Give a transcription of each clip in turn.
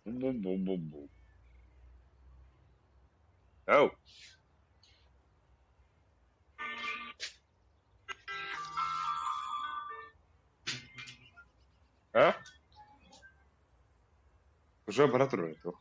Бу-бу-бу-бу. Ау! А? Уже бара турар туох.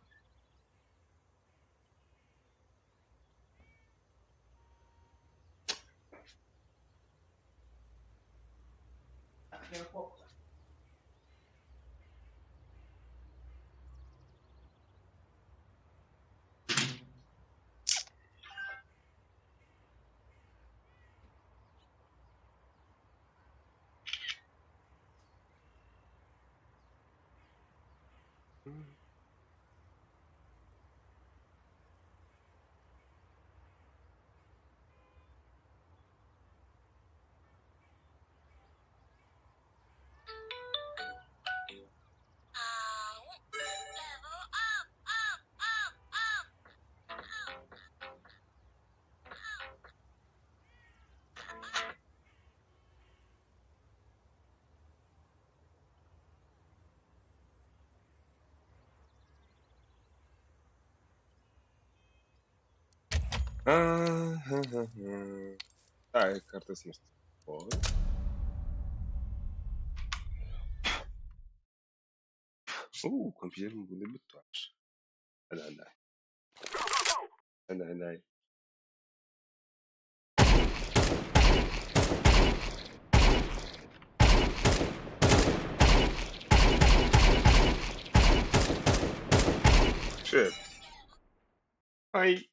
Так, карта смерти. Ой. Оо, компьютерым буде бүттү. Да, да. Да, да. Shit. Hi.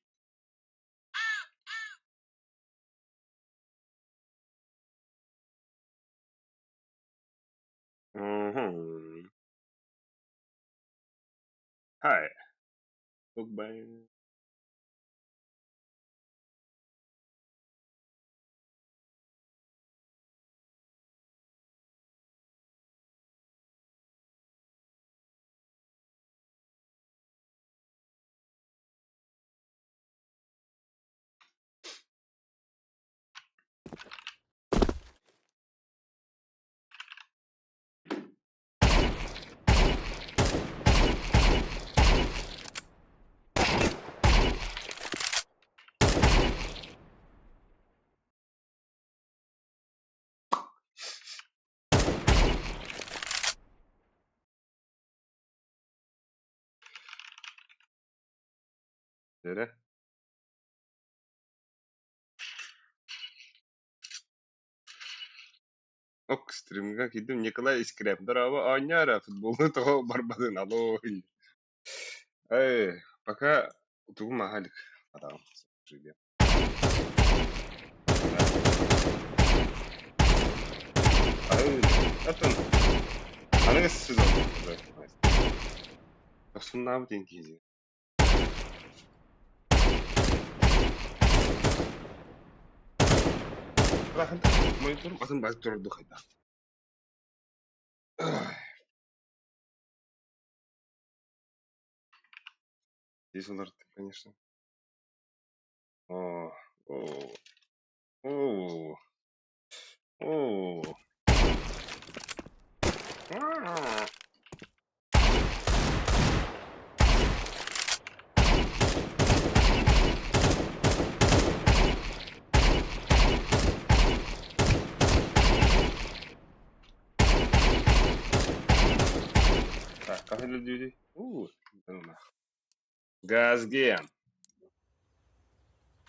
Mhm. Hi. Goodbye. Эрэ. Ок, стримҥа киирдим. Николай Искряп. Здорово, оонньоо футболу тоҕо барбатын, алло. Эй, пока тугум аһа илик. Атаҕым. Ай, атын аныгыс сезон Тохсуннаабыт диэн киһи. Мониторум атын база турар хайдах. Здесь он, конечно. О, о, о, о. Так, как это люди? У, Газген.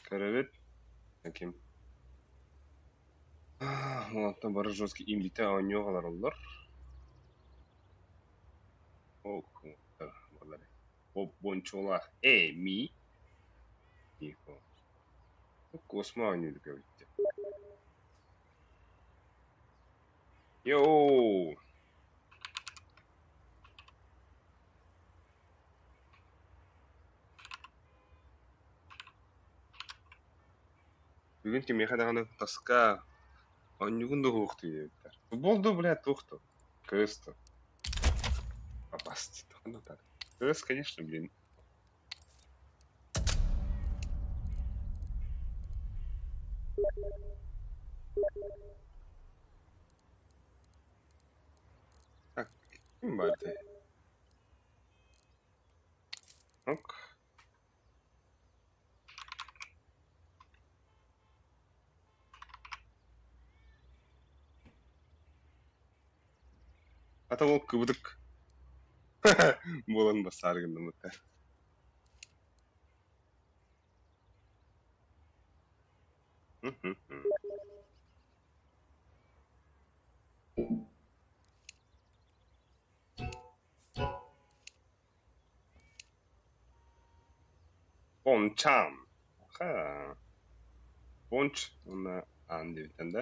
Көрөбүт. Ким? Онтон бары жесткий имдите оонньуу олороллор. Бончолаах Эми. Тихо. Космо оонньуур эбит. Йоу! Бүгүн кимиэхэ даҕаны таска оонньуугун да уһуохтуу диэбиттэр. Футбол дуу, блядь, туох дуу? КС дуу? Попасть. Ну так. КС, конечно, блин. Ким баар этэй? Ок. Ата ол кыбытык буолан бассаары гыннаммыттар. Бончам. Аха. Бонч уонна аан диэбиттэн да.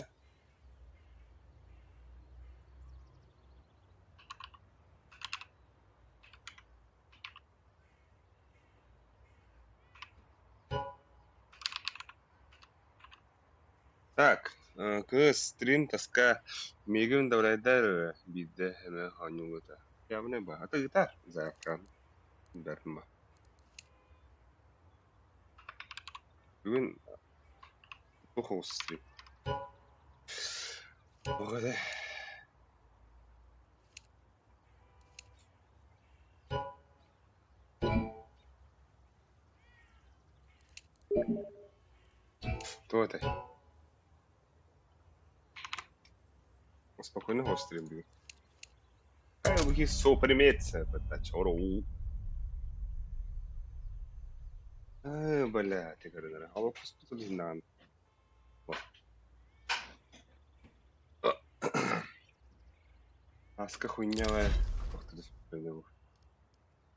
Так, кыыс стрим таска миигин добрайдар биирдэ эмэ оонньуугута. Явно баһата ыытар заявкам дарма. Бүгүн туох оҕус стрим? Оҕо Кто это? Спокойно стрим бүгүн. Сопримется, Бля, ты говорю, а вот Аска хуйня,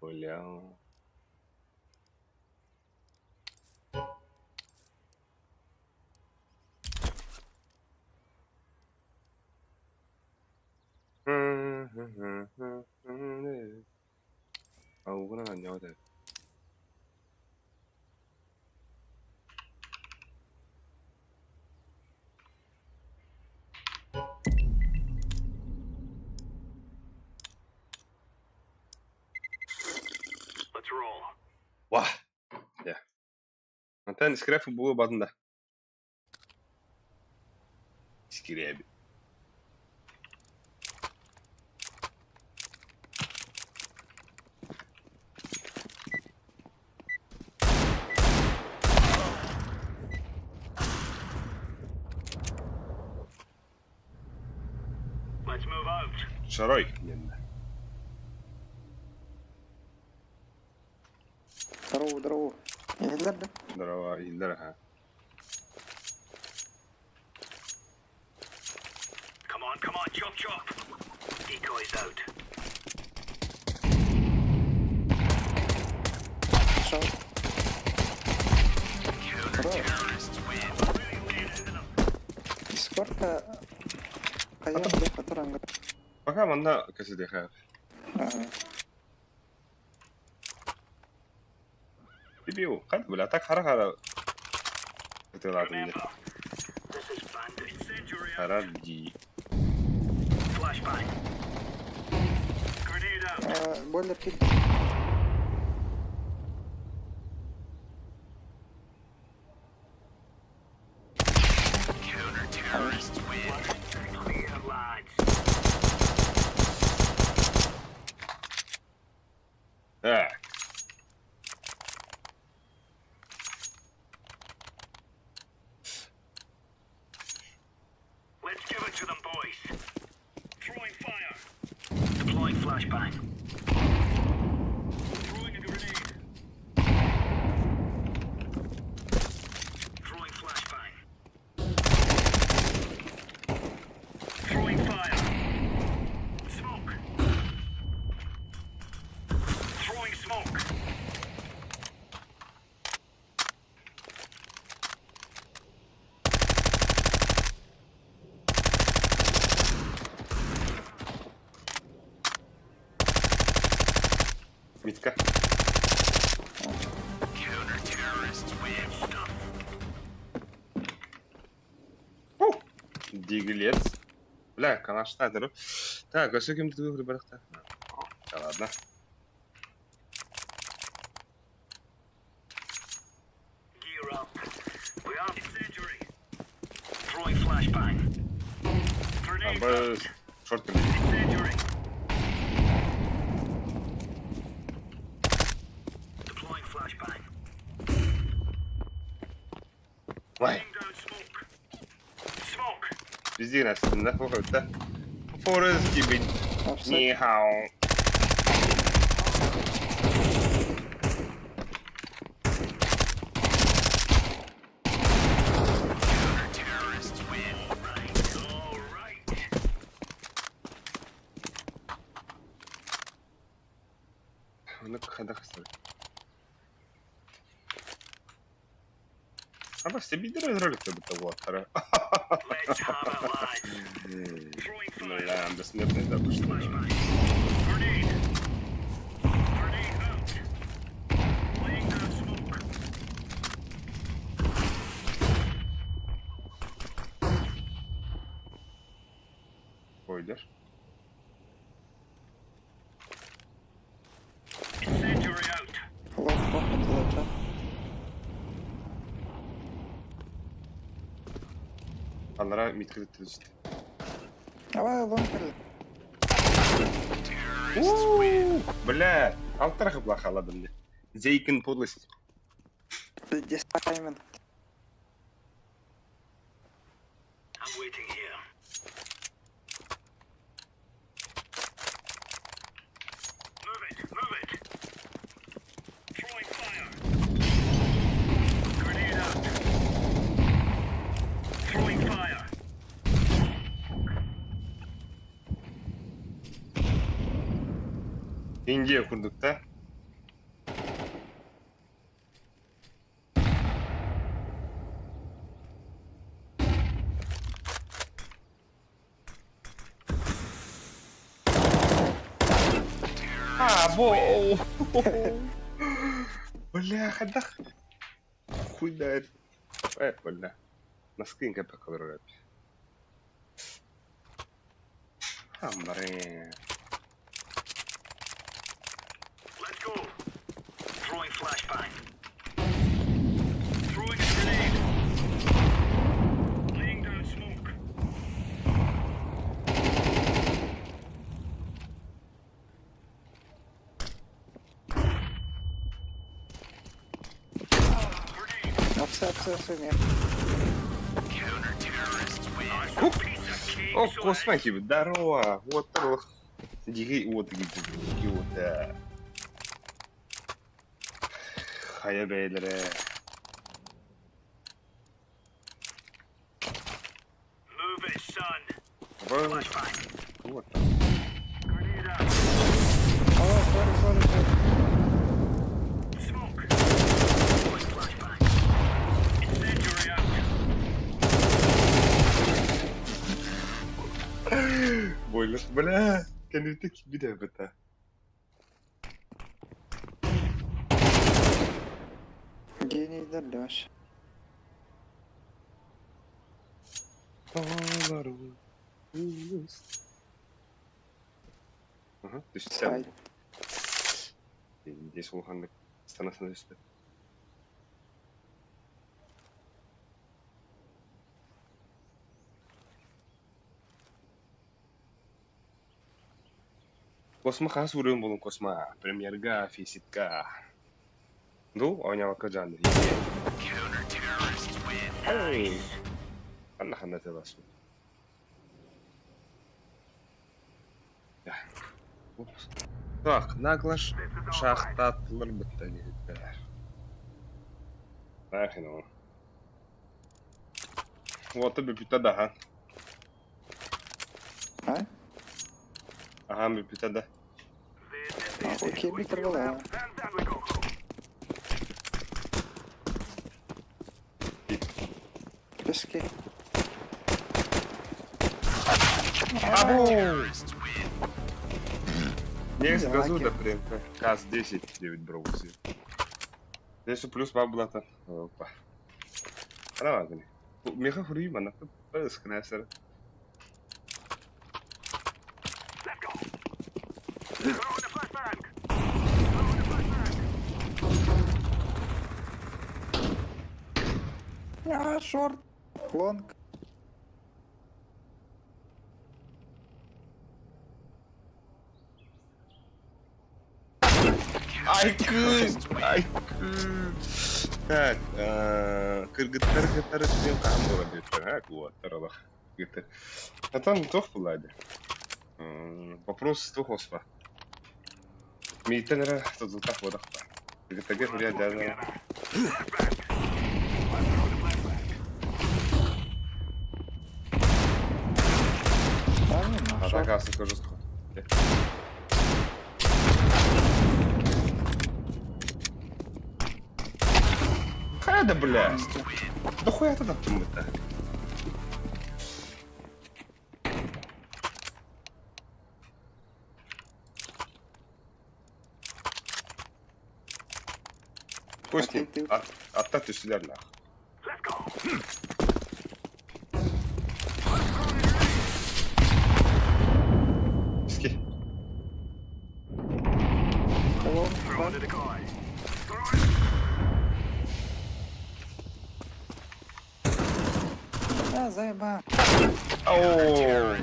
Бля. А угунан анньаҕа этэ. Wah, дьэ. Мантан искрэ футболу батын да. Искирээбит. Шарой диэннэ. Здорово, здорово. Иһиллэр да? Здорово, иһиллэр аха. Шау. Хорош. Дискордка хайа да которанга. Пока манна кэсидиэхэ. Ага. Дебил, хат бля, так хара-хара ытыалаатым дии. Хара дии. Бойлер кил. Так. Митка. Фу! Диглец. Бля, калашта Так, өссө ким тугу барахта. Да ладно. Абы шорт. Вай. Везде нас нахуй, да? Форест гибель. Апсайд. 你好. Оннук хайдах истэр. Аба себидер ролик бутта буолаттара. Бля, бессмертный да что. Пойдешь? Лох, лох, это Аллара миткы түстэ. Давай, лонг кэллэ. Бля, алтарах блахаладым мне. Зейкин подлость. Здесь тайминг. Индия курдук да? А, бо. Бля, хайдах. Хуй дает. Э, бля. Наскинка поколорат. Амбре. Апсы, апсы, апсы, нет. О, космахи, здорово. Вот, здорово. Диги, вот, диги, вот, да. Хайа бэйдере. Вот. О, sorry, sorry, sorry. Бойлер. Бля, кэнники видео быта. Гений Леша. Ага, то есть Сайт. Здесь улаханнык станасына түстэ. Космо хас урын болун Космо. Премьерга, физика. Ду, оонньообокко жанр. Эй! Ханна ханна тылас. Упс. Так, наглаш шахтатлар бітті деді. Нахрен ол. Вот бүпүтэ да, А? Аха, бүпүтэ да. Окей, Виктор была. Пески. Абу! Не газу Лаки. да прям. Каз 10 9 броузи. Здесь плюс баблата. Опа. Ана Меха хури мана пыс кнесер. А, short. Long. Айкы! Айкы! Так, кыргыттар кытары стрим хаһан буолар диэттэр, а, куоттар олох. Кыргыттар. Атан туох буолла дии? Вопрос туох оспа. Мииттэн эрэ тутултах буолахпа. Кыргыттарга хуруйа дьаана. Атака сука жестко. Хайа да бля! Да хуя ты таптыммыта? Пусть ним. Атта түстүлэр нах. Ски. Да, заеба. Оу.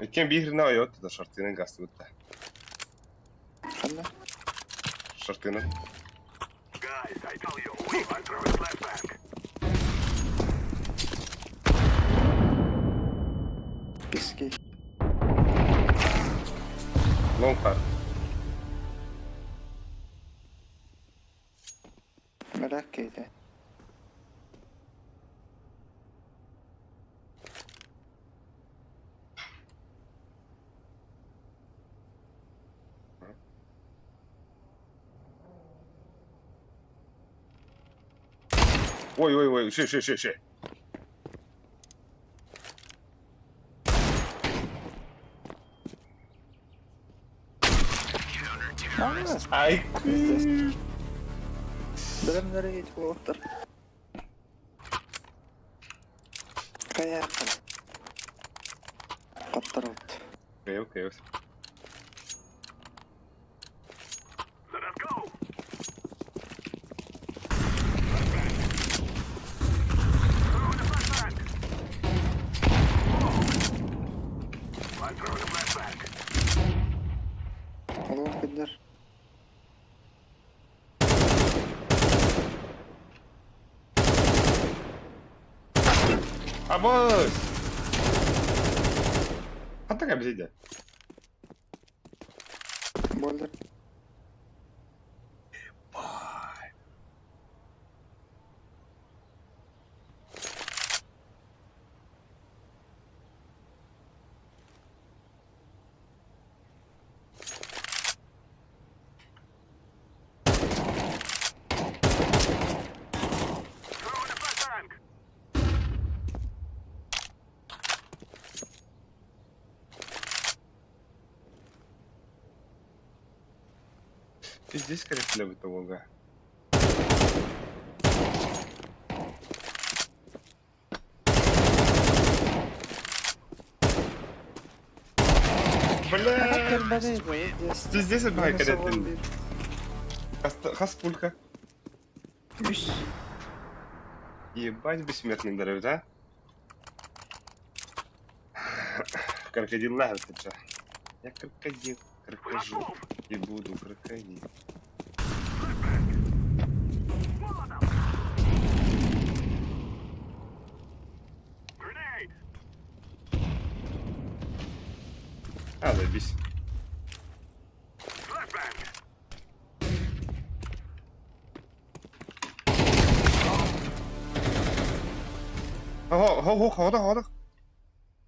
Иккиэн биир ойот да шартынан гастыбытта. Ханна? Шартынан. Писки. Long par. Merak etme. Ой, ой, ой, ши, ши, ши, ши. Ай. Бэлэмнэрэ уолаттар. Хайааххын? Хаттарабыт. Окей, окей. Олох биллэр. Абыс! Хантан кэбисийдэ? Буоллар. Пиздец, кэрэхсэлэбит уолга. Бля! Пиздец, бай кэрэттин. Хас пулька? Үс. Ебать бессмертный дорог, да? Крокодил лавится. Я крокодил, крокодил. И буду крокодил. А, заебись. Хо, хо, хо, хода, хода.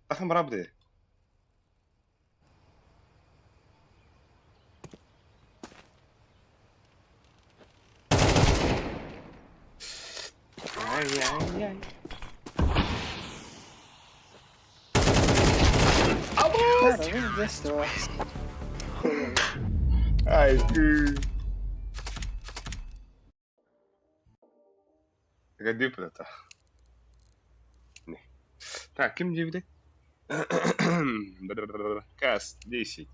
Тахан барабды. Ай-яй-яй. Ай, ты. Годи это. Так, ким диэбитэй? Кас 10.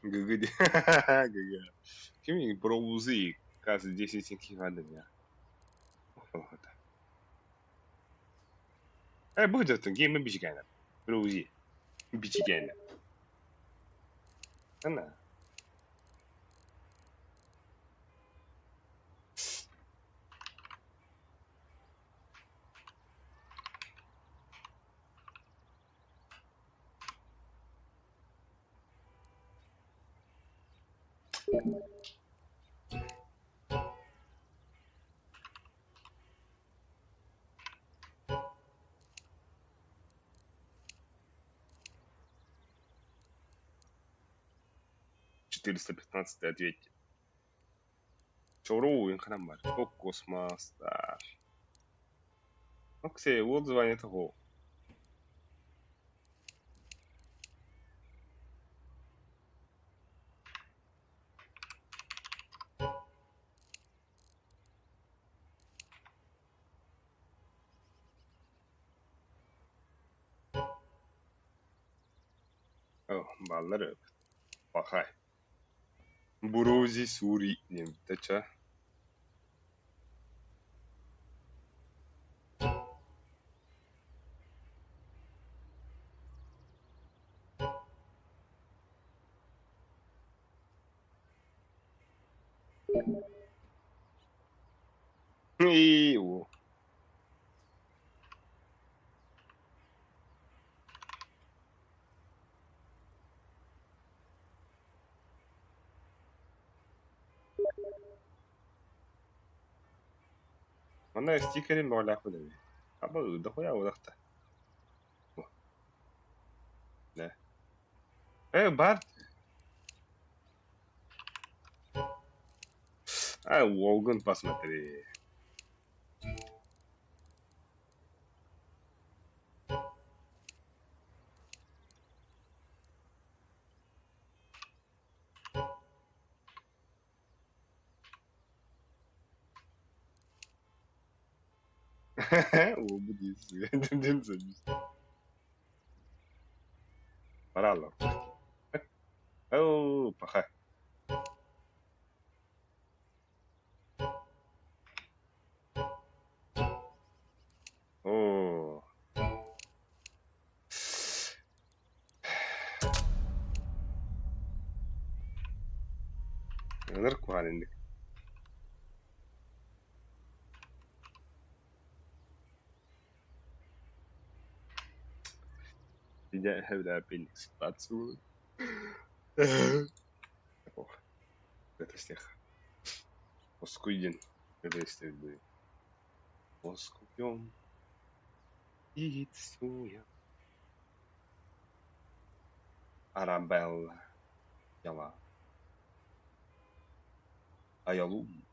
ГГ. ГГ. Ким броузи Кас 10 кивадыня. Э, будет гейм бичгана. Рози. Бичигэн. Она. 415 ответьте. Чоуруу ханан бар. Космостар. Окей, вот звонит того. Баллар Пахай. Бурузи сури немтача. И Манна стикерин бөҕөлөөх билэбин. Аба дохуя удахта. Да. Бар. А, Волган посмотри. Бараллар. Оо, паха. Оо. Ынырык куһаҕан инник. Ситуацию. Ох, это всех. Оскуйдин. Это истебит. Оскуйом. Ицуя. Арабелла. Яла. Аялум.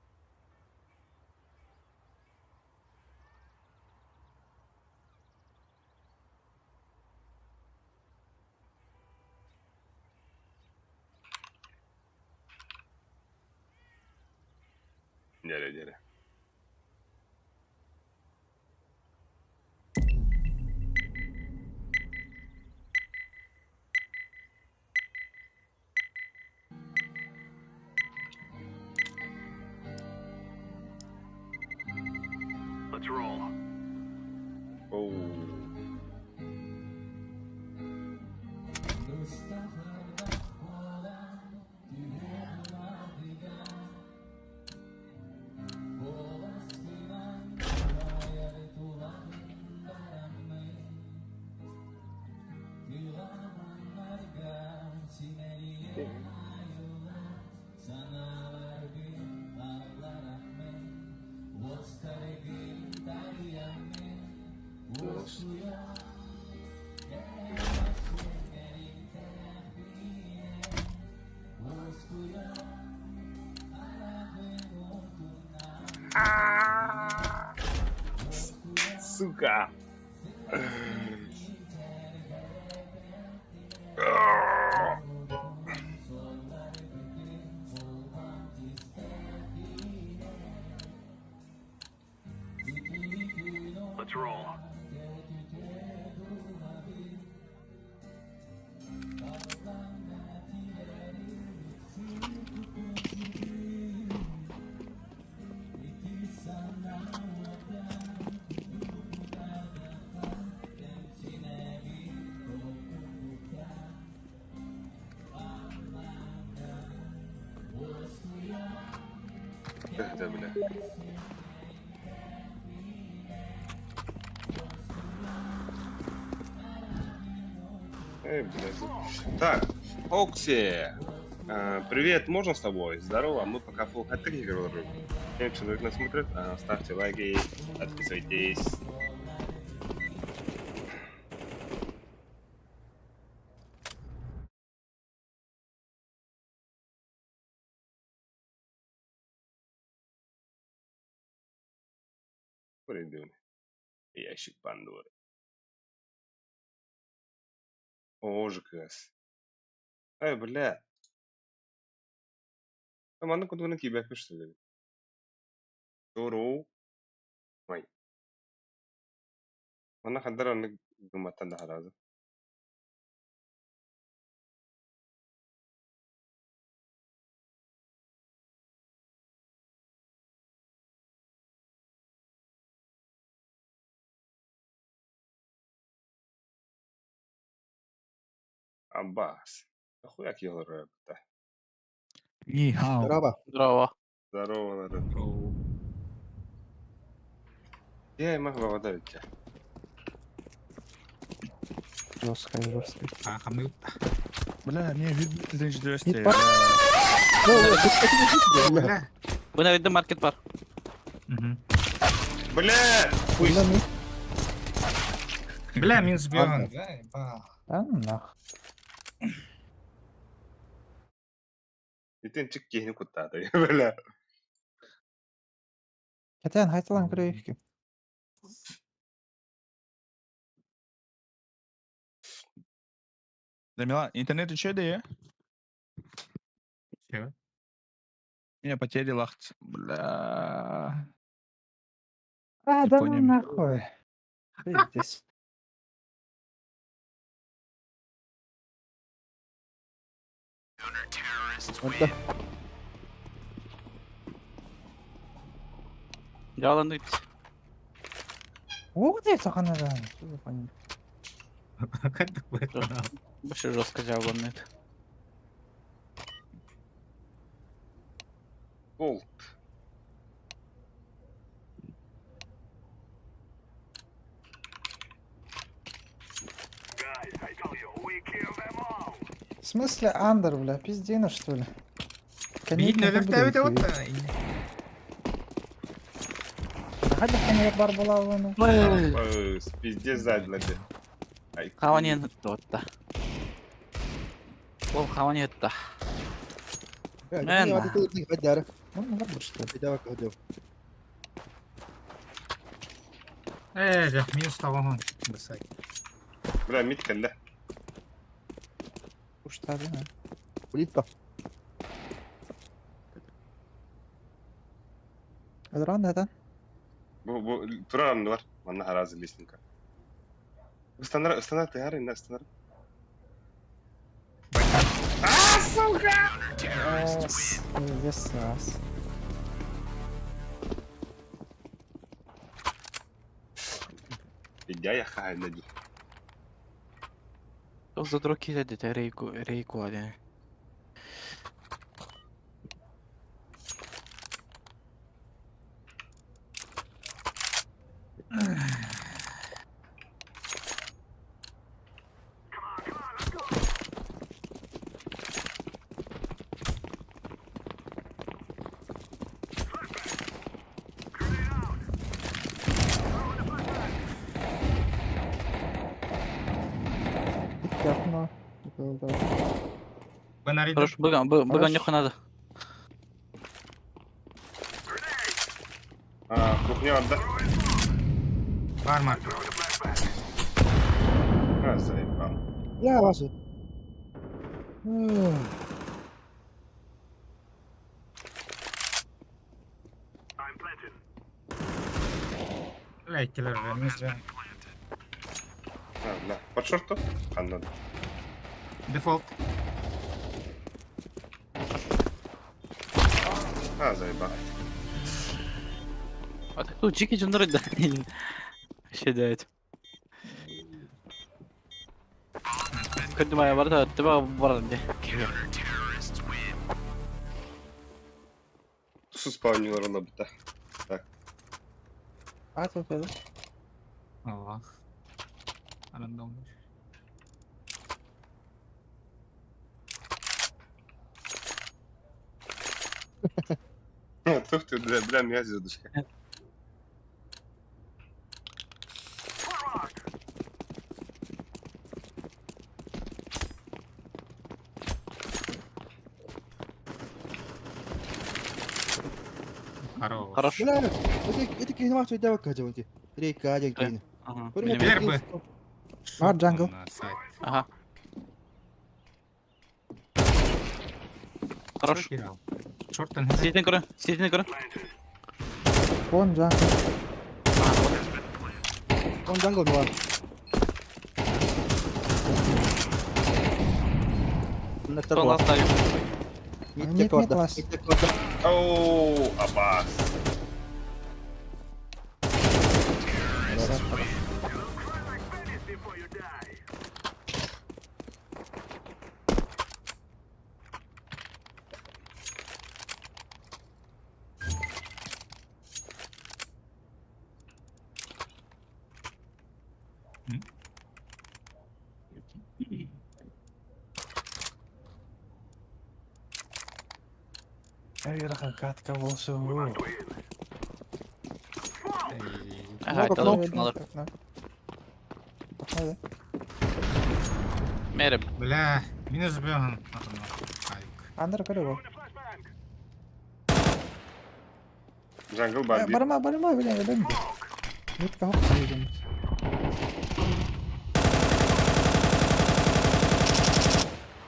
Дere dere. Let's roll. Oh. Сука. Let's roll. Это, бля. Эй, блядь. Так, Окси, привет, можно с тобой? Здорово, мы пока Full Hat играем. 7 человек нас смотрит, ставьте лайки, подписывайтесь. Ящик Пандоры. О, ЖКС. Эй, бля. Манна кудуна киибэппит что ли? Здорово. Ой. Манна хандар оннук гымматтан да хараазы. Аббас. Нахуя киһи да? 你好。 Здорово. Здорово. Здорово, народ. Я и могу вода ведь. Жесткая, жесткая. А, хамы. Бля, не, видно, Не пар- Бля. Бу nerede market бар. Мгм. Бля! Хуй. Бля, ну. Бля, минус бьем. Да, Да ну нах. Итин чик киһини куттаата. Бля. Кэтэн хайталан көрөйүккү. Да, Милан, интернет еще да? Чего? Меня потери лахт. Бля. А, да ну понял. нахуй. Пиздец. Онто Yalandı. Ух ты, саханадан. Что за хуйня? Как такое? Вообще жестко жааланды. Болт. Guys, I tell you, we kill them all. В смысле андер, бля, пиздина что ли? Видно, Конечно, это вот. Хадя коньяк бар була оны. Пиздец сзади. Ай. Хаванин отта. Ол хаванин отта. Мен. Ну, ну, вот что. Э, минус того. Бросай. Бля, мид кэллэ. Уштады, да. Улитка. Ран это. Бу турар бар. Манна харазы лестника. Станар, станар, ты гары, на станар. А, сука! Пиздец, раз. Идя я хай нади. Ол задро киреді рейку рейку аде. Yapma. Да. Бен Хорош, быган, быган Хорош. yok надо. А, кухня отда. Бар маркет. А, заебал. Бля, Вася. I'm planting. Бля, киллер, минус бьем. А, бля. Под шорту? А, надо. Дефолт. А, заебал. А так тут жики жондар да. Шедет. Kötü bayağı var da var var diye. Уксус оонньуулар ылабыта. Ат өтөдө. Аллах. Рандом. Тух ты, бля, бля, меня звездочка. Хорош. Хорош. Бля, это киһини мах сөйдәбәк кача бу. Рейка дьэн киһини. Ага. Көрүҥ Первый. Бар jungle. На сайт. Ага. Хорош. Шорт Сидин көрө. Сидин көрө. Вон jungle. Он jungle бар. Нектар Son бар. last time. Митте Нет, нет, корда. лас. Митте корда. Оу, Аббас. Before you die. Ага, это Окно, надо. окно. Окно, да? Мерем. Бля, минус беган. Айк. Андер көрө Jungle бар bir. Барма, барма, бля, бля. Митка хоп сидим.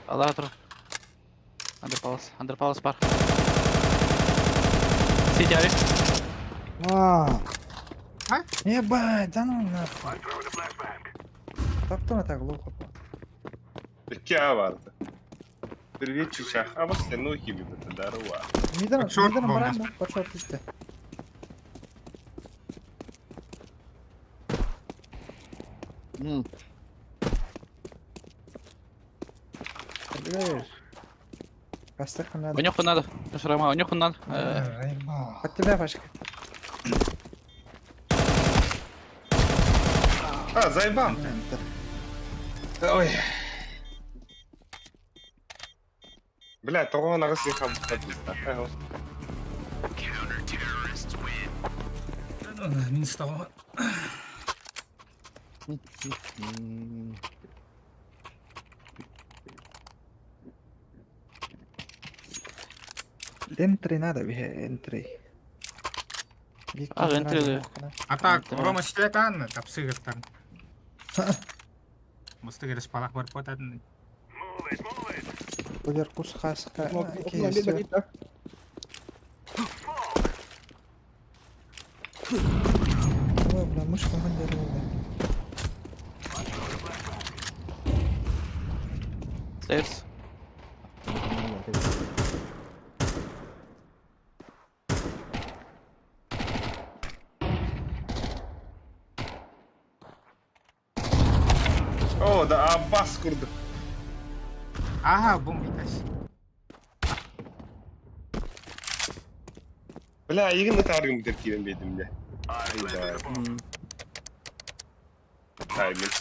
Аллах тур. Андер палас. Андер палас бар. Сити ари. Аа. Ебать, да ну нахуй. Таптым это глухо. İki A vardı. Привет, чучах. А вот sen ну gibi здорово. Мидер, Под шорт мидер бомба. баран, да? Под шорт идти. М. Побегаешь. Костык надо. Онюху надо. Шрама, онюху надо. Под тебя, Пашка. А, заебал. Ой. Бля, тоҕо аҕыс хабыта. Минус того. М. Энтри надо, бе, энтри. А, энтри, да. А так, Да. Рома четверть Анна, тапсыгыр там. Мустыгыр спалах бар потадны. Move it, move it. Кудер кус хаска. Окно бир бир. Ой, бля, мышка мандерила. Stairs. О, да Аббас курду. Ага, бомба итась. Бля, игин ытаргым деп киирен бедим бля. Айда. Тайминг.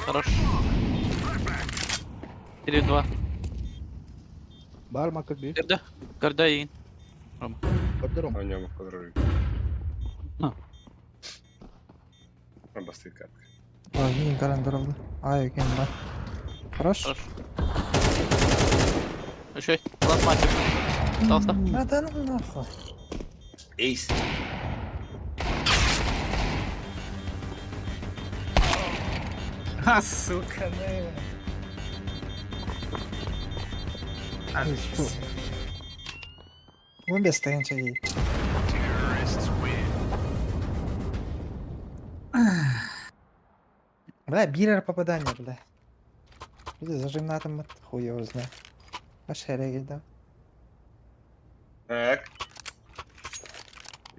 Хорош. 3-2. Бар макыр бир. Көрдө. Көрдө иин. Көрдөрөм. Оñомо кодорор. А. Аббас катка. Ой, не гарантировал. Ай, окей, да. Хорош. Хорош. Еще. Ласт матч. Остался. А, да ну нахуй. Эйс. А, сука, ну. А, Эй, что? Вон без стоянча ей. Бля, бирер попадание, бля. Люди зажим на атом, хуй его знает. Пошаре, да. Так.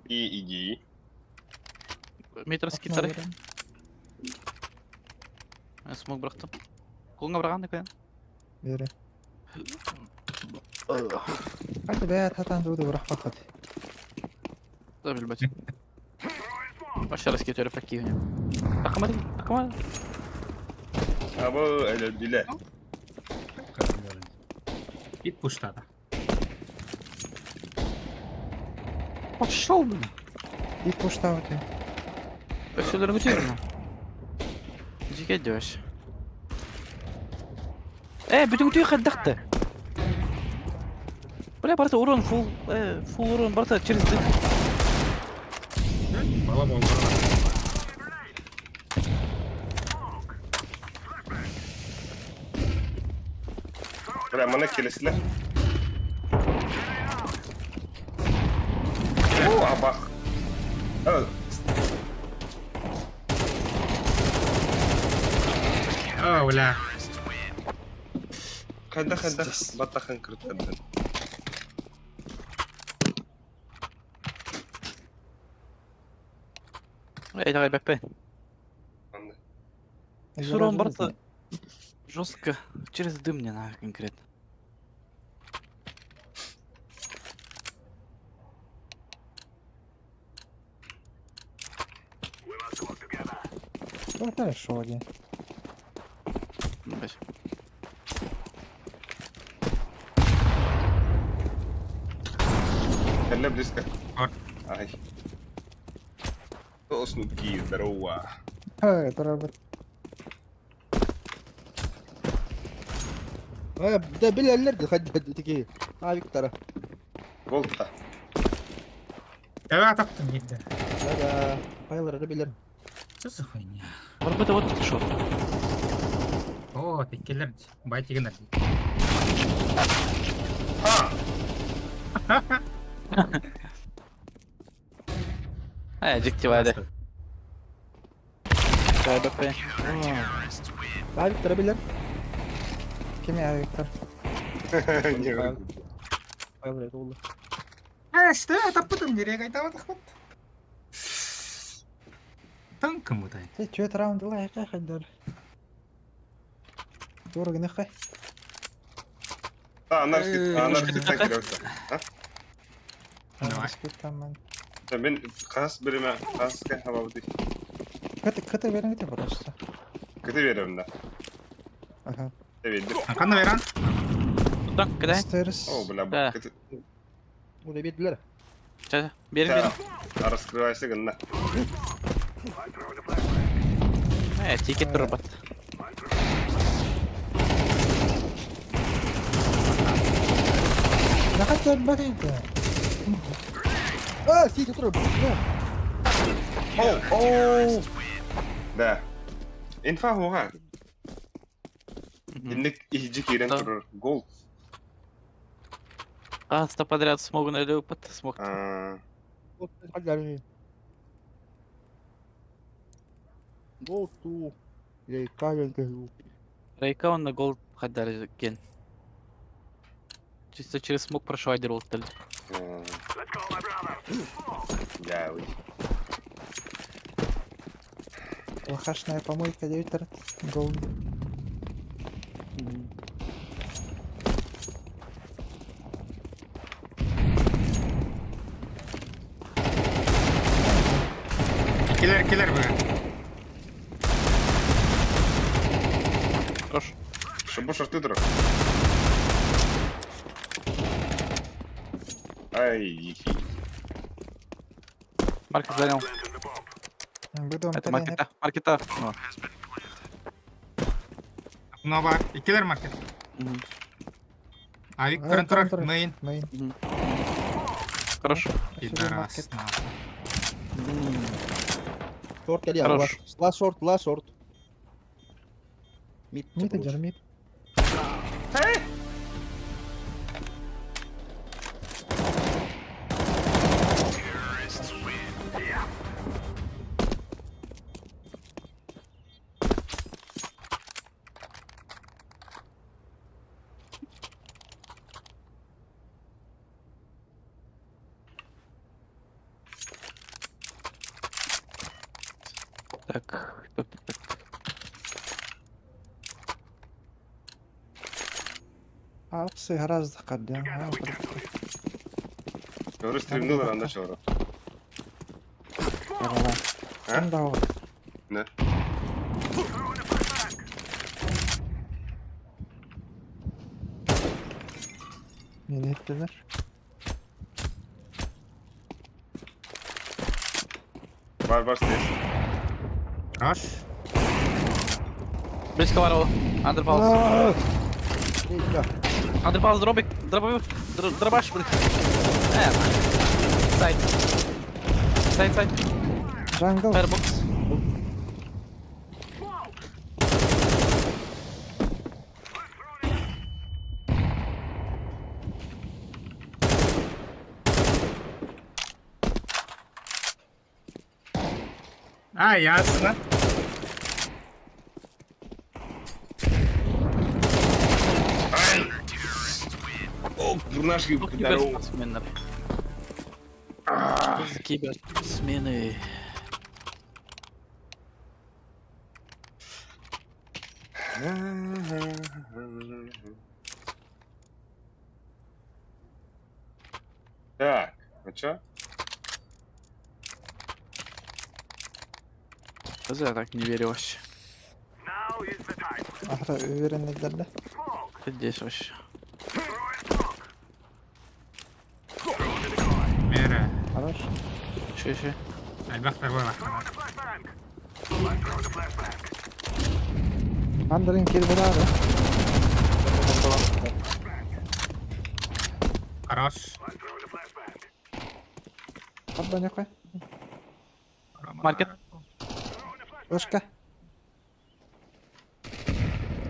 И иди. Метр скитары. Смог бырахтым. Колуңа быраган экен. Бери. Hadi be тatan дуду бырахпаккыт. Да, билбэт. Вообще раскетер какие. Акамады, акамады. Абы өлөрдүлэр. Ит пуштада. Пошел, блин. И пуштабыт. Өссөлөрүн күтүөрүн. Жике дөш. Э, бүтүн күтүө хайдахты. Бля, барыта урон фул, фул урон барыта через дым. Бала болду. Бля, мана келесилер. О, абах. Э, О, бля. Хайда хайда баттахан кырыттан. Эй, давай, БП. Сурон барыта жестко через дым не надо конкретно. Ну хорошо, один. Блядь. Кэллэ близко. Ор. Ай. Тоснутки, здорово. Ха, это работает. Да билэллэр да хадда тики. Авиктара. Голдта. Давай атаптым гидде. Да да. Файлары да билэр. Что за хуйня? Может быть, вот тут шел. О, теккелер. Байтигенер. А, дективады. Давай, БП. Авиктара билэр. Ким я, Виктор? Не, Файлары толы. А, что? Атаптым нерек айтабат ахмат. Танком удай. Ты чё это раунд лайк хайдар? Дорого нахай. А, анархит, анархиттан киребит. Давай. Там Мен хас бириме, хаска хабабы. Кыты кыты бериңите просто. Кыты берем да. Ага. Тебедди. Кандай веран? Куда? Кидай. Стерс. О, бля, Да. кыты. Уже билэр. Сейчас, бери, бери. Раскрывайся гына. Тикет робот. Нахай бәріңді. А, сити тур. О, Оу. да. Инфа хуга. Инник ихжи кирен Да. турur. Гол. А, сто подряд смог на опыт, смог. А, Go to. Рейкаринг. Рейка он на гол хадар ген. Чисто через смог прошел один ролл. э. Да, ой. Лохашная помойка Виктор. Гол. Келер, келер бүгін. Хорош. Чтобы шорты турur. Ай, ихи. Маркет занял. Буду вам Это маркета. Маркета. О. Мына бар. Иккилер маркет. Мгм. Авик А, көрін көрін тұрар. тұрар. Мейн. Мейн. Хорош. Пидорас. Шорт кали. Хорош. Ла шорт, ла шорт. Мид. Мид идёт, мид. Так, так, так, так. Апсы гораздо кадя. Көрө стримнулар анда чоро. А? Да. Не. Ne ettiler? Бар бар здесь. Хорош. Близко варвал. Андер палас. Рейка. Андер палас дробик. Дробовик. Дробаш, блин. Сайт. Сайт, сайт. Jungle. Firebox. А, ясно. О, бурнашки Ох, здорово. киберспортсмены. Что за киберспортсмены? Так, ну чё? Я так не верю вообще. Now is the time. Ахра уверенныйдер да. Здесь вообще. Мера. Хорош. Еще, еще. Альбахтар была. Flashbang. Let's throw the flashbang. Андерин кирбер abi. Хорош. Let's throw the flashbang. Abba ne koy? Маркет. Ложка.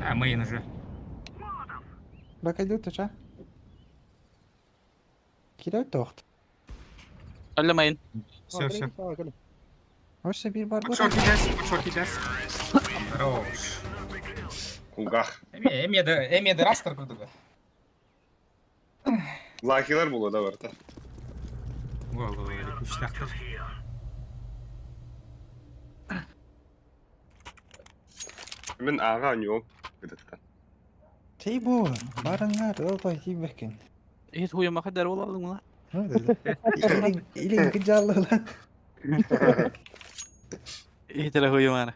А, мейн уже. Bak hadi tut ha. Kilo toht. Алло, мейн. Все, все. Hoşça bir bar Под шорт идешь, под шорт идешь. Хорош. Кулгах. Эми да растер курдуга. Лакилар было да барта. Голову күчтәхтер. Мен ага нём. Где-то. Şey bu. Barınlar. Olta kibekin. Hiç huyuma kadar olalım lan. Ne dedi? İlin, ilin gıcallı lan. İyi tele huyuma.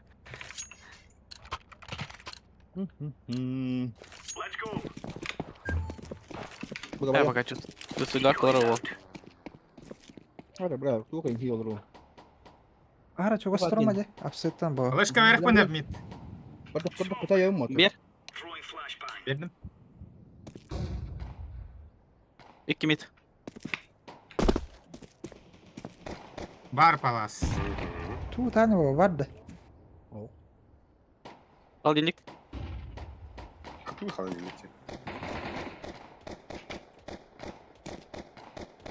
Let's go. Я пока чувствую. Сюда здорово. Ара, бля, туха им хил Ara çok ostroma de. Апсеттан bu. Лышка вверх по мид. Бардак бардак кута я мот. Bir. Throwing flashbang. Бердим. İki mid. Бар палас. Tu tane bu vardı. Холодильник. Какую холодильник?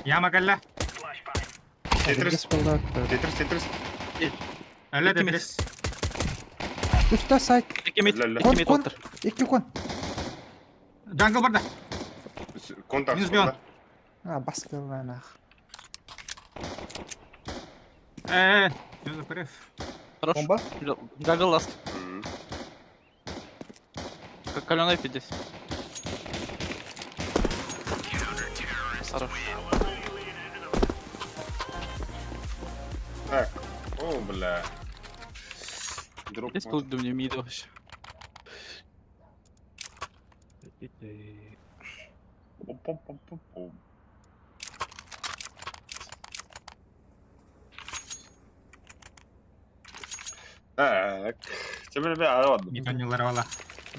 Яма галла. Flashbang. Тетрис, Тетрис buldu. Тетрис, Тетрис. Әллә Ике мид. Тетрис. Üstte sayt. İki mid. Ля-ля. İki mid Кон, кон. otur. İki kon. Джангл барда. Контакт. Минус бион. Ha baskı lan ah. Что за преф? Хорош. Бомба. Гагл ласт. Как каленый здесь. Хорош. Так. О, бля. Дроп. Здесь тут мне мид вообще. Оп-оп-оп-оп. Так. Тебе бля, а ладно. Не понял, рвала.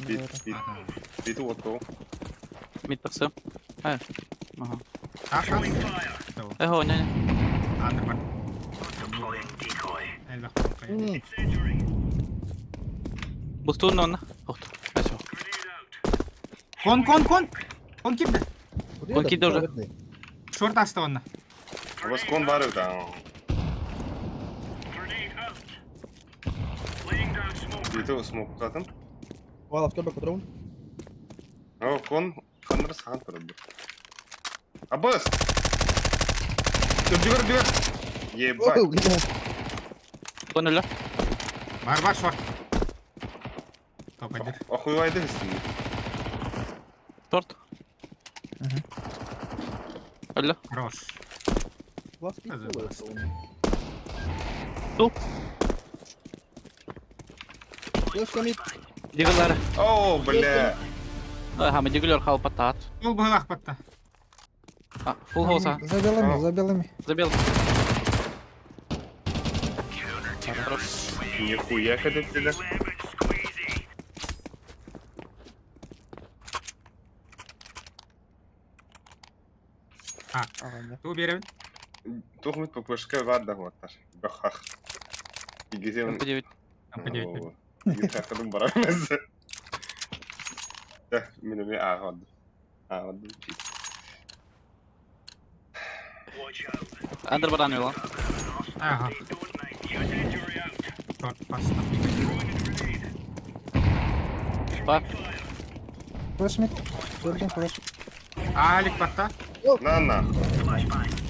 Бит, бит, бит вот то. Мид пасы. Ага. Аха. Эго, не, не. Андер бар. Deploying decoy. Әлбә. Incendiary. Бустун он. Охт. Спасибо. Grenade out. Кон, кон, кон. Кон кипді. Он киде уже. Шорт асты онна. У вас кон бары там. Grenade out. Laying down smoke. Биту смок затым. Вала, в патрон. О, кон хандар сахан турды. Абас! Дюгар, дюгар. Ебать. Поняли? Бар, бар, шорт. Топ один. Охуевайды үстінде. Торт. Өллө. Хорош. Вас пикнуло. Тул. Флешка mid. Дигылары. О, бля. Ага, дигылер халпатаат. Ол быһылаах батта. А, фулл хоуса. За белыми, за белыми. Забил. Хорош. Нихуя хотели. Ага, Ту беребин. Тухмит ППшка бар да хуаттар. Бахах. Игизем. МП9. МП9. Игизем барамыз. Да, мен эме ағады. Ағады. Андер баран юла. Ага. Шорт паста. Бар. Флеш мид. Бердим флеш. Алик батта. На нахуй.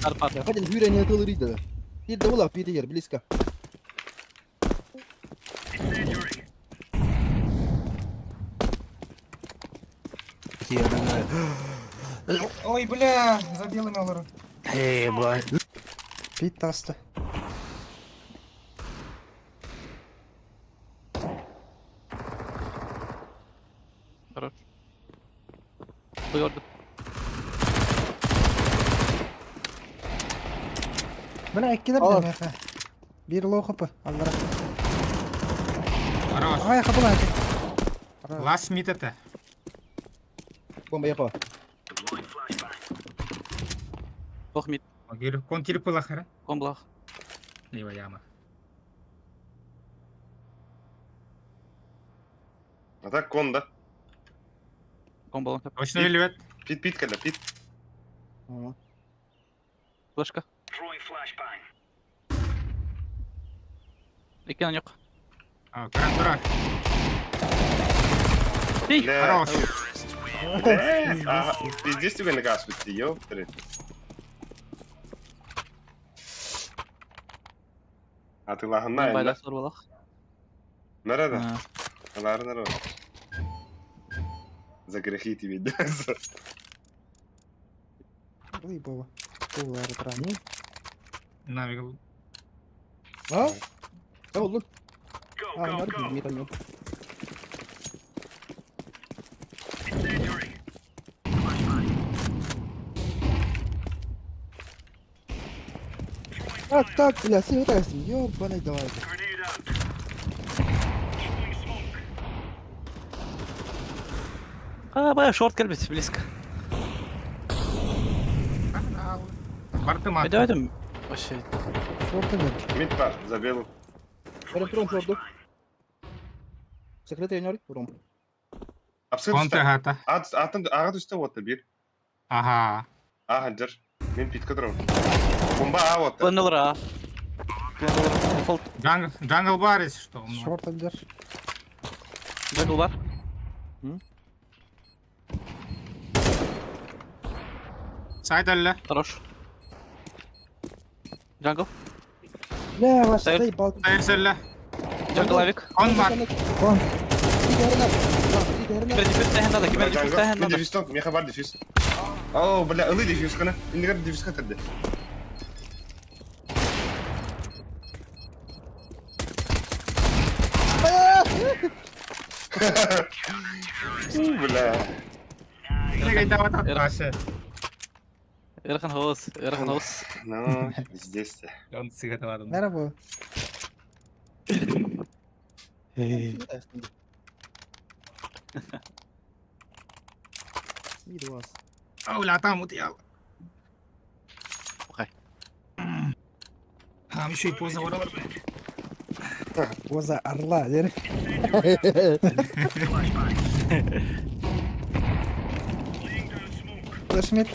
Арпат. Хадин хүрэ не тыл ридэ. Bir de ula bir de yer близко. Ой, бля, за белыми олору. Пит таста. Хорош. Gördüm. Бля, эккилер Ал. да меха. Бир лоу хп. Аллара. Хорош. Ай, хапыла. Лас мид это. Бомба япа. Ох мид. Кон кирип булахара. Кон блах. Лево яма. А так кон да. Кон балон. Точно или Пит пит когда пит. Ага. Флешка. Иккен yok. А, Карантура. Эй! Бля. Хорош. Бля. Ага, Пиздец тебе на газ выйти, ёптри. А ты лагана, да? Байлас бар балах. Нарада. Алар народ. За грехи тебе даст. Ой, было. Тулары прям. Навигал. А? Да вот, А, нар mid yok. Так, так, бля, сен өтәсің. Ёбаный давай. А, бая шорт келбит, близко. Барты мат. Айда Вообще. Шорты нет. Мид пар, за белым. Барым турам шорду. Секрет тренер, ром. Кон Абсолютно. тагата. Ат, атын, ага түсті отты bir. Ага. Ага, жыр. Мен питке тұрам. Бомба а отты. Планылар а. Планылар. Дефолт. Джангл, джангл бар, если что. Ну, Шорты держ. Джангл бар. Сайд әллә. Хорош. Джангл. Бля, ваш Стоит. заебал. Сайд әллә. Джангл авик. Кон бар. Кон. Кимер дефюз тәһен надо, кимер дефюз тәһен Мен надо. дефюз топ, меха бар дефюз. О, бля, ылы дефюз қана. Индигер дефюз қатырды. Бля. Нигә дават аташы. Эрхан хоус, Эрхан хоус. Ну, здесь те. Он сыгаталадым. Нера bu. Mid вас. Ауля там вот я. Окей. Там еще и поза оралар. Поза орла. дер. Флеш мид.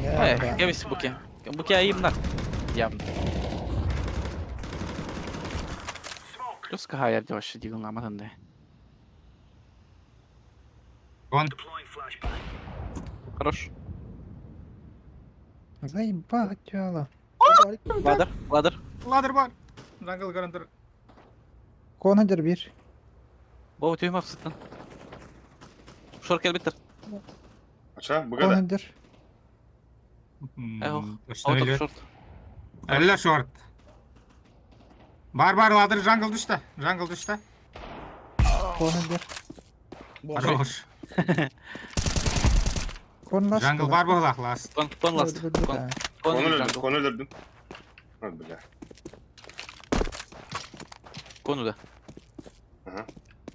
Эй, кебис буке. Буке айымнар. Явно. Плюс кахая вообще дигл наматанды. Кон. Хорош. Заебать, тело. Ладер, ладер. Ладер бар. Джангл гарантер. Кона дер bir. Бо түйм апсыттан. Шор келбиттер. Аша, бұгада. Кона дер. Эх, Точно Out of өлөр. short. Өллө short. Бар бар ladder jungle düştü. Jungle düştü. Конун бер. Хорош. Кон лас. Jungle бар буолах last. Кон, кон last. Кон, кон Onu öldürdüm, jungle. konu öldürdüm. Ha бля. Кону да.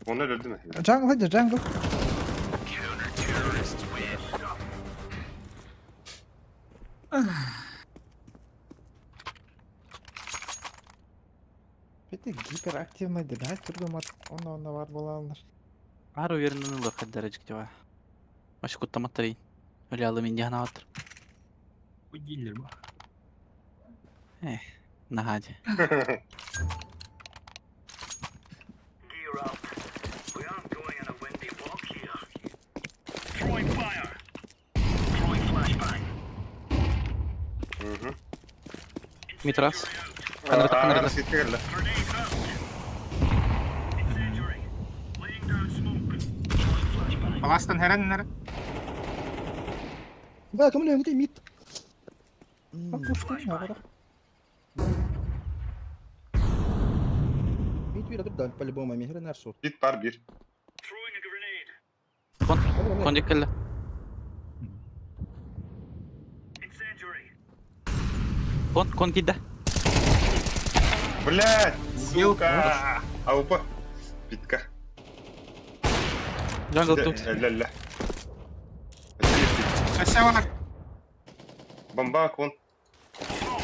Onu öldürdüm. Джангл иди, джангл. Бити гиперактивный дебат тургумат. Онно онно бар болалар. Ар уверенный лох дәрәҗә дива. Маш куттаматтар. Өле алым инде ханаватыр. Уйдилер бу. Наһади. Gear up. We aren't going on a windy walk here. Throwing fire. Throwing flashbang. Hı Митрас. Канарда, канарда. Grenade Grenade out. Incendiary. Laying down smoke. Throwing flashbang. Palastан herен nere? Бля, кому не мид. Пушка, надо. Мид бир да, по-любому, мид хрен шорт. Bit var bir. Throwing a grenade. Кон, кон диккелле. Incendiary. Кон, кон кидде. Блять, сука. Аупа. Питка. Jungle тут. Ля-ля. Aşağı var. Бомба кон.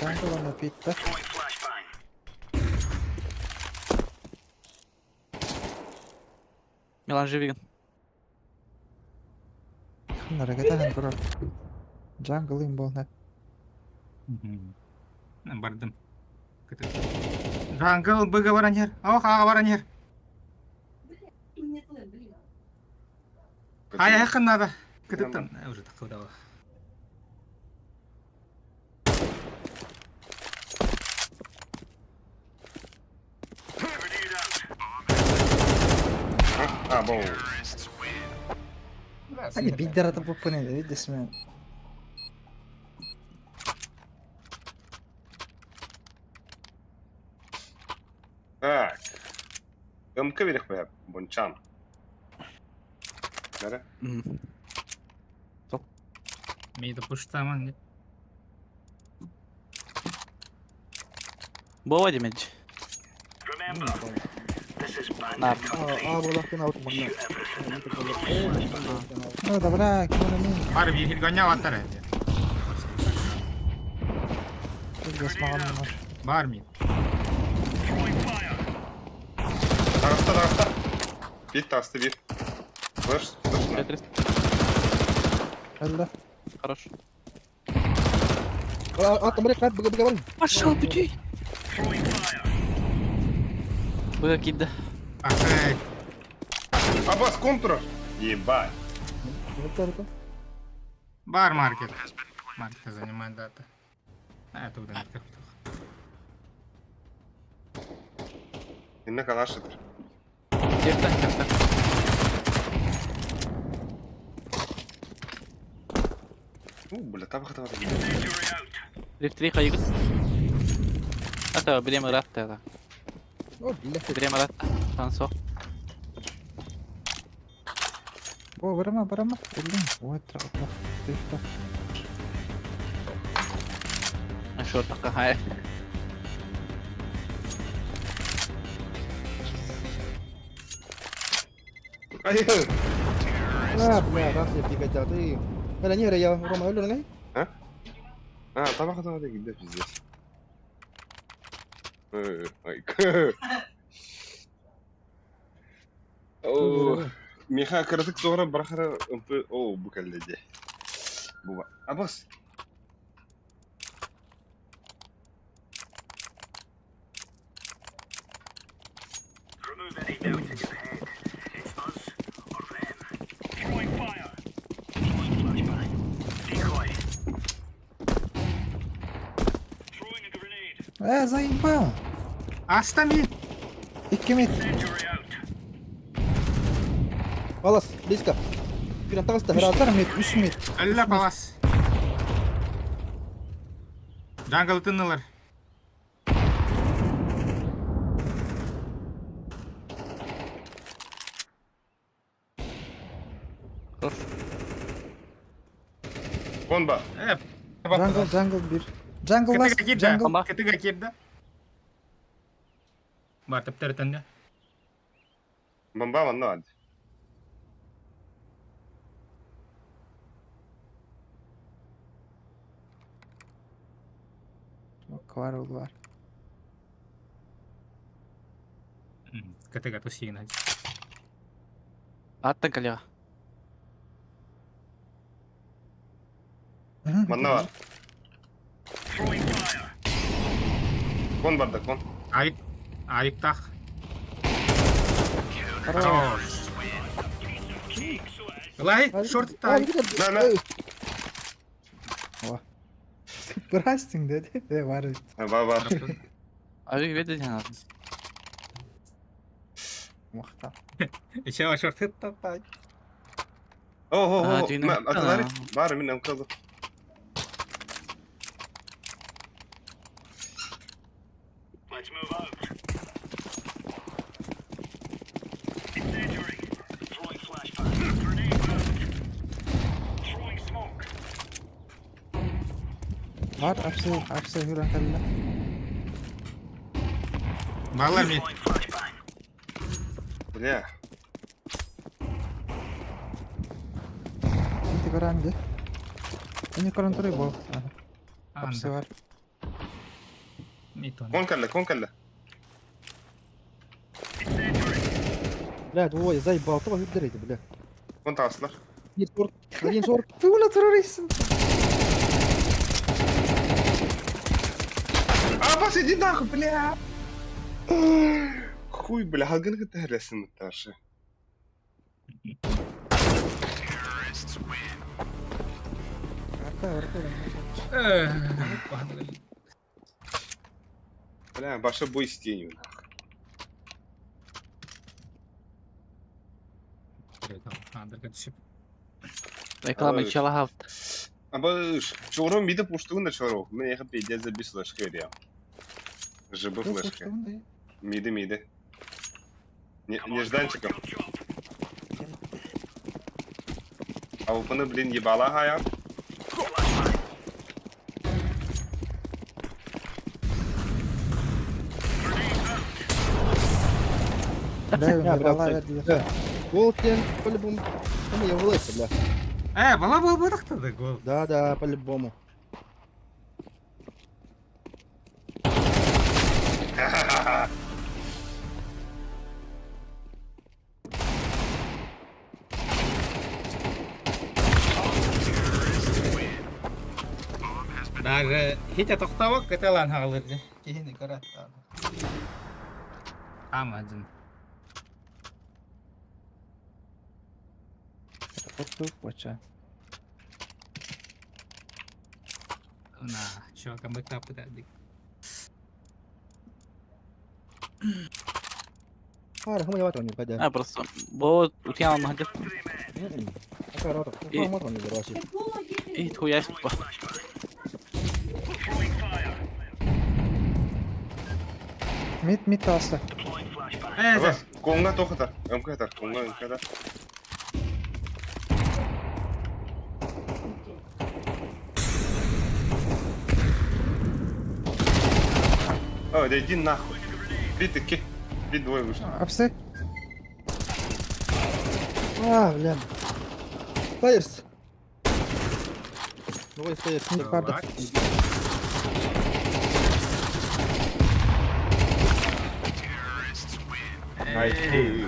Джангл она питта. Throwing flashbang. Милан живиган. Нарагатан турар. Джангл им болна. Бардым. Jungle быга баран yer. Ох, ага баран yer. Ай, yakın надо. Кытыттан. Уже такылды. Grenade out. А, боу. Они биддер это попуны, видишь мен. Так. МК верих бля, бончан. Nere? Мейді пуштаман. Бова демедж. Remember, this is bandit Нар. country. А, буолах аут манна. Ну да бля, ким мен. Бар bir хилгоня ваттар. Здесь маған бар. Бар мид. Throwing fire. Tarafta tarafta. Bir tastı bir. Flash, flash ne? Тетрис. Әлді. Хорош. А, там рек, быга быга баран. Пошел пути. Throwing fire. Быга кидде. Ахай. Абас контура. Ебать. Бар маркет. Маркет занимает дата. А, это удалить как Ne kadar şıdır. Тефта, тефта. У, бля, табах табах. Incendiary out. Рифтри хайгыт. Ата билем ратта да. О, бля. Билем ратта. Тансо. О, барама, барама. Өлдің. Ой, травма. Ты что? Шортакка хай. Hayır. А, бля, раз я пигатя, ты. Бля, не, я Рома өлөр ngay. Ha, tabak tabak gidiyor пиздец. Ай. О, Миха кырдык sonra бырахара ымпы о бу кэлледи. Буба. Абас. Remove any doubt in your head. It's us or them. Throwing fire. Throwing flashbang. Decoy. Throwing a grenade. Э, заебал. Аста мид. Икки мид. Incendiary out. Палас, близко. Пиран тагаста, Үш мид, үш мид. Әллә палас. Jungle тыннылар. Хорош. Кон ба. Э, Jungle, jungle bir. Jungle last. КТ киирдэ. Jungle. КТ киирдэ. Бар тэптэритэннэ. Бомба манна баар. Smoke var oldu var. КТ тусигна. Аттан коллега. Манна баар. Кон барда, кон. Айып. Айыптах. Хорош. Лай, шорт А, тай. На, на. Брастинг dedi. Ve var. Бар, бар. Abi веде lazım. Махта. Еще шорт тай. О, о, Аа, о, дүйнэ. Аталары бар, мин мкды. Let's move out. Incendiary. Throwing flashbang. Grenade out. Throwing smoke. Var. Apse, apse hüren kalla. Баллар ми. Throwing flashbang. Бля. Инти көрәнде. Инти көрән туры бу. Апсе var. Кон кэллэ, кон кэллэ. Incendiary. Бля, двое, заебал, того выбирайте, бля. Кон таҕыстылар. Один шорт, один шорт. Тула террорист. А, бас, иди нахуй, бля. Хуй, бля, халгын кытта хэлэсин мыттаршы. Арка, арка. Бля, баша бой с тенью, нахуй. Реклама Ой. чала хафт. Абыш, чором миди пуштугун да чоров. Мен яхы пиздец забис флешка берем. ЖБ флешка. Миди, миди. Не, нежданчиком. А опыны, блин, ебала хая. Бля, бля, бала блядь. verdiler. Бля. Гол тем, по-любому. Ну, я вылазь, бля. Э, бала был бы так гол. Да, да, по-любому. Даже хитя тохтавак кыталан хаалырды. Кихини карат. Там один. Oturup boça. На, чё, камбэк пытадик. А, рахма, я вату не пойдя. А просто бо утян махды. А, мату не дорвался. И хуя спа. Throwing fire. Mid mid tası. Deploying flashbang. Э, Абас, конга тохатар. МК конга МК. О, да иди нахуй. Би таки. Би двое вышли. Апсе. А, бля. Стайрс. Давай, Стайрс. Mid vardı. Ай, хуй.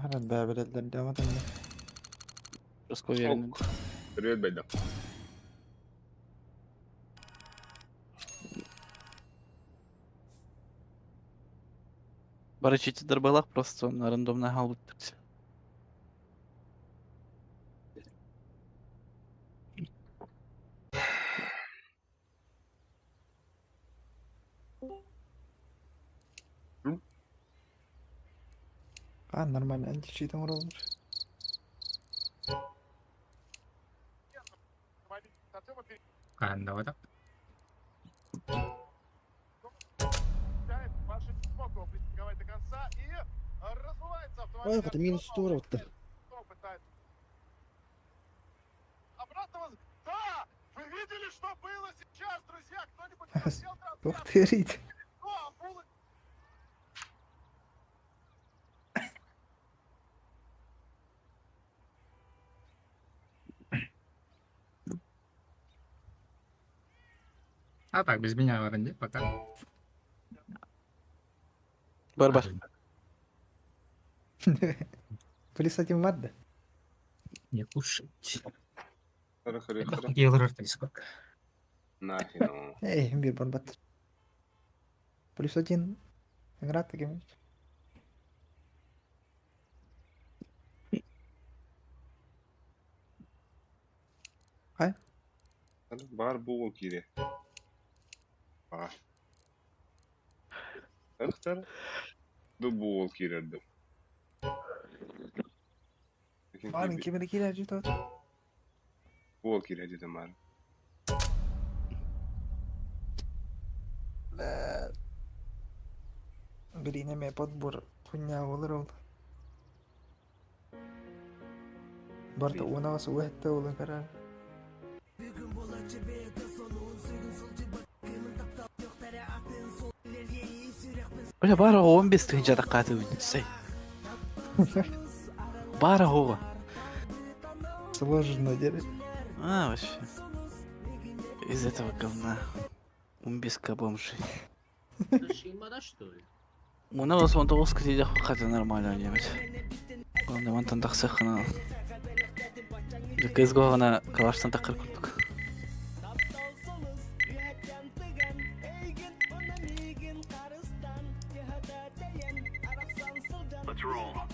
Ahra бәбірелер devam edin. Просто уверен. Привет, байда. Барычите дарбалах просто на рандомный галбут. А, нормально, античит оҥороллор. Хаһан да Ой, это минус 100 Туох тыырыйда? А так, без меня баран пока. Бар бар. Плюс один бар да? Не кушать. Хара хара хара. Елырыр сколько. Нахрен. он. Эй, биир барбат. Плюс один. Игра таким. Бар буол киире. Бар. Ыхтар. Ду буол киирэрдим. Барын кимини киирэр дьүтэ. Буол киирэр дьүтэ баар. Билиинэ эмиэ подбор хуйня буолар ол. Барыта уонаҕас уэһэттэ буолан көрөр. Бля, баар оҕо 15 тыһыынча атаххаатыбын. Сэй. Баар оҕо. Сложно делать. А, вообще. Из этого говна. Умбиска бомжи. что ли? У нас вон того скридя хотя нормально небать. Главное, вон там тахсахана. CSGO гана калаштан такыр курдук. Let's roll.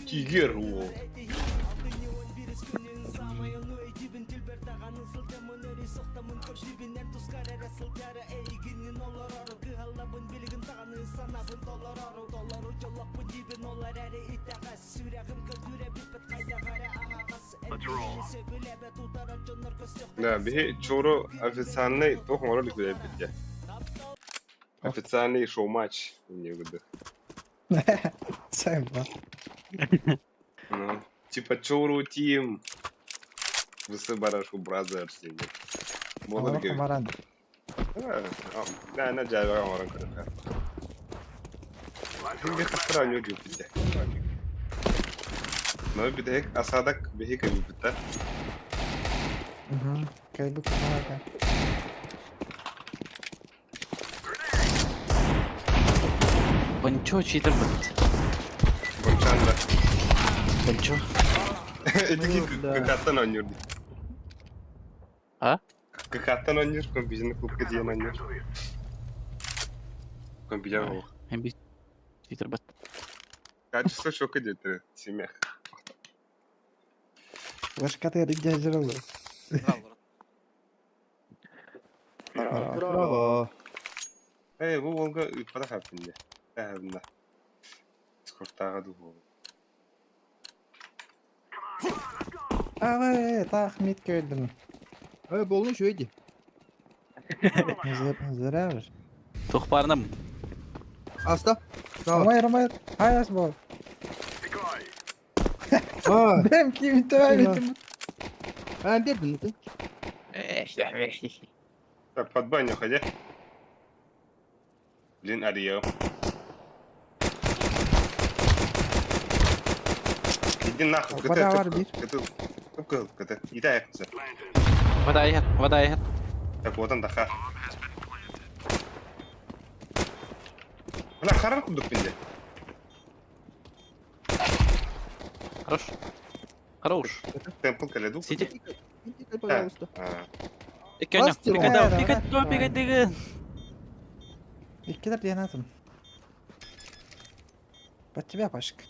Тигер уол. Let's roll. Да, биһи чору официальный туох оҥорор илик дьэ. Официальный шоу-матч не выдох. Сайм ба. Ну, типа чору тим. Высы барашку бразерс диэн. Буолар Олох амаран. Да, на жайга оҥорон көрүөххэ. Биһиги хастара оонньуу дьиэппит дьэ. Но бүтэһик осадок биһи кэлбиппит да. Угу. Кэлбит кумака. Бончо читер бит. Бончан да. Бончо. Ити да. КК-тан оонньуур дии. А? КК-тан оонньуур, компьютерный клубка диэн оонньуур. Компьютер олох. Эм би читер бит. Качество шока диэтэ, смех. Башкаты дьажырылы. Браво. Эй, бу уолга ыыппатах эбиппин дии. Эһэбиннэ. Дискордтааҕа дуу буолуо. Ава, таах мид көрдүм. Эй, буолун үчүгэй дии. Зря же. Туох баарынам. Аста. Браво. Ромай, Ромай, хай ас бол. Decoy. А, Бэм ким төбөтүм. а, биэрдин ты. Так, под баню ходи. Блин, Ариэл. Иди нахуй, КТ, Вода бар биир. КТ, КТ, КТ. Иди аяқсы. Вода иһэр, вода иһэр. Так, вот он даха. Бля, харар курдук бинде. Хорош. Хорош. Темпл кэлэ Сити. Пикай, пожалуйста. Икки ойноо. Мастер. Пикай да, пикай да, пикай дигин. Иккилэр диэн атым. Под тебя, Пашка.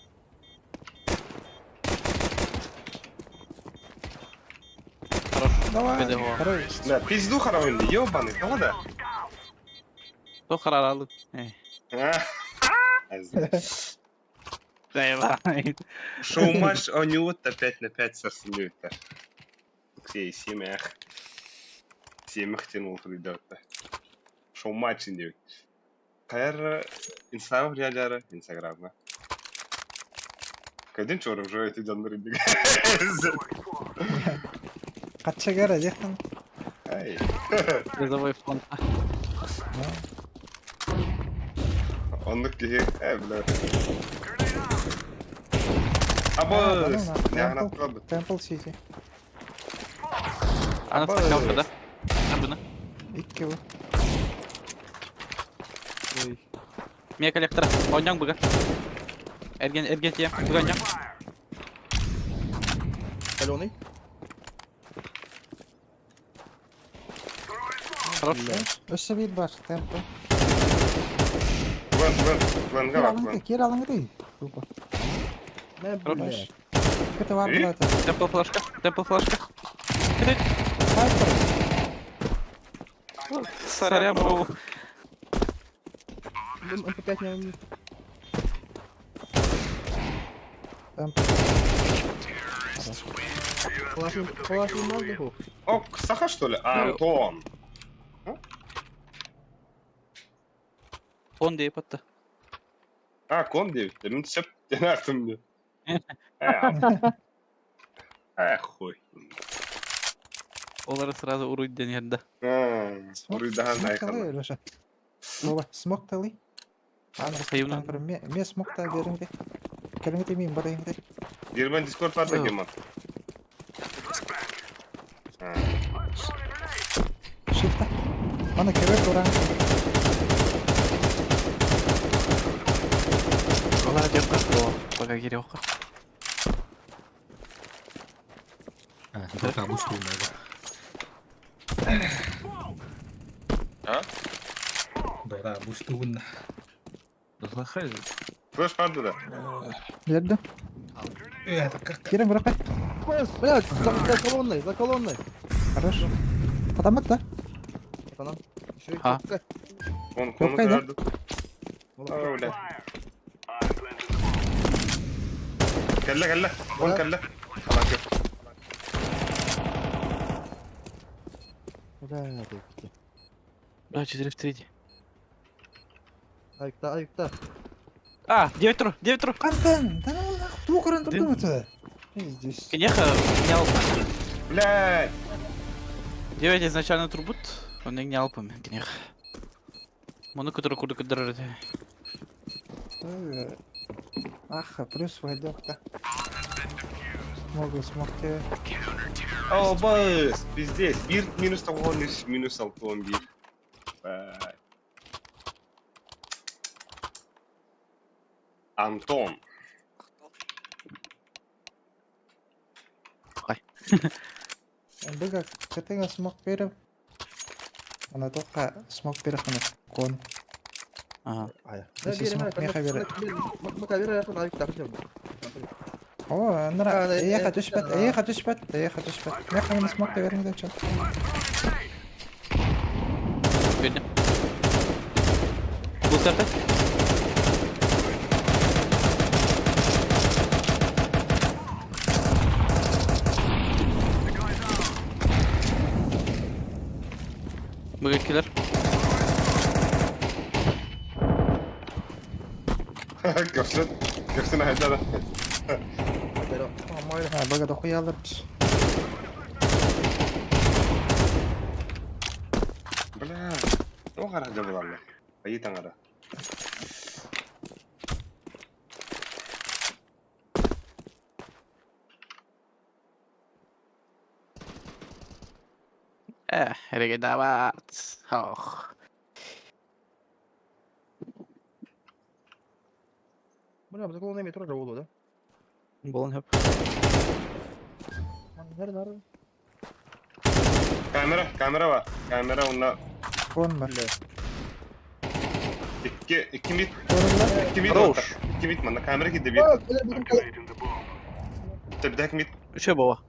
Хорош. Давай. ПДО. Второй. Бля, пизду харавын, ёбаный, кого да? То хараралы. Э. Давай. Шоу-матч оонньуут 5 на 5 сарсынныбыттар. Алексей сиэмэх. Сиэмэх диэн уол суруйдаабыттар. Шоу-матч диэбит. Хайар Инстаграм реалиары Инстаграмҥа. Кэлин чуор уже эти дьоннор инник. Хаччагара диэхтэн. Ай. Призовой фонд. Оннук киһи, э, бля. Абыс! Нягнап турабыт. Темпл Сити. Ана стакалка, да? Абына. Икки бу. Мия коллектора. Оонньоҥ быга. Эрген, эрген тиэм. Быга оонньоҥ. Каленый. Хорош. Өссө биир бар. Темпл. План, план, планга Кир бар, алың план. кир алың дей. Тупо. Мэ, Хорош. блядь. Кыты бар И? булата. Темпл флешка. Темпл флешка. Хайпер. Сорян, бро. МП5 не... Темпл. Калаш калаш не можно? Ок, саха что ли? Антон. Он деп атты. А, кон деп. Мин сөп тенахтым деп. Э, э, хуй. Олар сразу уруй денерді. Уруйдахан Смок айқала. талы, Леша. Вова, смок талы. Аны Хайымнан. Ме, ме смок та бериңде. Кэлиңде мин барайыңде. Дирбен дискорд бар да кеман. Шифта. Аны кебек уран. Олар деп қой. Пока керек қой. А, Дота бустуун А? Дота бустуун. Флеш барды да. Берді. Это как? Кирен бұрақай. Блядь, за, за колонной, за колонной. Хорош. Потамат да? Это нам. Еще и А. кнопка. Он кону Yok, hayda. көрді. О, бля. Кэллэ, кэллэ. Он кэллэ. Алан көр. Бля, ты. Да, 4 в 3. Айкта, айкта. А, 9 тру, 9 тру. Қантан, да ну нахуй, туу көрін тұрдың өті. Пиздец. Конечно, не алпа. Блядь. 9 изначально турбут, он не алпа, конечно. Мұны көтірі күрді күдірі. Ах, плюс войдет, да. Могу смогте. О, быс. Пиздец. Бир минус 9 минус 6 1. Бай. Антон. Быга кытыга смог беріп. Ана тоққа смог беріп қана кон. Ага. Ая. Если смог, меха бери. Мака бери, айкта, О, нара, А, эйха түшпәт, эйха түшпәт, эйха түшпәт. Меха мені смог беріңдер чат. Бердім. Бұл сәрті? Бұға келер. Көрсін. Көрсін айда да. Быга да хуялыр. Бля. О, қара жабылалар. Айы таңара. Э, регедават. Ох. Бля, бу закон метро же буолуо да? Буолан хөп. Нары нары. Камера, камера бар. Камера онна Кон бар. икки икки мид, икки мид Хорош. отар. Икки мид манна камера кидде бир. Тебдек мид. Үчө баба.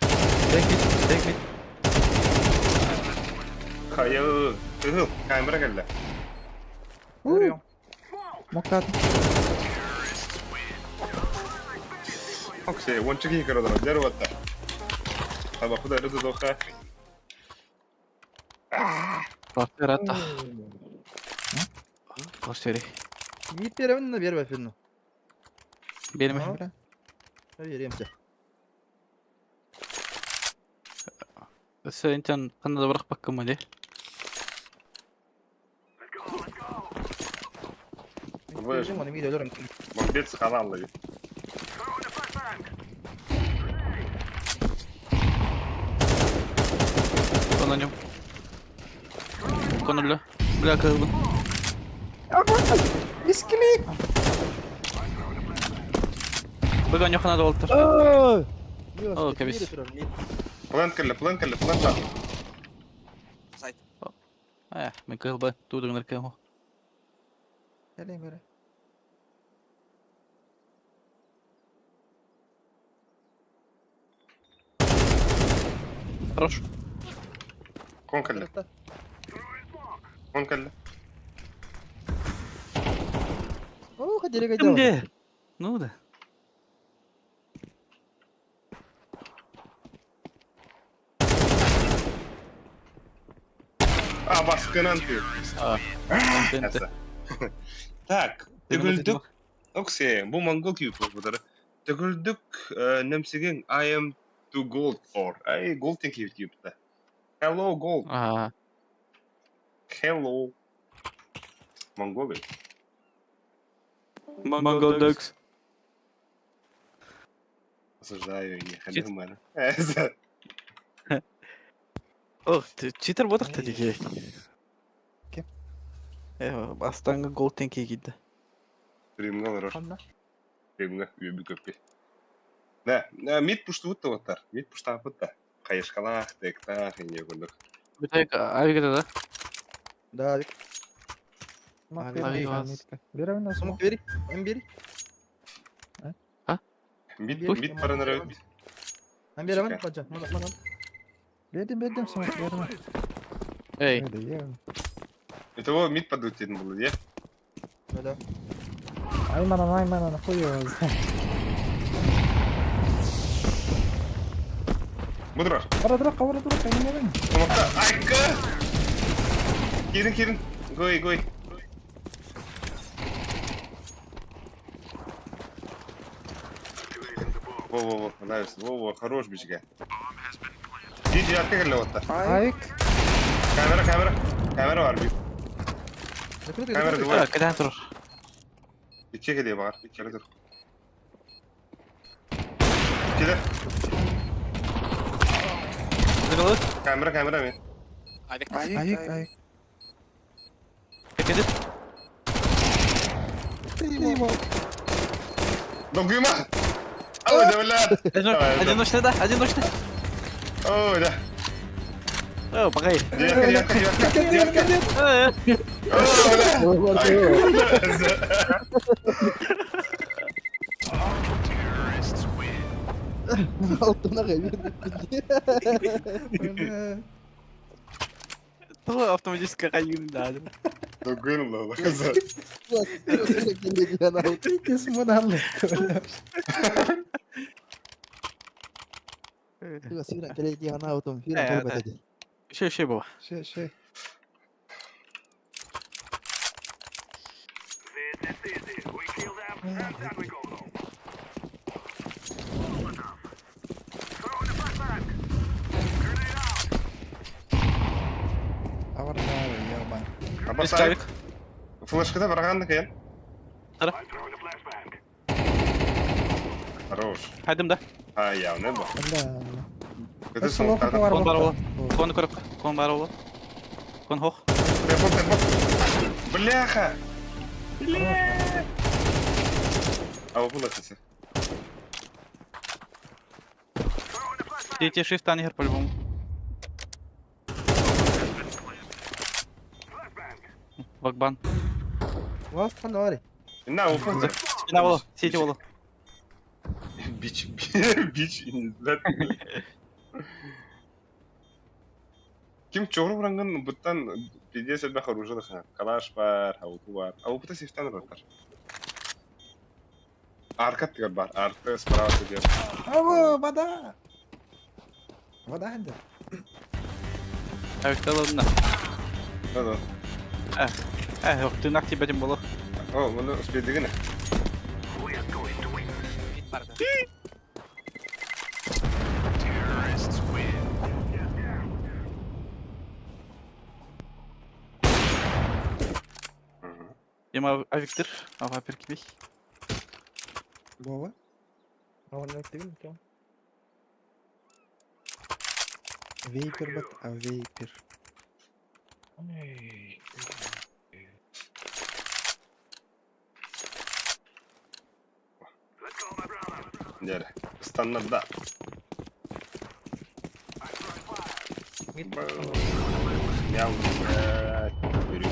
Тек мид, тек мид. Хайы. Ыгыл, камера келді. Мокат. Оксей, ончы кей кырылыр, дер отта. Таба куда рыды доха. Рата. Кошери. Мид беремин на бербе фирну. Берме. Бля. Берем те. Сен қандай да бірақ баққым әле. Вы- Оны мид өлөрөм. Бомбец халаллы. Кон на нем. Кон өлі. Бля, кырылдым. Мискилик. Бүгін йохана да болтыр. О, кабис. Плент келді, плент келді, плент бар. Ә, мен кырылбай. Тудың нәркем. Кэлин бері. Хорош. Кон келді, кон келді. О, хотели гайда. Кімде? Ну да. А, баскынан ты. Тенте. Так, төгүлдүк. Оксе, бу монгол күйіп бұдыр. Төгүлдүк немсеген I am to gold or. Ай, gold тен күйіп күйіпті. Hello, gold. А, Hello. Монголия. Монгол Dogs. Осуждаю, не Чит- ходил, мэн. Ох, ты читер бодық та деге. Кеп? Э, астаңғы гол тенке киді. Примга ларар. Ханна. Примга үйбі көппе. Да, мид пушты бұтты оттар. Мид пушты апытта. Қайышқалақ, тектақ, ине күндік. Бітайық, авигада да? Да, Мак Ай, берем, вас. митка. Берем на смог бери. М бери. Мид, Ой. мид паранара өт. М беремин, Чика. бача. Мана, мана. Бердим, бердим, смок бердим. Эй, Öyle ye. Этого мид падут дедім бұл, е? Да. Айманан, айманан, хуй его знает. Бұдырар. Бара дура, бара дура, кайын берем. Томақта. Айка! Келін, келін. Гой, гой. Во, во, во, нравится. Во, во, хорош бичге. Диди, арка келі отта. Айк. Камера, камера. Камера бар bir. Закрытый. Камера закрытый. двое. кәден тұр. İki geliyor var. Bir kere dur. İki de. Зырылы, Kamera kamera mi? Айк, айк. кәден. Догума! Ой, да бля! Одиночный, да, одиночный. Ой, да. О, погоди. Девятка, девятка, девятка, девятка. Э, Ой, бля. Алтына кайбер. Бля. То автоматически қайын да. Догуйным да, Ты смудал. Еще, еще было. Ше, ше. Аварда, ебан. Абасай. Флешкада барганды кыйын. Хорош. Хайдым да. А, явно бу. Бля. Это Өссө лоха соңтады. бар Кон бар буолла. Кон көрөп, кон бар ола. Кон хох. Телефон, телефон. Бляха! Бля! А вот было кстати. Третий shift ани хер по-любому. Вакбан. Вас ханна На, вот Спина вола, сети вола. Бич, бич, не знаю. Ким чоғыру бұрангын бұттан пиздец элбэх оружие Калаш бар, ауку бар. Аукута сифтан ұраттар. Арка тигер бар, арка справа тигер. Аво, вода! Вода ханды. Авикталына. Да-да. Э, тынак тебя тем было. О, мұны успедігіне. Ема авиктыр, ава перкибей. Вова. Вейпер бат, а вейпер. Дәрі. Станнарда. Мяу, блядь. Бери,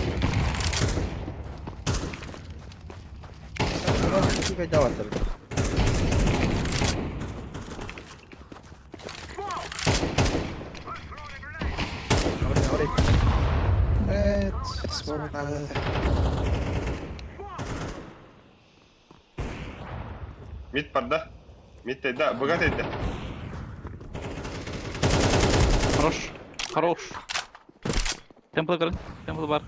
Эт, смог надо. Мид барда. Мид да, богатый да. Хорош. Хорош. Темпл көрін. Темпл бар.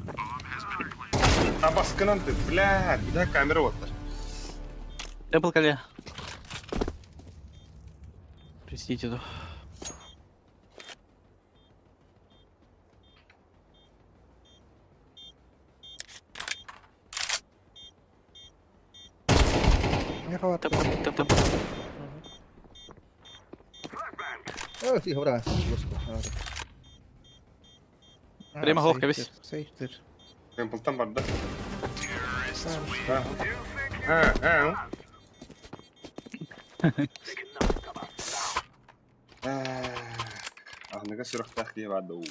А баскынан ты, блядь, куда камера вот. Темпл кале. Простите, да. Не хватает. Темпл, темпл, темпл. Время головка весь. Сейфтер. Темплтан барда. А, а, а. Ахныга сүрөхтәх дие барды уу.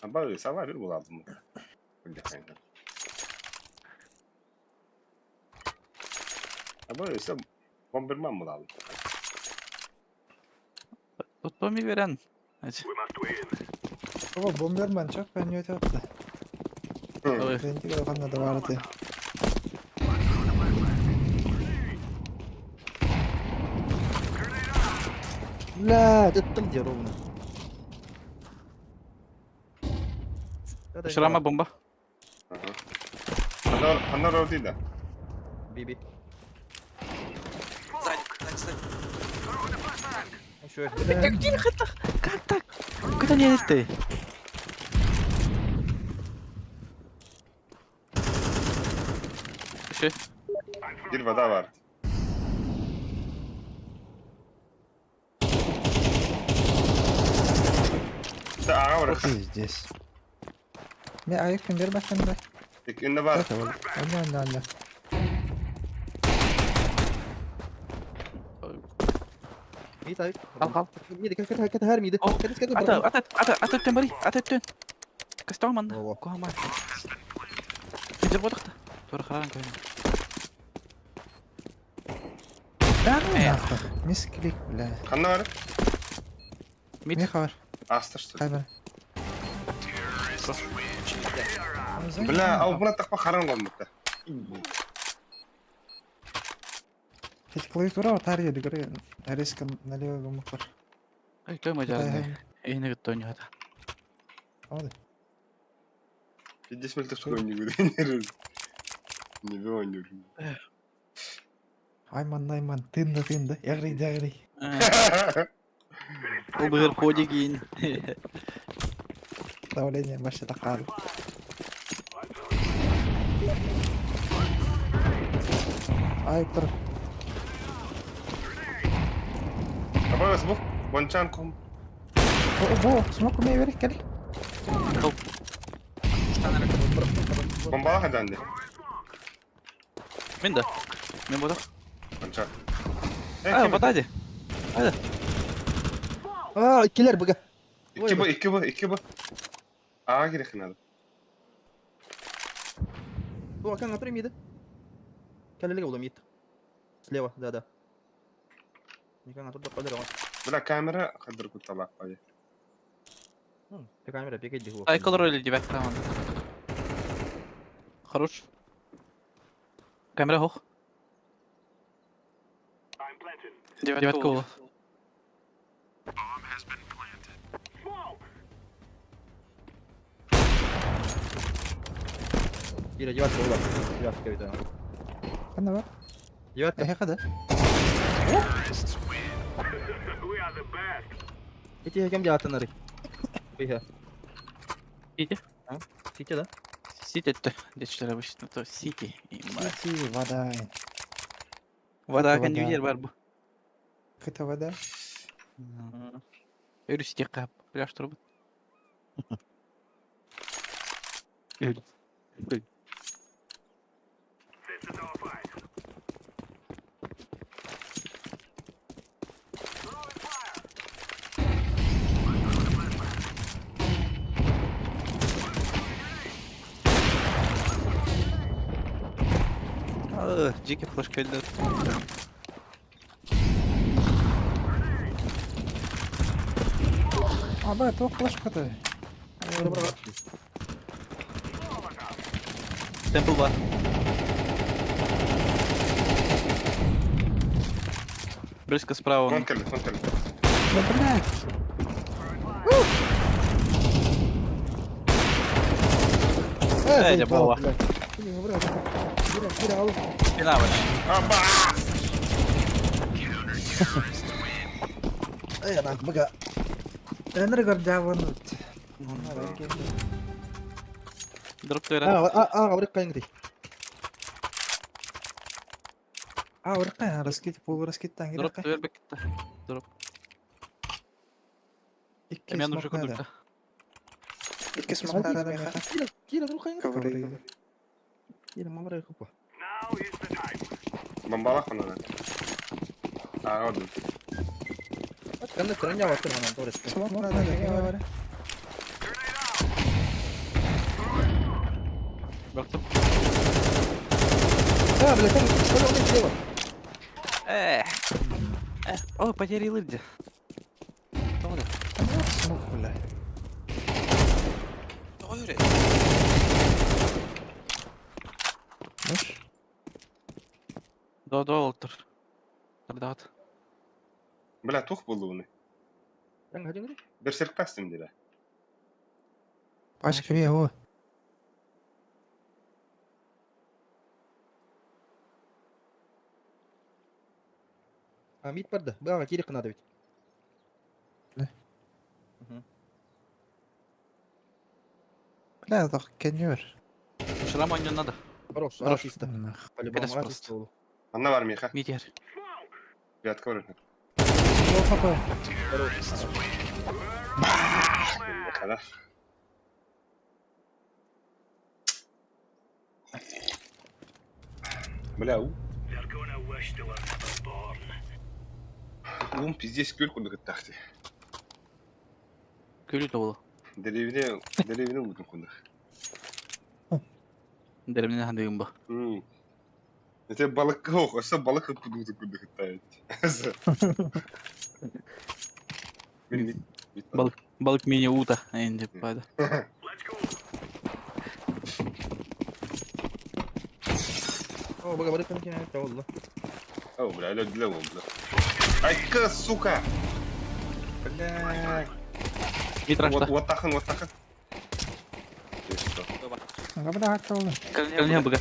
Аба сава бир буладым. Аба өсө бомберман буладым. Тотоми верен. Эти. Ова, бомберман чак ben өте апты. Ой. Ренти алғанна да барды. Бля, это где ровно? Шрама бомба. Анар анар ордида. Биби. Сзади, сзади, сзади. Еще. Как так? Куда не ты? Еще. Бир вода бар. Да, ага, бар. Здесь. Мен аяқпен бер бақтан да. Инне бар. Это вот. Анна, анна, анна. Ал, ал. Миди, ката ката хар миди. О, Ката ката. Ата, ата, ата, ата өттен бари, ата өттен. Костюм манда. Ого. Кохама. Кенжер бодақта. Тура қараған көйін. Да ну нахуй. Мисклик, бля. Ханна бар? Мид. Не хабар. Аста что ли? Қай бар? Бля, ау буна тақпа харан голмутта. Эти клавиатура вот ария, говорю, резко налево гумукар. Ай, той мажарны. Эйне гыттон ята. Алды. Пиздец мөлтөп скоро не буду. Не бе не. Айман, айман, тынды, тынды. Ягри, ягри. Ол бұғыр ходи кейін. Давление башы тақал. Ай, тұр. Абагас бу. Ванчан ком. Бу, смок умею верить, кали. Бомбалаха данды. Мен да. Мен бодох. Ванчан. А, вода ди. А, иккилэр быга. 2 б, 2 б, 2 б. Ага керек надо. О, кан атыр миді. Кәлелеге була мид. Слева, да, да. Никан атыр да калер. Бля, камера хадыр куталак пали. Ты камера бегай диху. Айкол роли девятка команда. Хорош. Камера хох. Девятка була. Кира девятка була. Девятка бит. Ханна бар. Девятка. Эхе када. Эти кем девятка Быга. Сити. Сити, да? Сити это дечилер обычно то Сити. Сити, вода. Вода Вода. кондюлер бар бу. Кыта вода. Өрү сити кап. Пляж турбут. Өл. Өл. Жеке флешка өлдү. Аба, тоқ флешка ты. Темпл бар. Близко справа. Вон келди, вон келди. Да, блядь. Эй, заебал, була. блядь. Кира, Кира, алып. Спина вообще. Аба! Эй, ана, быга. Энергордявын. Дроп төре. А, а, а, аврик кайыңды. А, урка, раскид, полураскидтан Дроп керек. төре бекетте. Дроп. Икки Мен уже смок надо. кудурта. Икки смок надо, меха. Кира, Кира, друг кайыңды. Ковры. Кира, мамара хупа. Бомбалах она. А, вот. Кандай тренja ватыр манан торес. Смок надо, меха бар. Бактым. А, блядь, там, там, слева. Эх. Эх, о, потерял где. Тоғры. Смок, бля. Тоғры. Можешь? До до олтыр. Дат. Бля, тух булуны. Жаңа хадиңри? Берсерк тастым дире. Пачка бе, о. А, мид барды. Бага кире кынады бит. Не? Бля, тоқ кенюр. Шрам ойнен надо. Хорош, Хорош. а, чисто. Нах. По-любому, Келес а, просто. чисто болу. Анна бар меха. Митер. Вятка бар. О, какой. Меха, да. Бля, у. Ум пиздец күл кудык тахты. Күлі толы. Деревне, деревне утун кудык. Деревне хандыгым ба. Это балык ох, аса балык кудык кудык тает. Мин мин. Балык, балык мини ута. Энди пада. О, бага барык кына кире болду. О, бля, алё, для бля. Айка, сука! Бля. Митрашта. Вот тахын, вот тахын. Бля, хакты Кальня бага.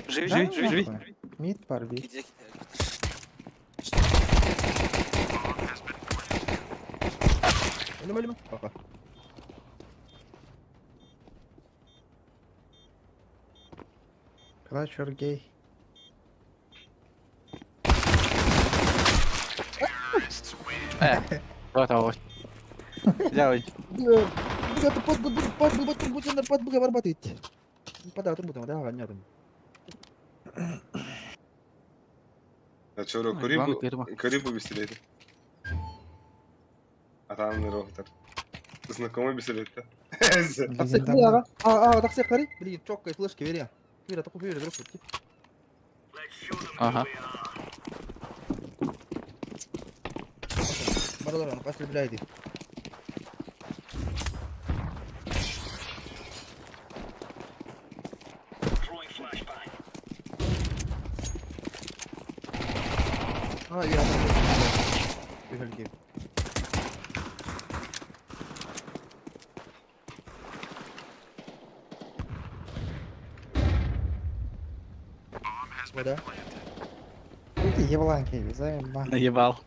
Живи, живи, живи, живи. Мид бар би. Өлүм, өлүм. Бака. Клатч or гей. Вот, вот. Дявой. Чоро, Главное, Карибу, первый. Карибу веселейді. Атаның роботтар. Знакомый веселейді. Легендарный. А, так всех гори. Блин, чокай, флешки, бери. Вера, такую вера, друг, Ага. Баралар, пошли, блядь. А, я Выгляди. Вода. Ты ебланки, заеба. Наебал.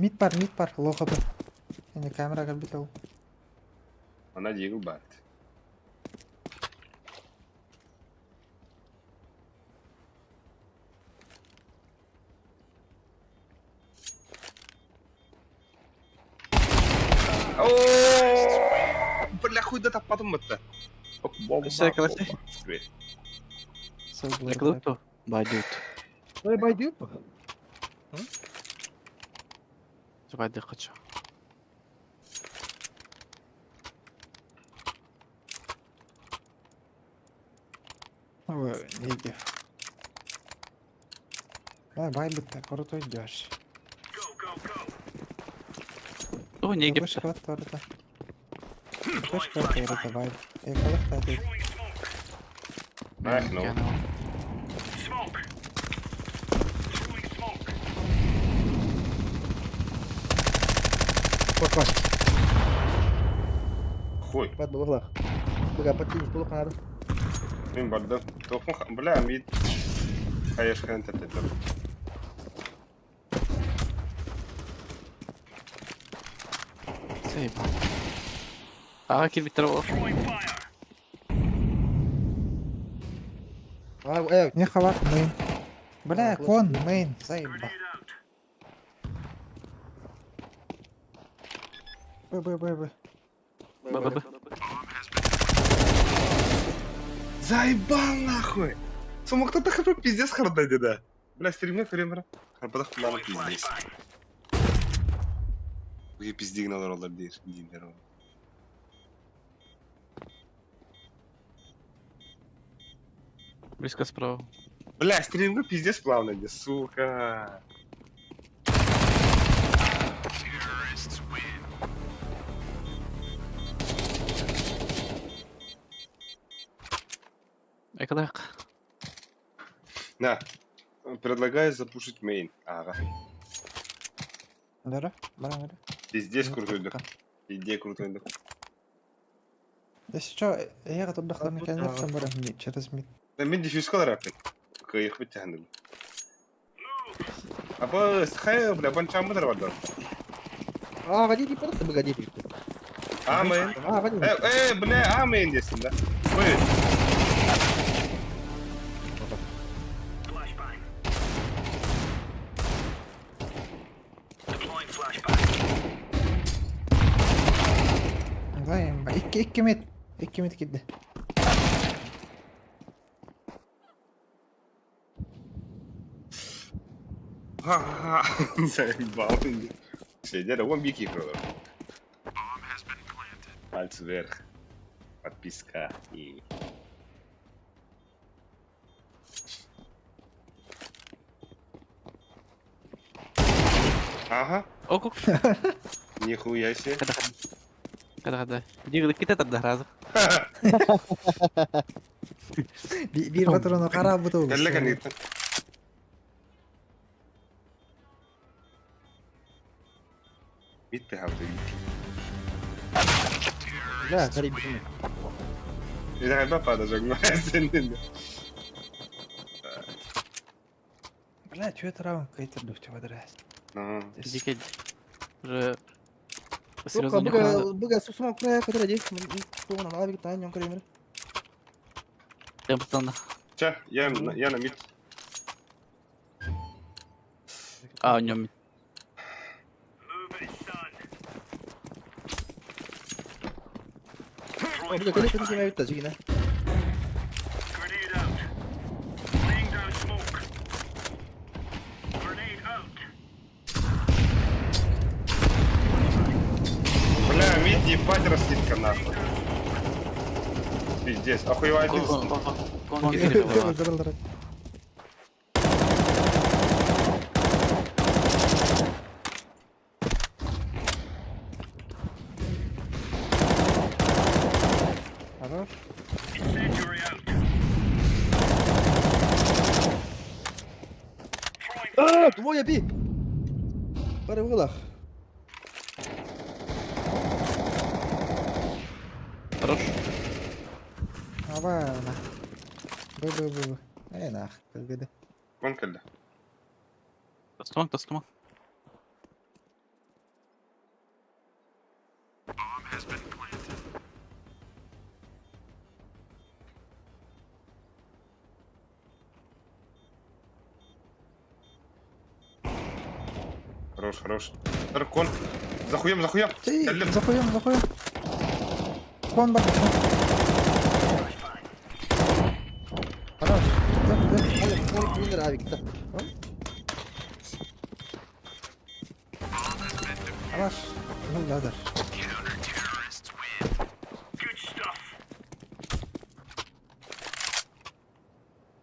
Мид бар, мид бар, лоха бар. Енді камера кірбит ол. Она дигл барт. Бля, хуй да таппадым бітті. Все, короче. Сол Я круто. Бадют. Ой, байдю. Байды хочу. Ой, неге. Ай, бай бітті, круто идешь. О, неге. Вышка торта. Вышка торта, бай. Эколог та Ах, ну. Пока. Хуй. Под было. Бля, подтянись, плохо надо. Мен барды. Тоқын, бля, мид. Хаешхан тәтті. Заебал. Ага, кирбиттер ол. А, Не хавар, мейн. Бля, А, кон, мейн, заеба. Б, Б, Б, Б. Б, Б, Б. Заебал нахуй! Сумақтата храпа пиздец харда деді. Бля, стримге көрем бра. Харпада құланы пиздец. Бұге пиздеген алар олар дейір. Дейіндер ол. Близко справа. Бля, стримге пиздец плавно де, сука. Экодак. На, предлагаю запушить мейн. Ага. Дара, бара, бара. Пиздец крутой дых. Идея крутой дых. Если что, я готов дохлым через мид. Да мен дефьюз қалар аппен. Кайық бітті Апа, хай, бля, банчамы дар бар. А, води, просто погоди. А, мейн. А, води. Э, э, бля, а, мейн десін да. Ой, Заеба. Икки, икки мид. Икки мид кидdi. Ха-ха-ха. Заебал. Сидели, вон бики играл. Пальцы вверх. Подписка и... Ага, О, как. нихуя себе. Когда когда. Где кита тогда раза. Bir patronu kara bu da Кәллә кәнеттен. Битті хавты битті. Бля, гори, бежим. Иногда падажок, сенен. Бля, чё это раунд какой-то дух водрас. Ну, Дикий. Уже. Сука, Серьезно, не быга, быга, сумок края, который здесь, кто на лаве, та, нем кремер. Я постоянно. Ча, я, я на мид. А, у него О, бля, кэлэ кэлэ кэлэ бүттэ жигинэ. Бля, мид ебать расслитка нахуй. Пиздец, охуевай ты. Кон киирдэ. Хорош. А, двое би. Бары углах. Хорош. Аба, на. Б, Б, Б, Б. Эй, нах, кыргыды. Кон кэллэ. Тастымаҥ, тастымаҥ. Хорош, хорош. Кон. Захуем, захуем. Ты, Кэллим. захуем, захуем. Кон бар. Хорош. Да, да. Ол күннер авикта. Хорош. Ну, ладер.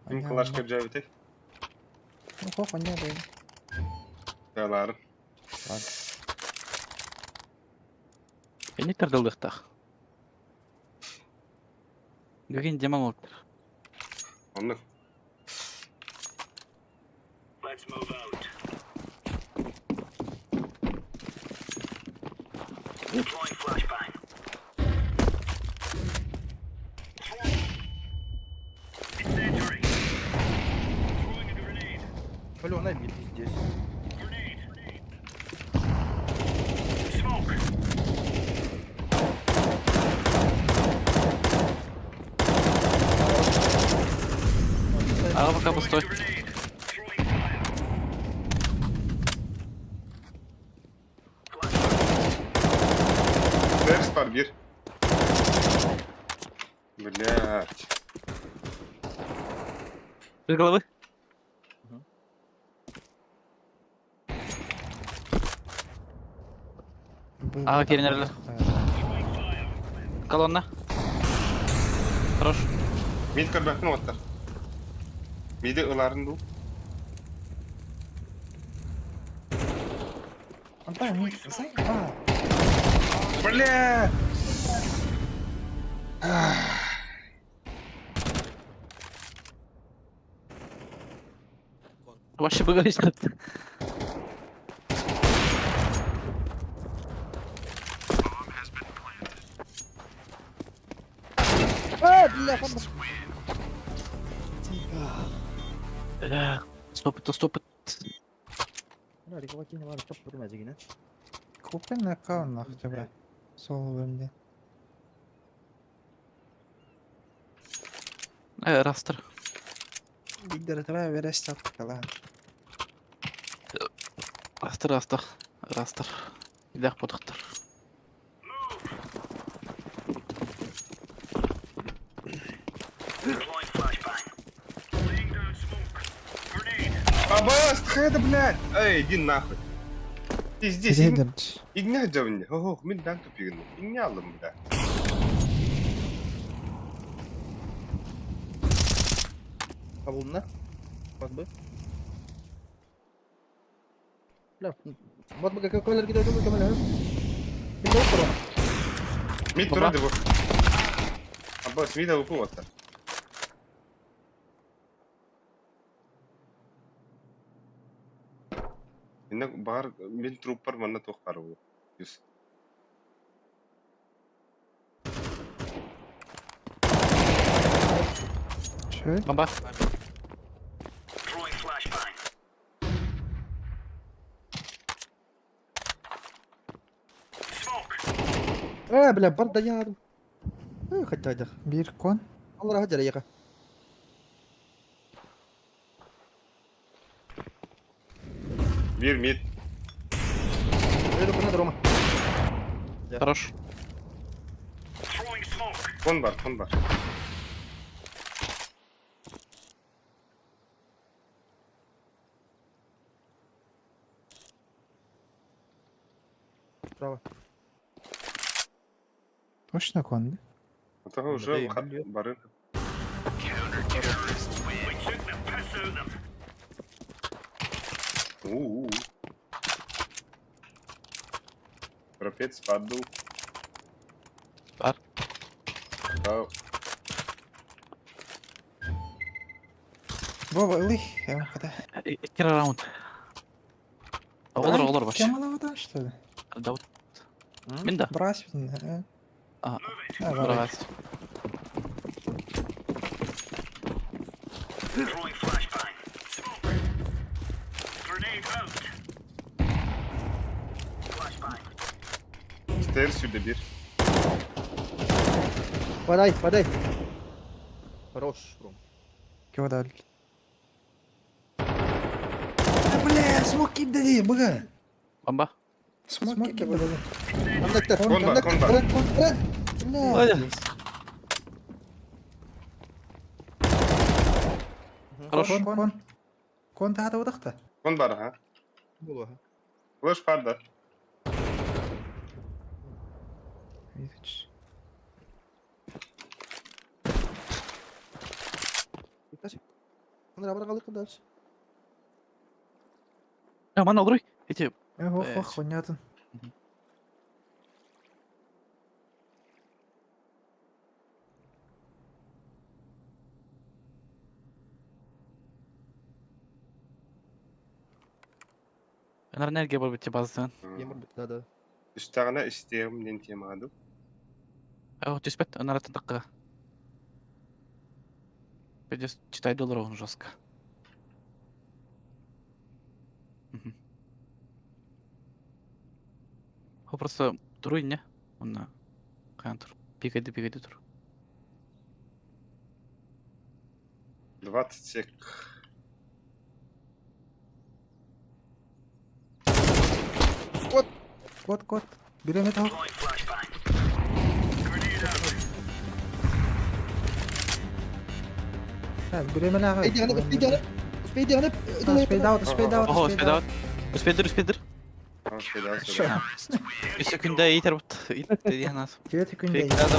Ким калаш кырдьаабытай? Ну, хох, он не был. Яларын. Кэнник тардыллыахтаах. Бүгүн демон олтар. Оннук. Бля, она мид здесь. Аҕа пока пустой. Ферст бар бир. Блять. Без головы. Аҕа киирэн Колонна. Хорош. Мид көрбөппүн уоттар. Миди ыларын дуу. Антон, не заебал. Бля! Вообще поговорить надо. А, бля, кон. Бля, Стоп это, стоп это. Бля, рекова кини бар, чоп турма жигинэ. Купи на аккаунт хотя бы. Соло МД. Растер. Бидер твоя верестя ладно. Растер, растер. Растер. Илэх бодохтор. Абас, это, блядь! Эй, иди нахуй. Пиздец, Дедем. игня дьэвни. Ох, мин дан тупигин. Игня алым, бля. Кабулна. Бак бы. Бля, бак бы какой колер кидает, какой колер. Мид Баба. турады бу. Абас, мид алып уоттар. Инна бар мин труппар манна туох бар бу. Юс. Че? Бомба. Э, бля, бар да я. Э, хотя да. Бир кон. Алла хаджара яка. Биир mid. Өлө кына Рома. Хорош. Кон бар, кон бар. Право. Точно кон, да? Того уже бары. У-у-у. Пропец падал. Бар. Ау. Вова, ылых, я вам когда. Икки раунд. Олар, олар вообще. Кем алабыдан, что ли? Да вот. Мин да. Брась, э? А, А, давай. Брась. Stairs сюда бир. Подай, подай. Хорош, Ром. Кого дали? Да, бля, смог кидали, бага. Бомба. Смог кидали. Коннектор. Кон бар, кон бар. Кон, кон, бля. Ой. Хорош. Кон, кон. Кон тахта удахта. Кон бар, ага. Было. Флеш падда. Видишь. Андра, абра калык дальше. Э, мана олруй. Эти. Ох, Блядь. ох, понятно. Энергия бар бит баздан. Емір бит, да, да. Үстәгенә истеем ден темаду. О, түспәт, анара тындыкка. Пиздец, читай доллар он жестко. Мгм. О, просто туруй не? Онна. Каян тур. Пикайды, пикайды тур. 20 сек. Кот, кот. Берем этого. Так, берем ага. Успей дегенеп, успей дегенеп. Успей дегенеп. Спейд аут, спейд аут, Ого, спейд успейд аут. аут. Успейдер, успейдер. Сюда, Шо? сюда. Үс секунда итер бут. Ит дигән аз. Девять секунд. Фейк надо.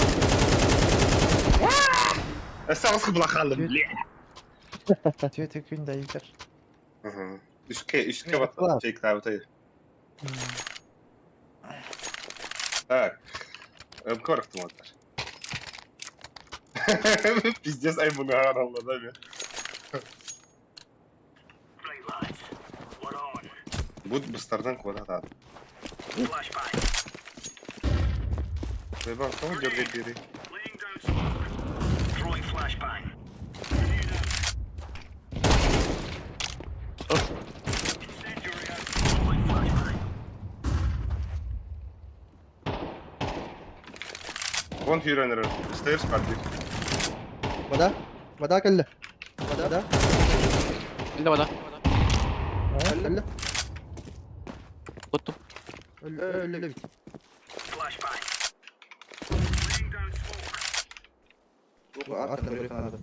Әсәгыз кыблахалым, бля. 9 секунд итер. Ага. Үскә, үскә бат. Фейк аут. Так. Корыктым аттар. Пиздец, ай буны аралла да мен. Бут быстардан кодатады. Зайбан, кого дергай бери? Вон фюренер, stairs party. Вода. Вода кэллэ. Вода. Да. Инде вода. Кэллэ. Отту. Өллө бит. Арта бер канада.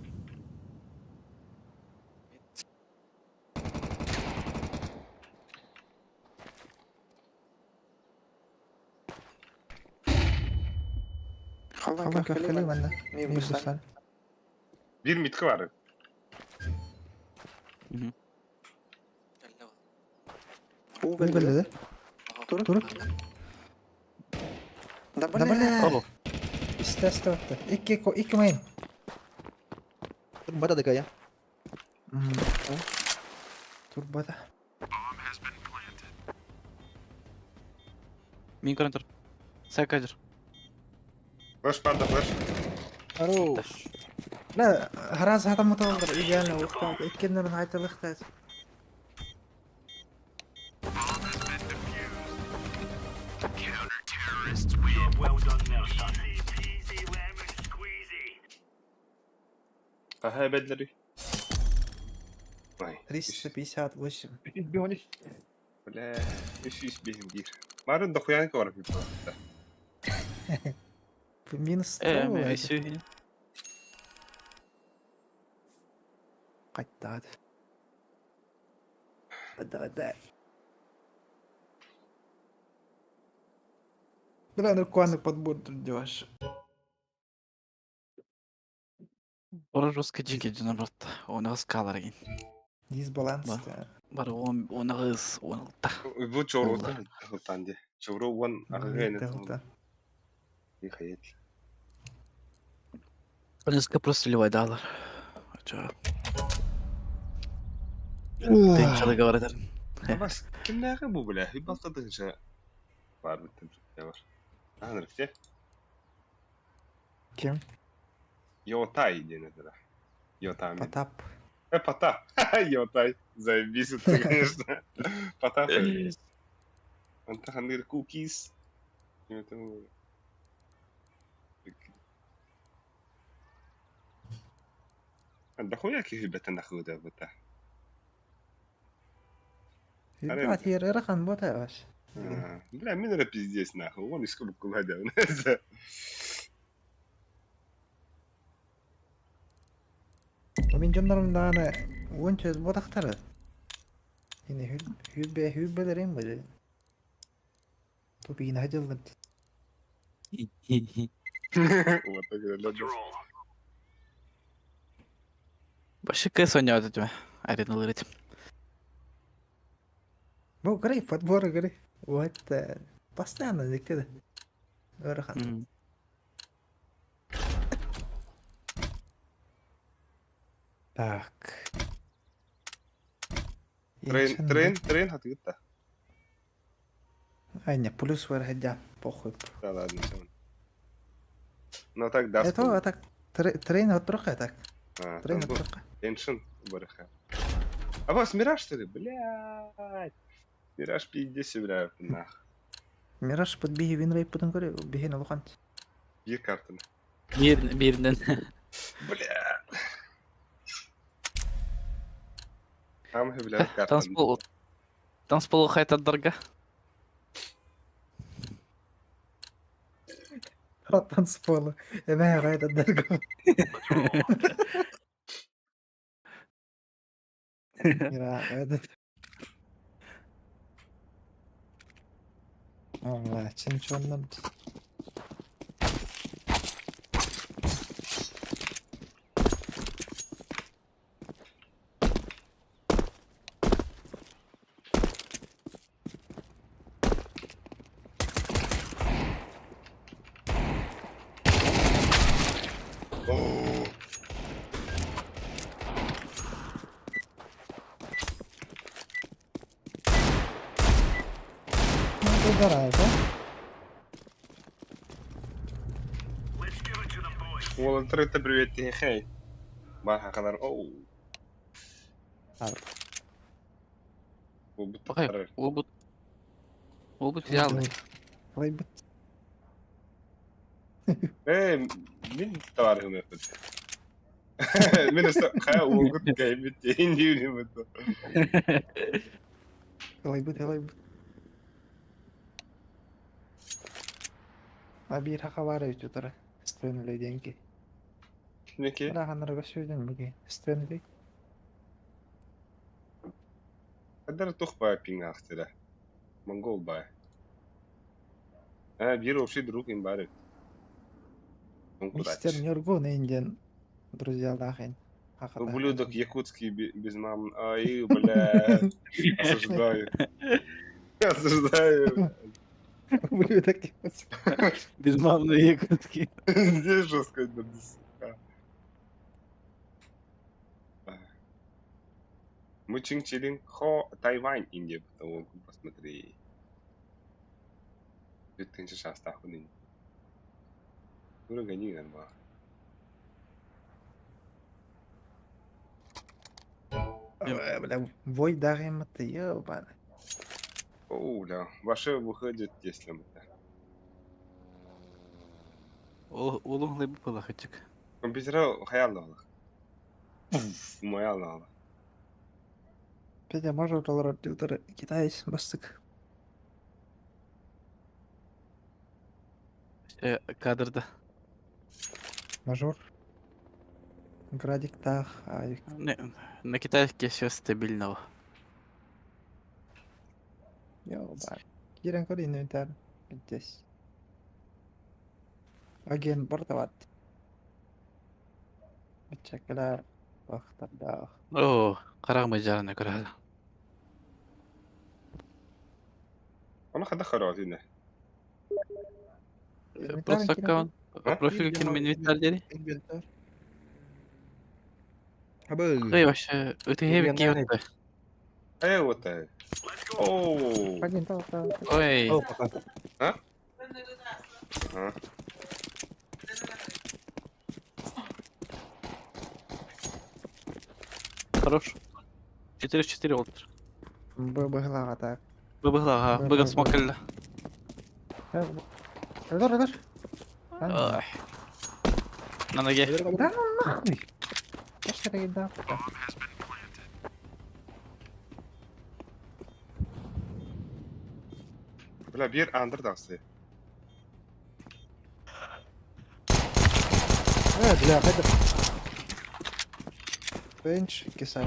Халан көхле менде. Мен бусан. Бир митки бар. Бу белде. Тур. Тур. Да бля. Ого. Истәсте атты. Икки икки мейн. Бата дакая. Турбада. Мин көрән тур. Сайкадер. Флеш парда, флеш. Хорош. Ла, раз хата муталдыр идеально уктап. Иккеннерин айтылык та. Ага, бедлери. Ай. 358. Биониш. Бля, 305 биир. Марын дохуяны көрөр пиппа. Минус Э, 100 мен это. өсүү. Кайтады. Да, да. Бля, ну куаны подбор тут делаешь. Ора жестко жиге жана брат. Оны скалар ген. Дисбаланс. Ба. Да. Бар он оны кыз, оны та. Бу чорута тахтанди. Чору вон агыгайны. Михаил. Несколько просто ливай далар. Чо. Тенчалы говорят. Бас кимнәге бу бля? Хибалтадынча бар бит бар. Анрыкте. Кем? Йотай диэн это. Йотай. Потап. Потап. Йотай. Заебись это, конечно. Потап. Онтон кукис. Дохуя киһи нахуй да. Ребят, Ерахан бота Бля, мин эрэ пиздец нахуй. Он из кубка Мин дьоннорум даҕаны уонча ботахтары. Ини хүббэ хүббэлэрин били. Тупиина хадьыллар. Вот так Let's roll. Башы кэс ойноод этим. Ареналар этим. Бу грей подборы грей. Вот постоянно диктеді. Ыарахан. Так. Трейн, трейн, трейн хатыгытта. Ай, не, плюс вархадя, похуй. Да ладно, все. Ну так даст. Это так трейн от так. Трейн от Эншин барыха. А вас Мираж что ли? Блядь. Мираж пиздец, бля, нах. Мираж подбиги винрей потом говорю, беги на лухант. Бир картаны. Бир бирден. Бля. Там, бля, картаны. Танцпол. Танцпол хайтаддарга. Танцпола. Эбэ гайда дэргэ. Let's roll. Мира гайда. Алла, чин чоннам. О, Ну, дорога. Let's give it to them, boys. Волонтеры привет, хей. Баха оу. Ар. Бахай. Олбут. Олбут идеалный. Лайбыт. Э, мин товар хымыппыт. Мин өстө хая уолгут кайбит индиүнү бут. Лайбыт, лайбыт. А бир хакабара үтүтара. Стэнли деньги. Неке? Раханнар көсүүдөн бүги. Стэнли. Адар тух бай пиңахтыра. Монгол бай. А, бир общий друг им бары. Мистер Нюргун инден друзья лахин. Ублюдок якутский без мам. Ай, бля. Осуждаю. Осуждаю. Ублюдок якутский. Безмамный якутский. Здесь жестко, да, сука. Мы чин хо Тайвань, Индия, потому посмотри. 2006 хунин. Уровень нормально. Бля, вой дарим ты, ёбаный. О, бля, ваше выходит, если мы. Олуң лайбы была хачык. Компьютер хаяллах. Мояллах. Петя, может олорор дии Китай бастык. Кадрда. Мажор. Градиктаах, авик. На китайске все стабильного. Ёба. Киирэн көр инвентарь. Здесь. Агент бортоват. Чакалар бахтардаах. Оо, хараҕым ыдьаарына көрөһө. Ону хайдах көрөҕүт иннэ? Просто аккаунт. Профиль ким инвентарь диэри? Инвентарь. Абы. Ый, вообще, ытыһы киһи Э, вот э. Оу. Один та Ой. О, пока. А? Ага. Хорош. 4-4 олтер. Быһылаҕа так. Быбыһлаҕа, Б- быга б- смокалла. Өлөр, өлөр. Ой. На ноге. Да ну нахуй. Я да. Бля, биир андыр тахсы. Э, бля, это... Бенч, кисай.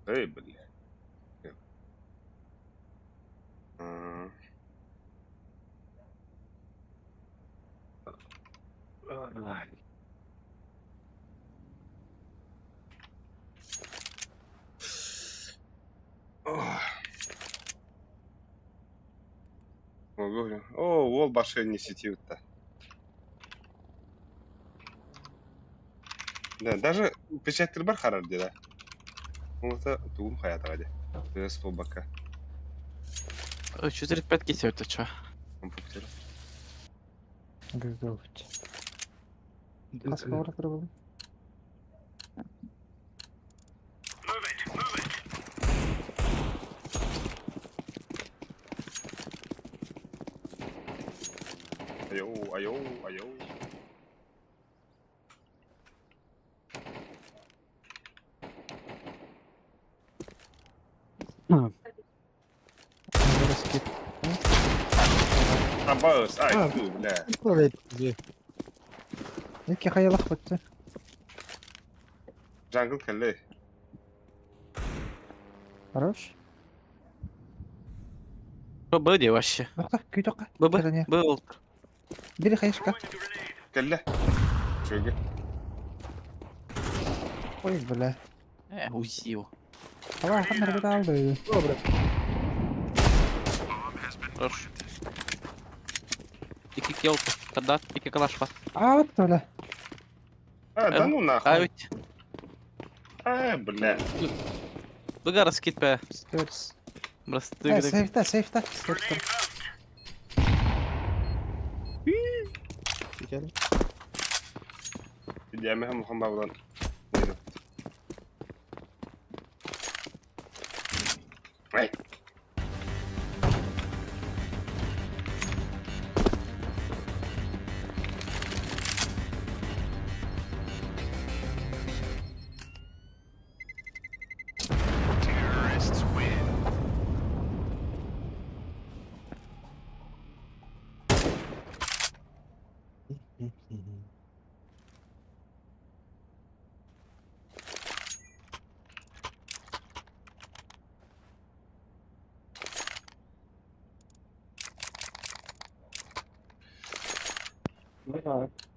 Эй, бля. М. Ох. Ого, О, уол башен не сетил-то. Да, даже печаттер бар харар да. Ол тугум хаятаға де. Өз бака. 4-5 кесе это чё? Компьютер. Гүгүч. Хас коворотор был. Move it, move it. Айоу, айоу, айоу. Скип. Абас, ай, ту, бля. Икки хаялах бутты. Jungle кэллэ. Хорош. Что Б где вообще? Тоқта, күй тоққа. Б, Б, Б олтер. Бери хаешка. Throwing a grenade. Кэллэ. Чөгі. Ой, бля. Узи его. Давай, хаммер бит алды. Добре. Хорош. Икки келтер. Тогда икки калаш бар. А, вот бля. А, да ну нахуй. А ведь. А, бля. Быга раскид по. Стерс. Бросты. Э, сейфта, сейфта. Стерс. Grenade out. Идеями Мухаммад Эй.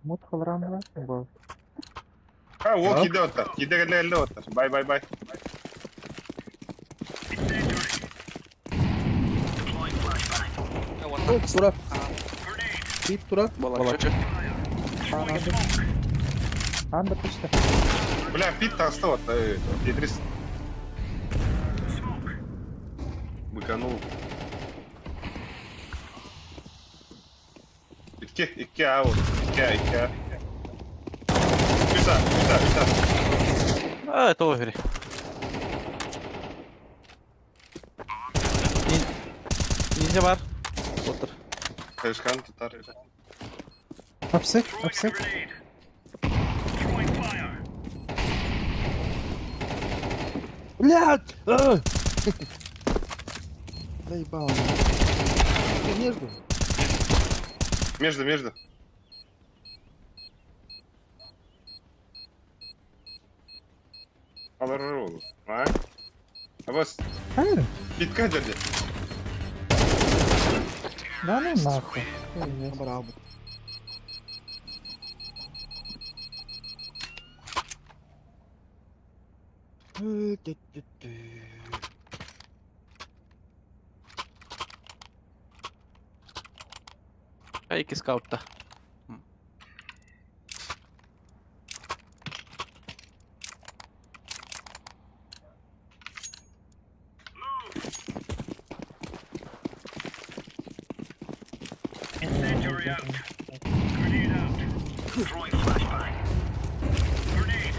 Мут холрам бла. А, о, киде оттар. Киде кэллэ кэллэ оттар. Бай, бай, бай. Incendiary. Deploying flashbang. О, тура. Grenade. Пит тура. Балачок. Fire. Throwing smoke. Анда пусто. Бля, пит таста вот. Идрис Smoke. быканул. Икки, икки а вот. Икки а, икки а. Үса, үса, үса. А, это овери. Нинджа бар. Отыр. Хайышкан тутар. Апсык, Throwing a апсык. grenade. Throwing fire. Блядь! А! Заебал. Ты между? Между, между. Алар А? Абас, Хайр. питка дерди. Да ну нахуй. Пиздец. Браво. Айки скаутта. Incendiary out. Grenade out. Throwing flashbang. Grenade.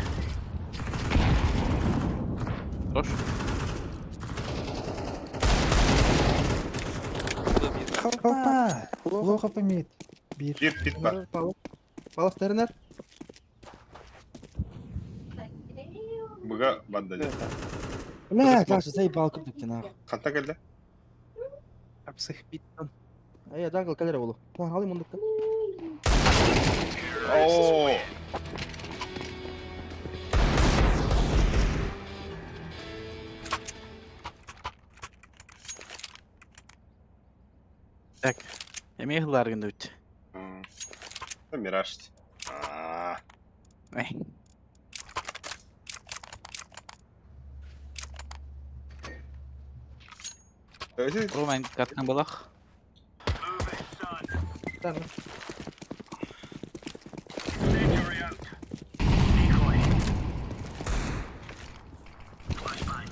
Хорош. Хопа! Плохо помит. Бир. Бир пит бар. Палас. Палас тернер. Быга банда деді. Бля, как же заебал, как ты нахуй. Қанта келді? Апсых. Биттан. Эй, джангл калера болу. Lan alayım onu da. О, Так. Эми хылар гында үт. М. Мираж. А, Эй. Өте Роман каткан балах. Move it, son. Terner. Incendiary out. Decoy. Flashbang.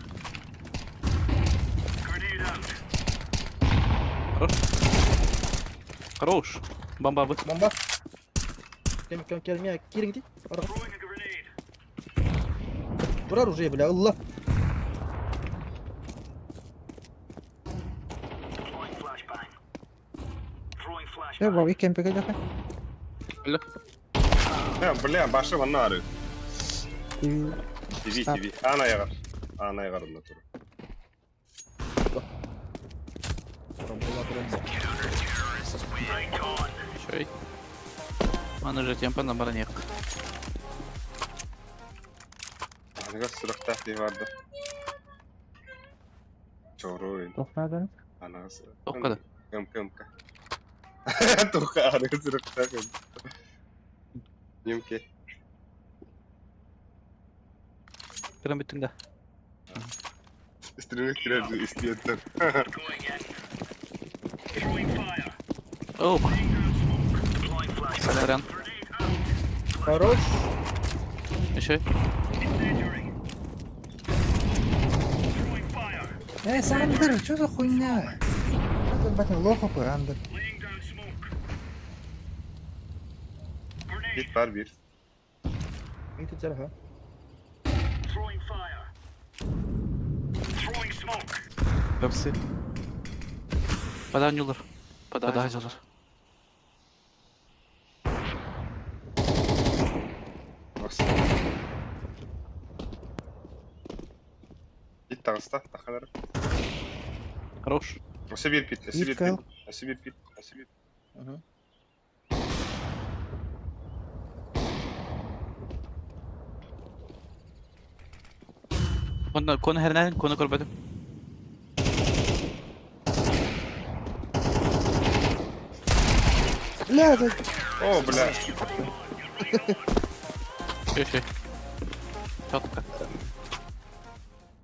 Grenade out. Хорош. Хорош. Бомба быт. Bomba. Gel gel gel gel girin gidin. Ara. Throwing a grenade. Vur oraya bile Allah. Deploying flashbang. Throwing Я flashbang. бабы кемпеге жакай. Бля, бля, башы ванна ары. ТВ. ТВ, Стоп. ТВ. Ана яғар. Ана яғар онда тұр. Right on. Чой. Маны уже темпа на баранек. Аныға сұрақта деп барды. Чоруин. Тохнадан. Аныға Тоққада. МК, МК. Тоққа, аныға сұрақта. Немке. Кірім біттің да. Стримге кіреді, істейді. Going in. Throwing fire. Оп. Laying down smoke. Deploying flashbang. Сорян. Grenade out. Хорош. Еще. Incendiary. Throwing fire. Э, Сандер, что за хуйня? Это, блядь, лохо по Андер. Laying down smoke. Grenade. Bit var bir. Git içeri ha. Throwing fire. Throwing smoke. Капсы. Поданюлар. Поданюлар. Бас. Бит тағыста, тақалар. Хорош. Осы bir pit, осы bir Бит кал. pit, осы bir pit, осы bir. Hı. Konu konu hernen konu korbadım. Бля, за... О, бля. Şey şey. Четко.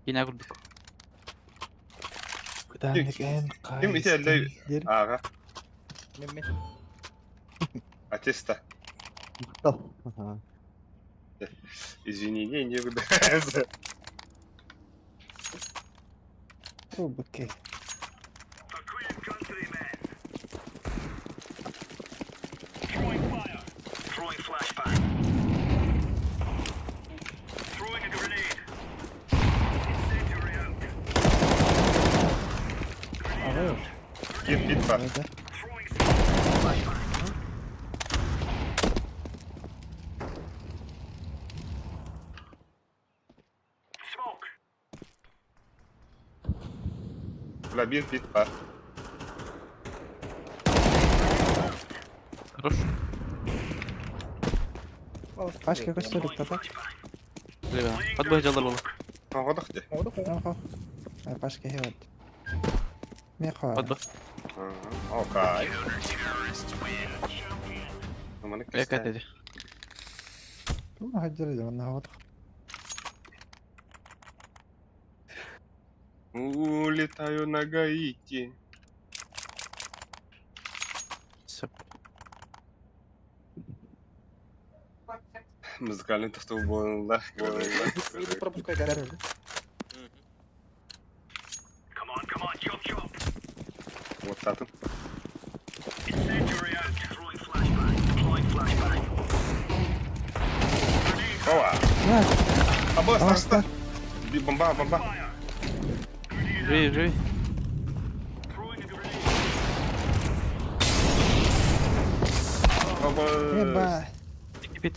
Yine kurduk. Куданник эн Ким ити әллә Дер. аға, Mehmet. атеста. Al. Aha. Извини, не, не буду. Окей. For Queen and country, men. Throwing fire. Throwing flashbang. Throwing a grenade. Incendiary out. Хорош. Кир. Бар. Да. Бля, биир пит бар. Хорош. Пашка көстөрүк тата. Лево. Подбой дьалар буолла. Оҕодох дии. Охо. Ай, Пашка хеват. Меха. Подбой. Окей. Маны Эка dedi. Ну, хаджары манна вот. Улетаю на Гаити. Все. Музыкальный тохтол буолла. Иди пропускай, да. Вот татым. Ова! Аба, старста! Бомба, бомба. Живи, живи. Аба. Еба. Пит.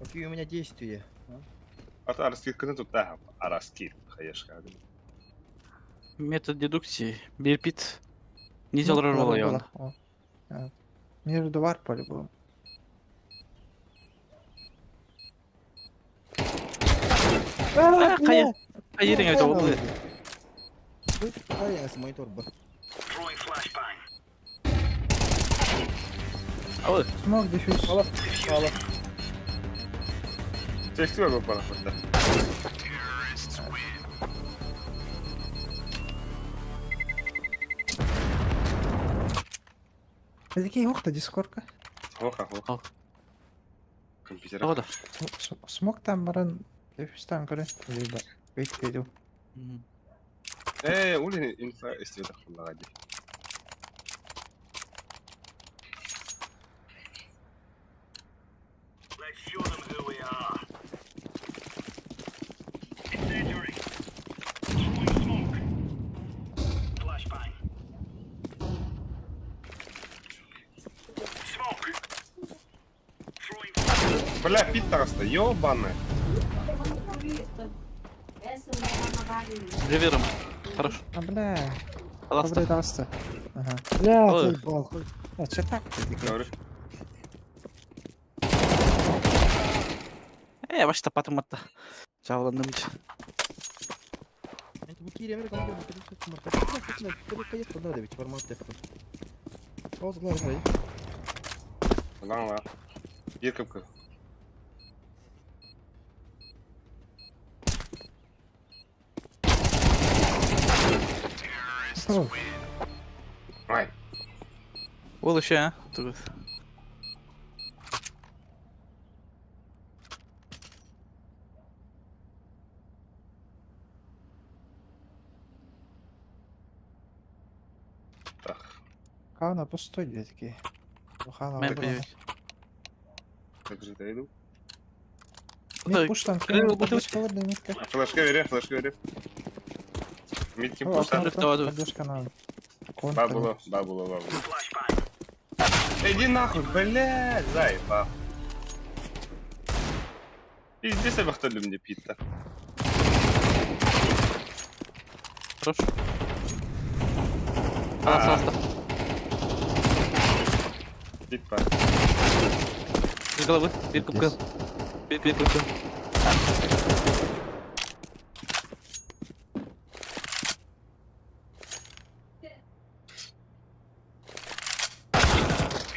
Какие у меня действия? а? Ата араскитканы тут да, араскит, хаешка. Метод дедукции. Бир пит. Не дьалар буолла явно. Между бар по-любому. А, хайа. Хайа это буолла. Дай я монитор бар. Алы. Смог дефьюз. Ала, ала. Чекти го пара фата. Такие ухта дискорка. Хоха, хоха. Ох. Компьютер. Тоҕо да. Смог там баран дефьюз там көрө. Либо вейт дедим. Э, ули инфа истеда хуллагади. Бля, пит тараста, ёбаный. Живи, Рома. Хорош. А бля. Аласта. Добрый дался. Ага. Бля, Ой. заебал. хуй. А че так? Говорю. Э, ваш тапатым атта. Жабыландым. Лан ла. Биир кыпкы. Ай. Ол еще, а? Тугут. Так. Кауна пустой где такие. Хана Мен появился. Как же это иду? Мид пуш там Крыло кинул, бутылочки. подушка мидка. Флешка вере, флешка вере. Митки О, пуш там. окно, Давай, давай. Подушка на контр. Бабуло, бабуло, бабуло. Иди нахуй, блядь, заебал. Пиздец, я бахталю мне пита. Хорош. Аласта, аласта. Пит па. Без головы. Бир кыпкы. Бир, бир кыпкы.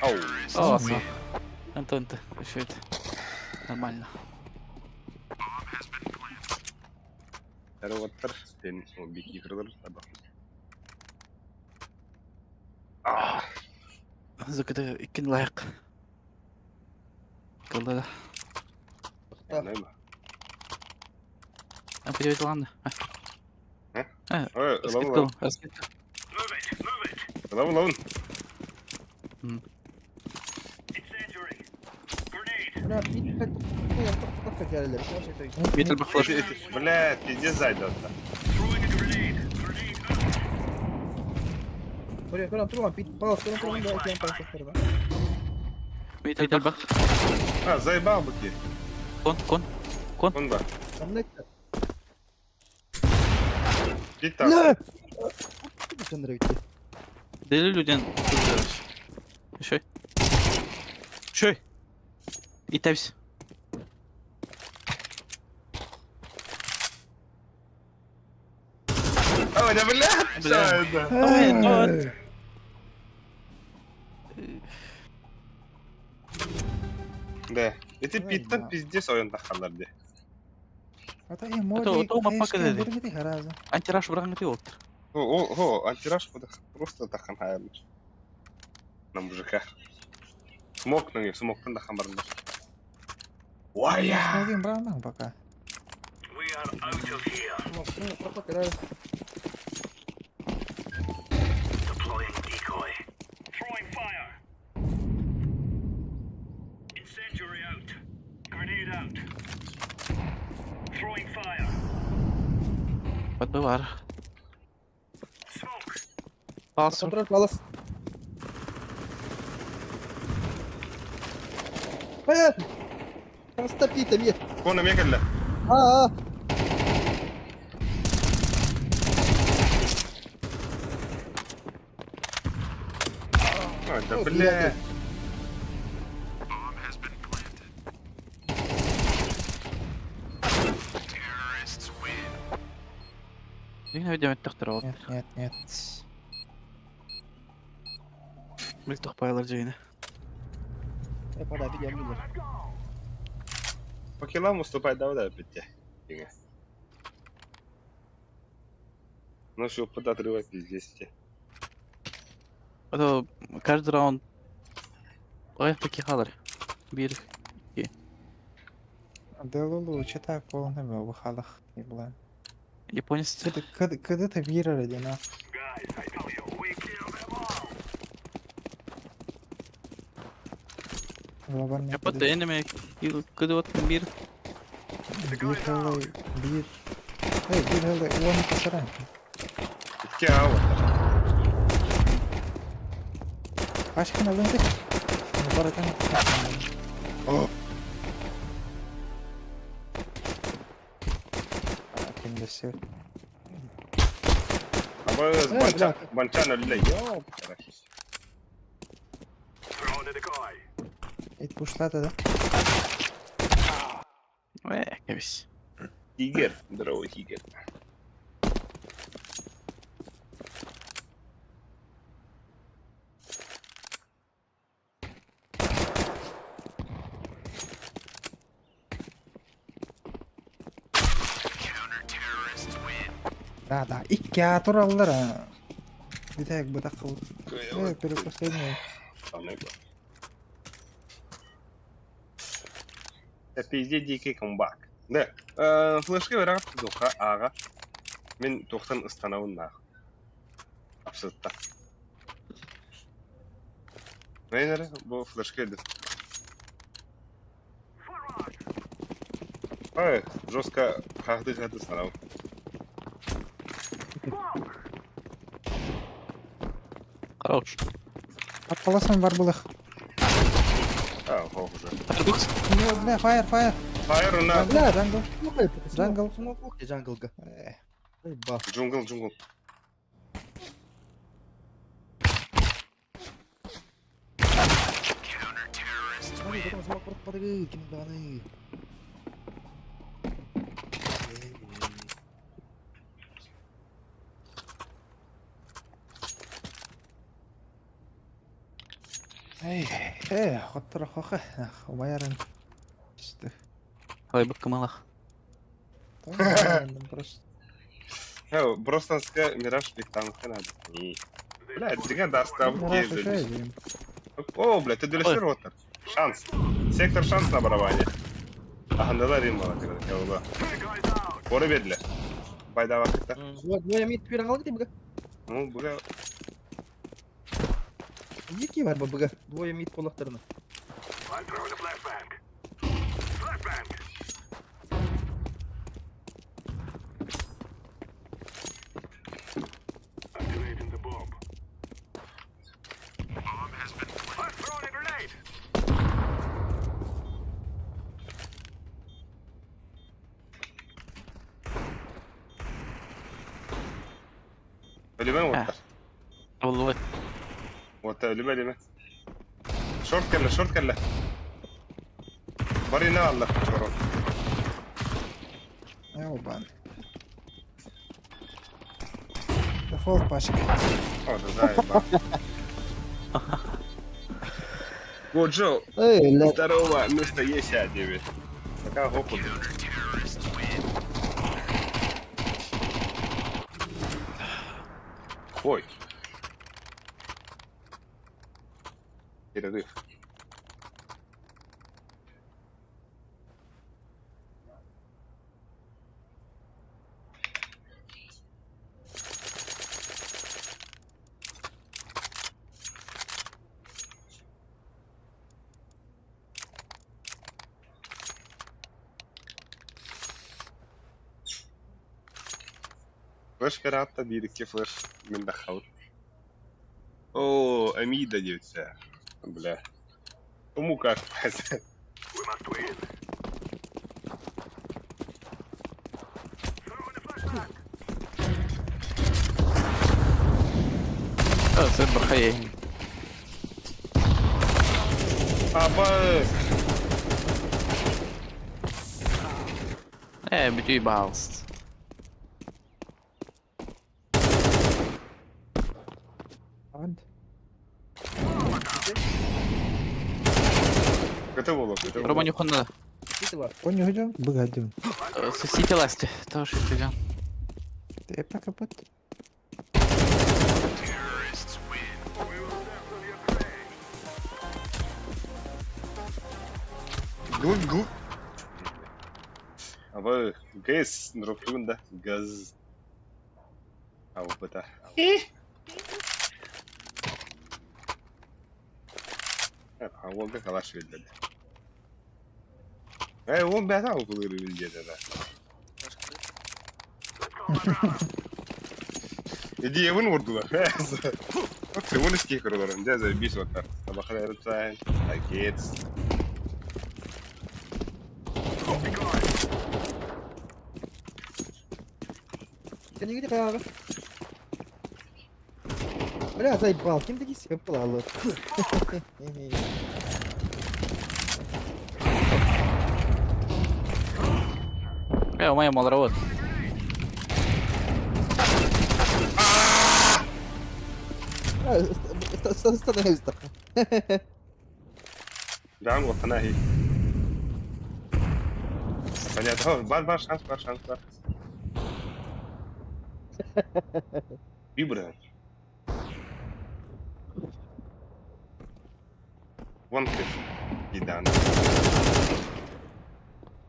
Ау. О, аса. Антон, ты еще это. Нормально. Эрваттар, сен о бики кырдыр, таба. А, Закыды иккин лайк. Кылды да. нойма. А переведи ладно. Ой, лавын, Раскидку, раскидку. лавын, лавын. Бля, Мид элбэх флеш. Бля, пиздец зайдет. Мид элбэх. А, заебал быки. Кон, кон. Кон бар. Бит там. Дели люден. Еще. Еще. И тавсь. Ой, да бля, что Бля. это? Ой, ну, Да. Эти Ой, питтен да. пиздец ойын тахалар де. Это эмоции. Это мапа кеди. Хараза. Антираш бұрған өте олтыр. О, о, о, антираж просто тахан хайылыр. На мужика. Смок на смоктан тахан барындар. Уая! Смотрим брауна пока. We are out of here. Deploying decoy. Throwing fire. Incendiary out. Grenade out. Throwing fire. Подбывар. Smoke. Палсу. Кона мекелле. Ой, да бля. Дигне видео тахтыр ол. Нет, нет, нет. Бил тохпайлар жейне. По килам уступай давай да битте. Диге. Ну что, под отрывать пиздец те. Это каждый раунд. Ой, такие халар. Бир. Делулу, читай полными обыхалах. Не было. Японец. Когда ты вира родина? Guys, I tell you, we kill them all. Глобальный Япот энеми. Кыды вот бир. Bir хеллой, bir... Эй, bir хеллой, он касаран. Икки ау. Пашка на лынды. Ну, баракан. О. Кимдесі. Абы банчан, банчан өлле. Ёп. Throwing a decoy. Ит пушлады да? Ой, кабис. Тигр, здорово, тигр. Да, да. Икки атураллар. а. Битек бутак кыл. Э, перепоследний. Самый главный. Это пизде дикий камбак. Да. Флешка верак духа ага. Мен тоқтан ыстанауын нах. Абсолютно. Мейнер, бу флешка еді. Ой, жестко хахды хахды станау. Хорош. Атпаласам бар булых. А, хох уже. Парадокс. Ну, бля, фаер, фаер. Фаер на Бля, джангл. Джангл. Джанглга. Э, джунгл, джунгл. Эй, э, хоттор хохы. Умаярын. Түсті. Ой, быккымалах. Просто. Хэ, Бростанска Мираж Виктанка надо. Бля, деген доставки. Мираж еще один. О, бля, ты делишь ротор. Шанс. Сектор шанс на барабане. Ахандала римала, когда Decoys out. Оры бедле. Пайда вакытта. Ну, бля, Двое мид полақтарына. I'm throwing a flashbang. Өлүмэн уоттар. Табыллыбыт. Уотта өлүмэ өлүмэ. Шорт кэллэ, шорт кэллэ. Барина алла чорон. Ёбан. Дефолт пачка. О, да заебал. Годжо, Эй, ля. здорово, место есть А9. Пока гопу. Ой. Перерыв. Флеш пирата, биирикки флеш мин дахал. О, Амида девча. Бля. Кому как? We must win. Throwing a flashbang. Сыр Аба! Ээ, бүтүй баалст. Анд. Готово, готово. Рома нюханна. Понял, идем? Быгадим. Сити ласти. Тоже идем. Ты пока под. We will settle your grave. Гл гл. Аба, газ, нроптугун да. Газ. Аупата. Ауга калаш билдеди. Э, он бәтә аупылыр билдеди да. Идеябын vurdular. Трибуны стикерлер, да, заебись вот так. Табахалар Пакет. Сен неге каягы? Бля, заебал, ким дегис? Ыпылалы. Э, у моя малровод. Становится. Жан ватана хи. Понятно. Бар, бар, шанс, бар, шанс, бар. Вибра. Вон кэш. Идан.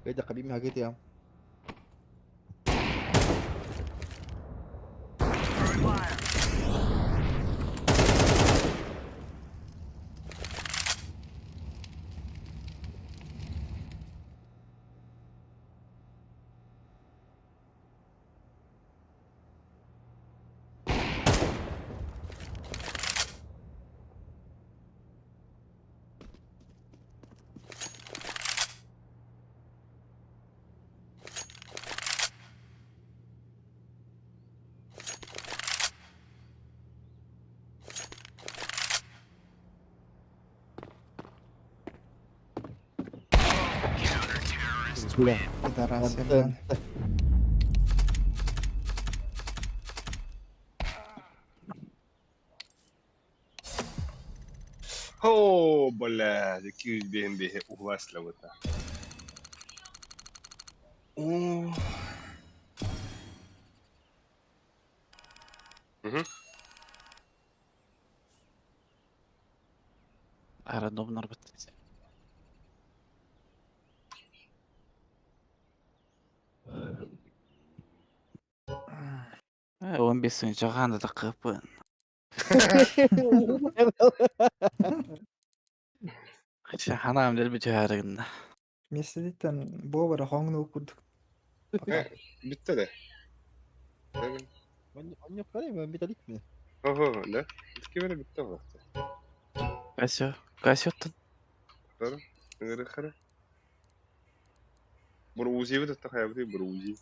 Кайда кабими хагет я. Throwing fire. Бля. Пидорас, ебаный. О, бля, какие бен-бе угласля вот это. О. Угу. Рандомно работать. Э, он бесін жағанды да қыпын. Ханам дел бүтү Меседиттен бобара хоңну курдук. Bitti de. Оньок карай, металлик ми. Ого, да? Bitki böyle bitti bu. Касё, касёттын. Хара. Бурузи вот это хайбри бурузи.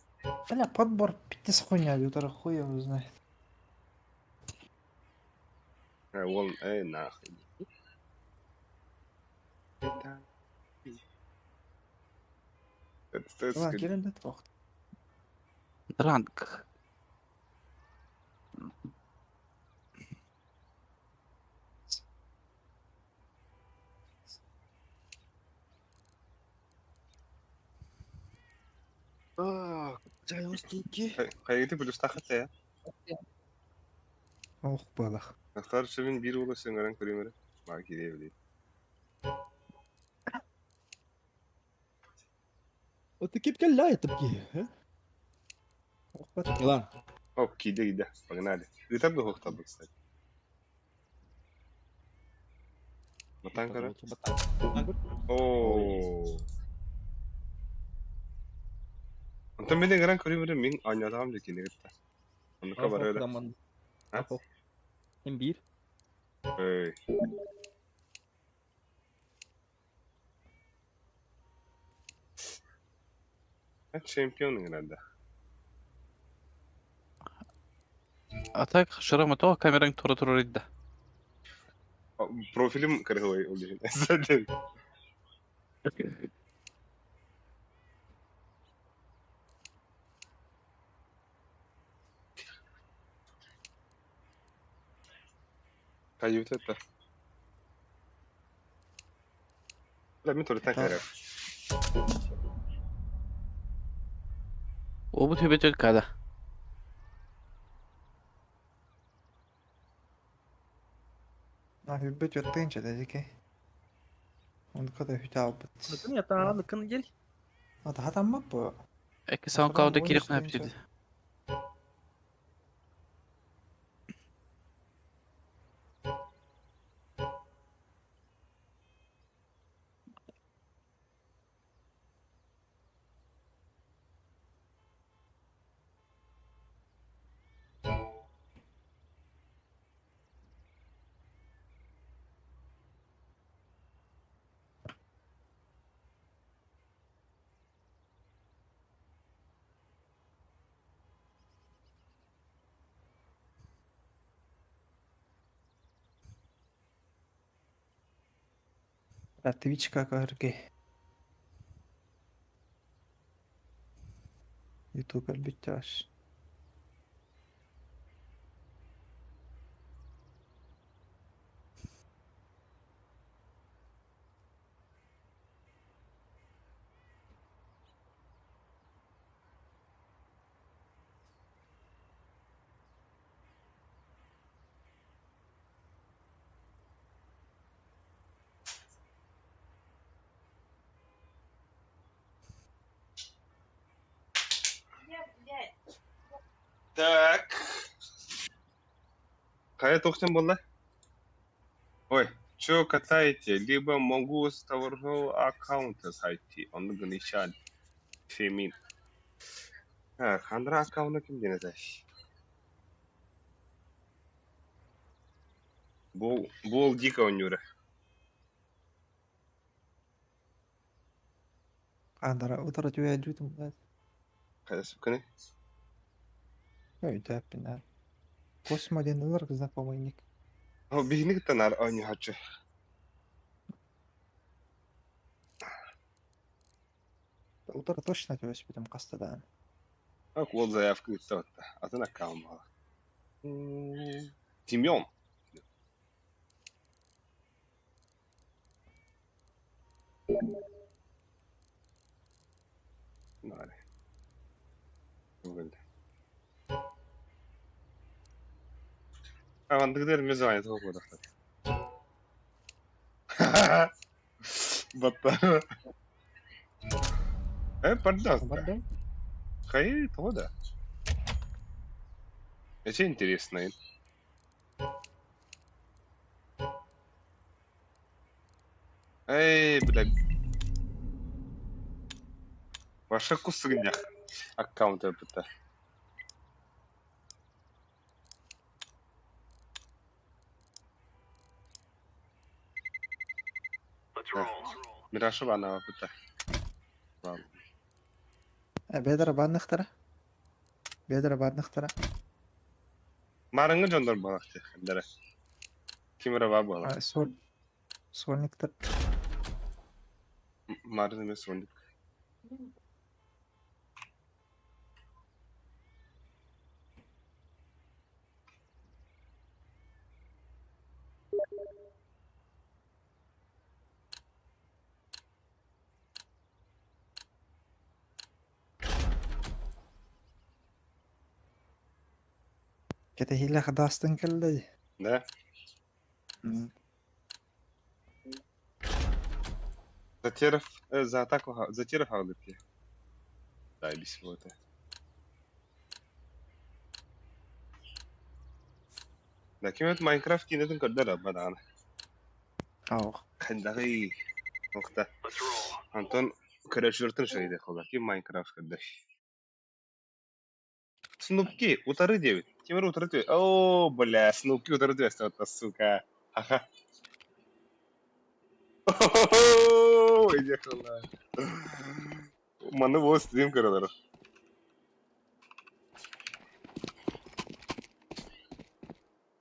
Бля, подбор пиздец хуйня, Лютер, хуй его знает. Уол, эй, нахуй. Иван, кирен да тох. Дранк. Хайгыты плюстаах этэ. Ох, балах. Ахтар шевин биир уола сыҥаран көрүм эрэ. Маа кириэ билии. Вот кип кэллэ это бки. Ох, бат. Илан. Оп, киирдэ киирдэ. Погнали. Ыытар да суохтарбыт, кстати. Батан көрө. Оо. Онтон мин ыҥыран көрүм эрэ мин оонньоотоҕум дии кинини кытта. Оннукка барыа да. А? Им биир. Эй. Чемпион ыҥырар да. А так, шрама то, камераң тура турар да. Профилим кырыһылай ол иһин. Каюта это. Да, мен туртан кайрап. Обут хөбөтөл када. А, хүббет өттен дедики. Онка да хүтә албыт. Ныкын ята, ныкын гел. А, хатаммак бу. Эки SoundCloud'a кирип ne yapıyordu? Да, Twitchка көрге. YouTube элбитташ. Так. Хайа тохтен буолла? Ой, чё катаете? Либо могу с второго аккаунта зайти. Он гнищан. Фемин. Так, хандра аккаунта ким диэн этэй? Бол, бол дико онньуура. Андара утара түһэ дьүтүм блядь. Хайа сүпкүнүй? Ой, тэппин. Космо диэн ылар знакомый ник. О, биһини кытта наар оонньоһооччу. Утара точно түбэспитим хастадаан. Ак уол заявка ыытта батта. Атын аккаунт буолар. Семен. Наре. Бүгүн. Авандыгдер мезвание того года. Батта. Пожалуйста. Барда? Хай, того да. Это интересно. Эй, бля. Ваша кусыгнях. Аккаунт это. Let's roll. Мираша бана это. Ладно. Бедра бадныхтара. Бедра бадныхтара. Марыңы жондор балак те. Дәрі. Ким эрэ баар буолар. А, Соль... Сольниктар. Марын эмэ сольник. Кэтэһиилээх даастан кэллэ дии. Да? Затеров, за атаку, Затеров аҕалыппия. Да, бисвота. Да, ким это Майнкрафт киинэтин көрдөр абба даҕаны. Аох. Хайдаҕый Охта. Антон көрөөччүлэртэн үчүгэйдик холар. Ким Майнкрафт көрдөр? Снупки, утары диэбит. Ким эрэ утары тү... Оо, бля, Снупки утары түбэстэ, сука. Аха. Иди Маны бу стрим көрөлөр.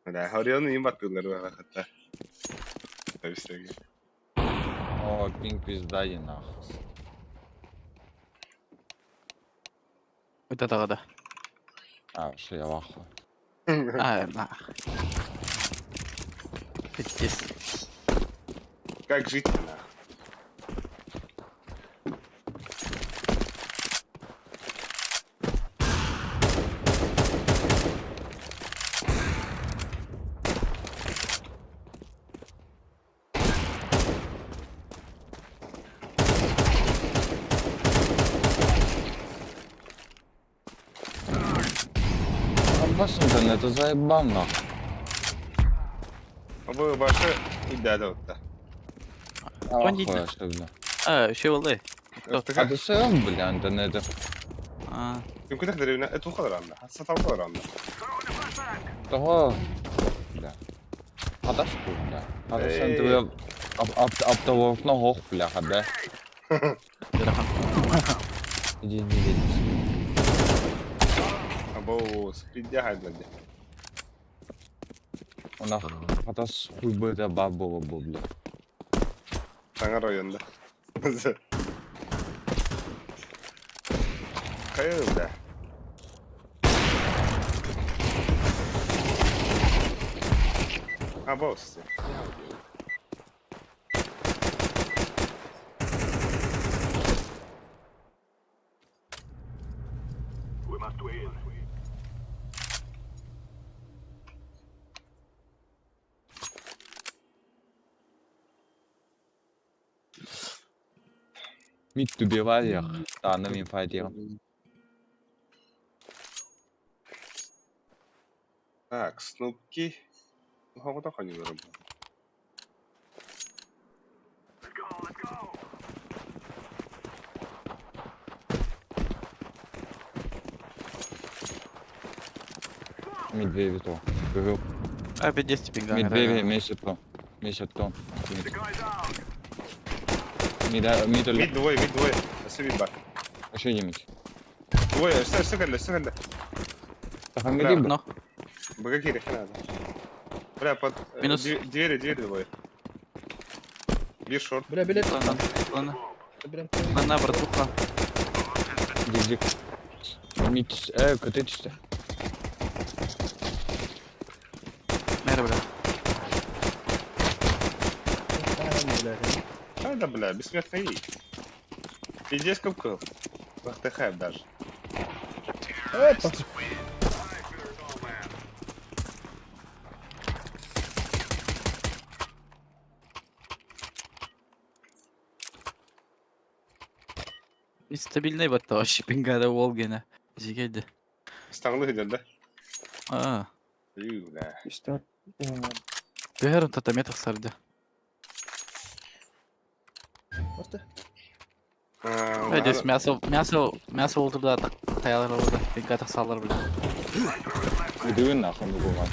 Бля, Харионы им баттыылар хатта. О, пинг пизда и нахуй. Это да, да. А, что я в ахуе. А, на. Пиздец. Как жить нахуй? А ваш интернет заебал нахуй. Абы башы идеал отта. Я в ахуе, что, бля. А, еще волы. А ты что, бля, интернет? А. يمكن تقدر تأخذ رامنا ستأخذ رامنا. Того, бля. Хадашку, бля. Хадашку, ты оптоволокно хох, бля, хабе. Иди, иди, иди. Або спидяга, бля. Она хатас хуй бы это бабова, бля. Саңа районда. Хайыр, бля. А, босс. We must win. Мид убивали их, да, на мин Так, Снупки. Ну, они вырубили. Let's go, let's go. Мид две вито. Опять 10 пинга. Мид две месяц то. Месяц то. The guy's out. Мид, мид, Мид двое, мид двое. Спасибо, ба. Еще один мид. Двое, что, что, что, что, Бля, Но. Б какие надо. Бля, под... Минус. Двери, двери двое. Бир шорт. Бля, билет. Ладно, ладно. Берем. Ладно, братуха. Дик, Мид, КТ чисто. Мера, бля. А, да, бля, бессмертный. Пиздец купил. Вахтахайп даже. Опа. Нестабильный вот вообще пингада Волгина. Зигеди. Стаңлы идет, да? А. Ю, бля. Что? Бэхэр татаметр сарды. Просто. Здесь мясо, мясо, мясо болду да таялар болду. Пинга тахсалар бля. Иди нахуй, ну гума.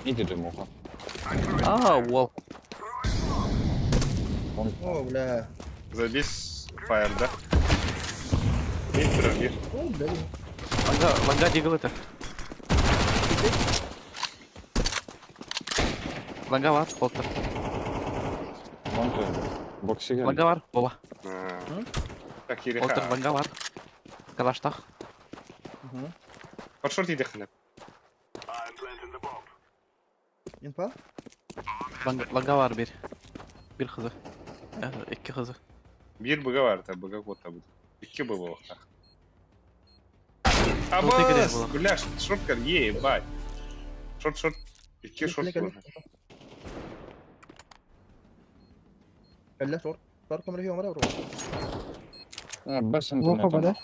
Иди ты, муха. А, вол. О, бля. Забись фаер, да? Мид, мид. О, бля. Ланга, ланга дигл это. Ланга бар, Волтер. Вон той. Боксига. Ланга бар, Вова. Так, Волтер, кириха. ланга бар. Калаштах. Паршорт идехне. Инфа? Ланга бар bir. Bir kızı. İki kızı. Bir быга бар, та быга кота будет. Икки быга вахта. Желтый грей Абас, было. бля, шорткар, ебать. Шорт, шорт. Икки шорт Кэллэ, было. Кэллэ, шорт. Шорт көмөрү өмөр бро. А, Бас Лоха интернет. бада.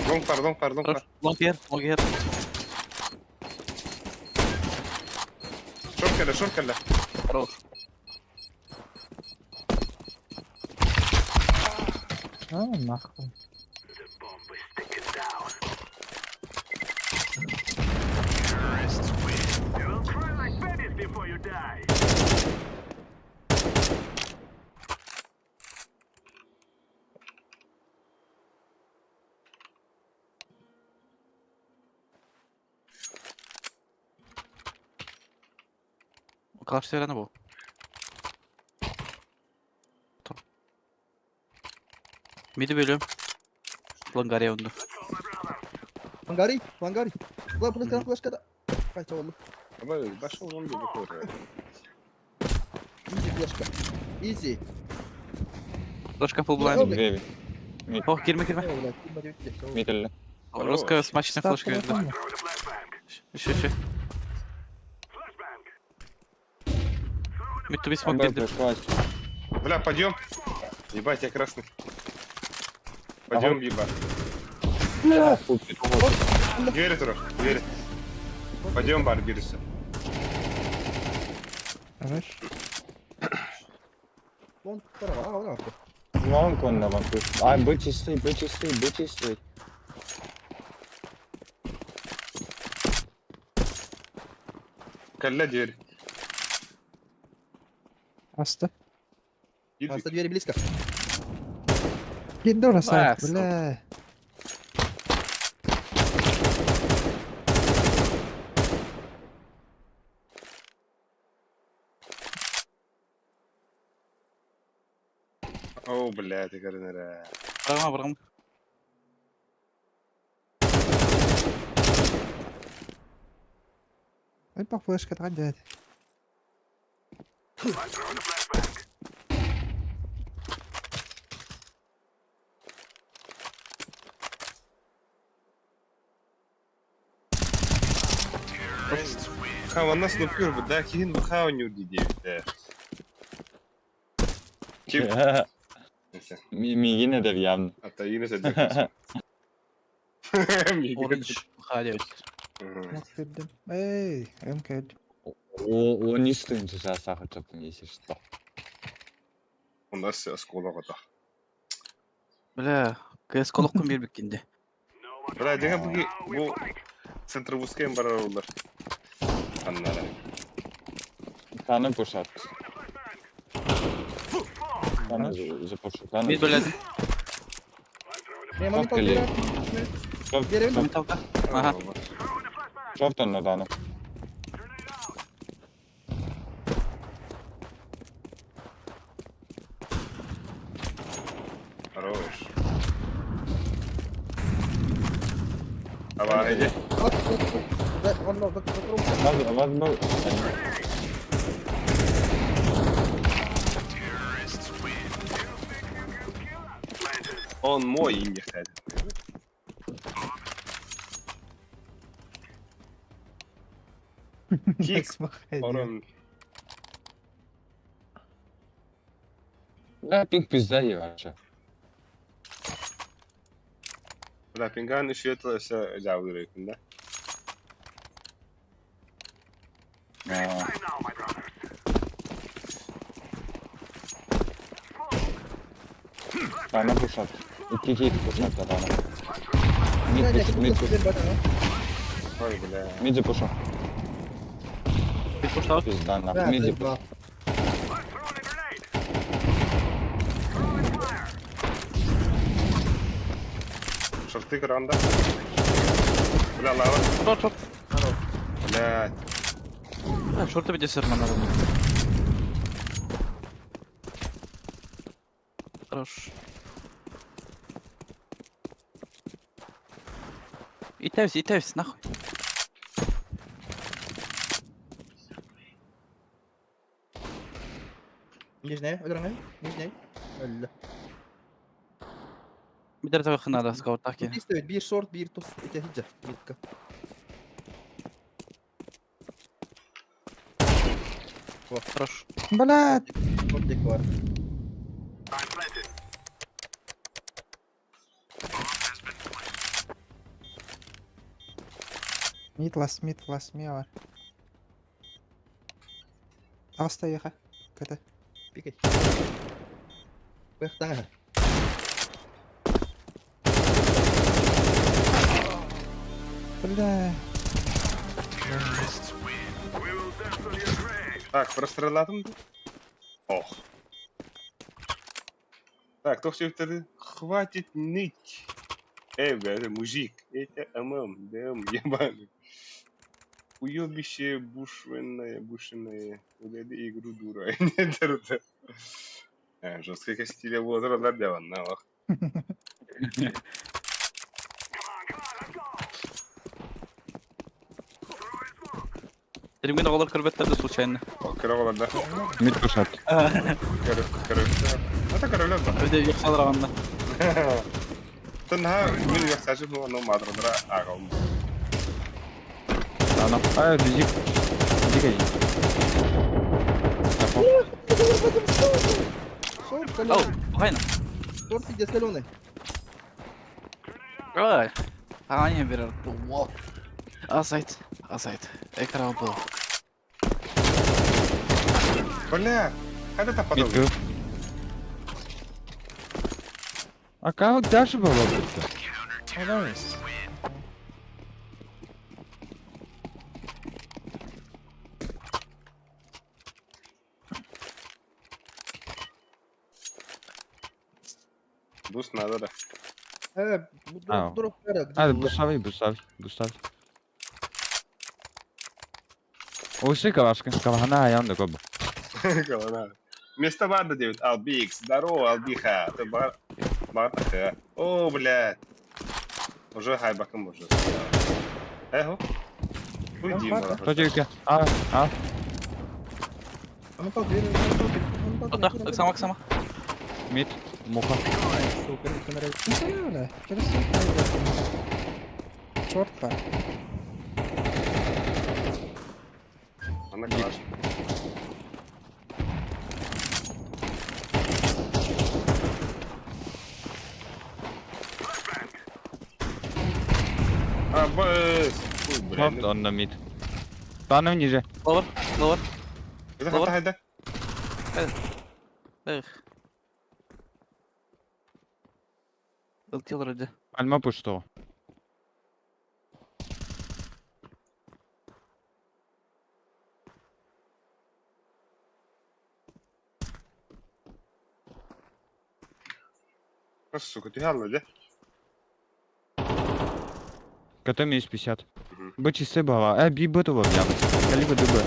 Лонг пар, лонг пар, лонг пар. Long yer, long yer. Шорт кэллэ, шорт кэллэ. Хорош. А, нахуй. You will cry like babies before you die. Калаш северяны bu. Tamam. Midi bölüyorum. Langarya önde. Лангари, лангари. Ла, флешка, флешка да. Кайта олду. Башел он бе Изи флешка. Изи. Флешка full blind. Две. Oh girme girme. О, блядь, ким бар өттө. Мид эле. Русская смачная Ставка флешка на берди. фоне. Şu şu. Mid to be smoke Б girdi. пришлась. Бля, пойдем. Ебать, я красный. Пойдем, еба. Двери тур, двери. Пойдем, бар, бирся. Хорош. Лонг тара, ага, ага. Лонг он на вампир. Ай, Б чистый, Б чистый, Б чистый. Калля дверь. Аста. Иди. Аста двери близко. Кидора сайт, сука. бля. О, бля, ты корнера. Bırakma bırakma. Ай, по флешка тратят. Хава нас ну пюр, да, хин в хау не удиди. Чип. Мигине дер явно. А то имя за Orange. Hadi evet. Кирдим. Эй, МК. О, он не стоит сейчас сахар чаптын, если что. У нас осколок это. Бля, КС колоккун бир биккинди. Бля, деген буги бу центр вузкем барар олар. Аннара. Таны пушат. Таны запушу. Таны. Мид бөлөдүм. Не, мамин Шорт или? талка. Берем. Мид талка. Ага. Шорт он на тану. Хорош. Давай, иди. Да, он за вокруг. Вас был. Он мой имя, кстати. Кик. Орон. Да, пинг пизда ебаша. Бля, пинган еще это все жабы да? Таны пушат. Икки кик пушат да таны. Мид пуш, мид пуш. Ой, бля. Мид запушу. Мид пуштау. Пизда нахуй. Мид запушу. Шорты гранда. Бля, лава. Шорт, шорт. Блядь. А, шорты бите сырман надо. Хорош. Итевс, итевс, нахуй. Нижняя, өлөрөҥүй, нижняй. Өллө. Бидер табахы надо, скаут таки. Биир биир шорт, биир тус, ити хиджа, мидка. Хорош. Блядь! Шорт дек бар. Мид лас, мид лас, ми бар. Аста еха. КТ. Пикай. Кыахтаҥа. Бля. Так, простреладым. Ох. Так, кто все это? Хватит ныть. Эй, бля, это мужик. Это ММ, ДМ, ебаный. Уебище бушвенное, бушенное. Удали игру, дура. Нет, это... Жесткая стиля была, для нахуй. Тримген оҕолор көрбөттөр да случайно. Кыра да. Мид пушат. Короче. Это королев да. Өйдө яхшалар анда. Тынха мин яхшачы ну аны мадрыдра агал. Ана. А, дик. Дик один. Шорт, Оу, каленый. хайна. Шорт пиздец каленый. Ой. Аня берер. Во. Асайт, асайт. Экран был. Бля, когда то Мид потом. был. А как дальше было бы-то? Бус надо да. А. Дурак, дурак, А, бусавый, бусавый, бусавый. Оши калашка, калахана аян да коба. Голова. Место банда 9. Албикс. Здорово, Албиха. Ты бар... Бар... О, блядь. Уже хайбаком уже. Эхо. Уйди, Там Кто тебе? А, а. Ота, оксама, оксама. Мид. Муха. Сука, Ну, бля. Через Шорт бар. Она калаш. А, бэс. Ой, бля. Шорт он на мид. Тану ниже. Ловер, ловер. Это хата хайда. Эх. Ылтил вроде. Альма пушто. А, сука, ты галла, да? КТ минус 50. Мгм. Б часы была. Би Б това бля. Калибр ДБ.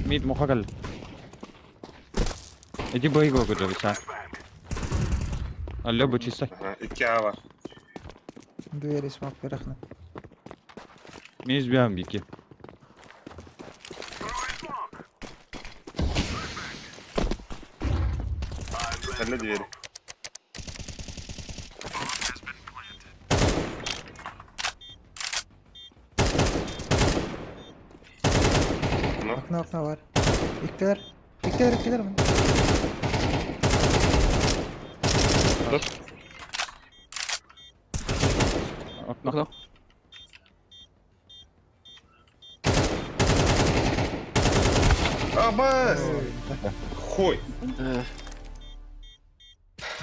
Мид муха кал. Иди Б игру готовится. Алло, Б чисто. Ага, и кява. Двери смог перехнуть. Минус бьем бики. Для двери. Ну, Окно, окно бар. Иктелер. Иктелер, иктелер. Окно. Окно. а, бас! Хуй! Э,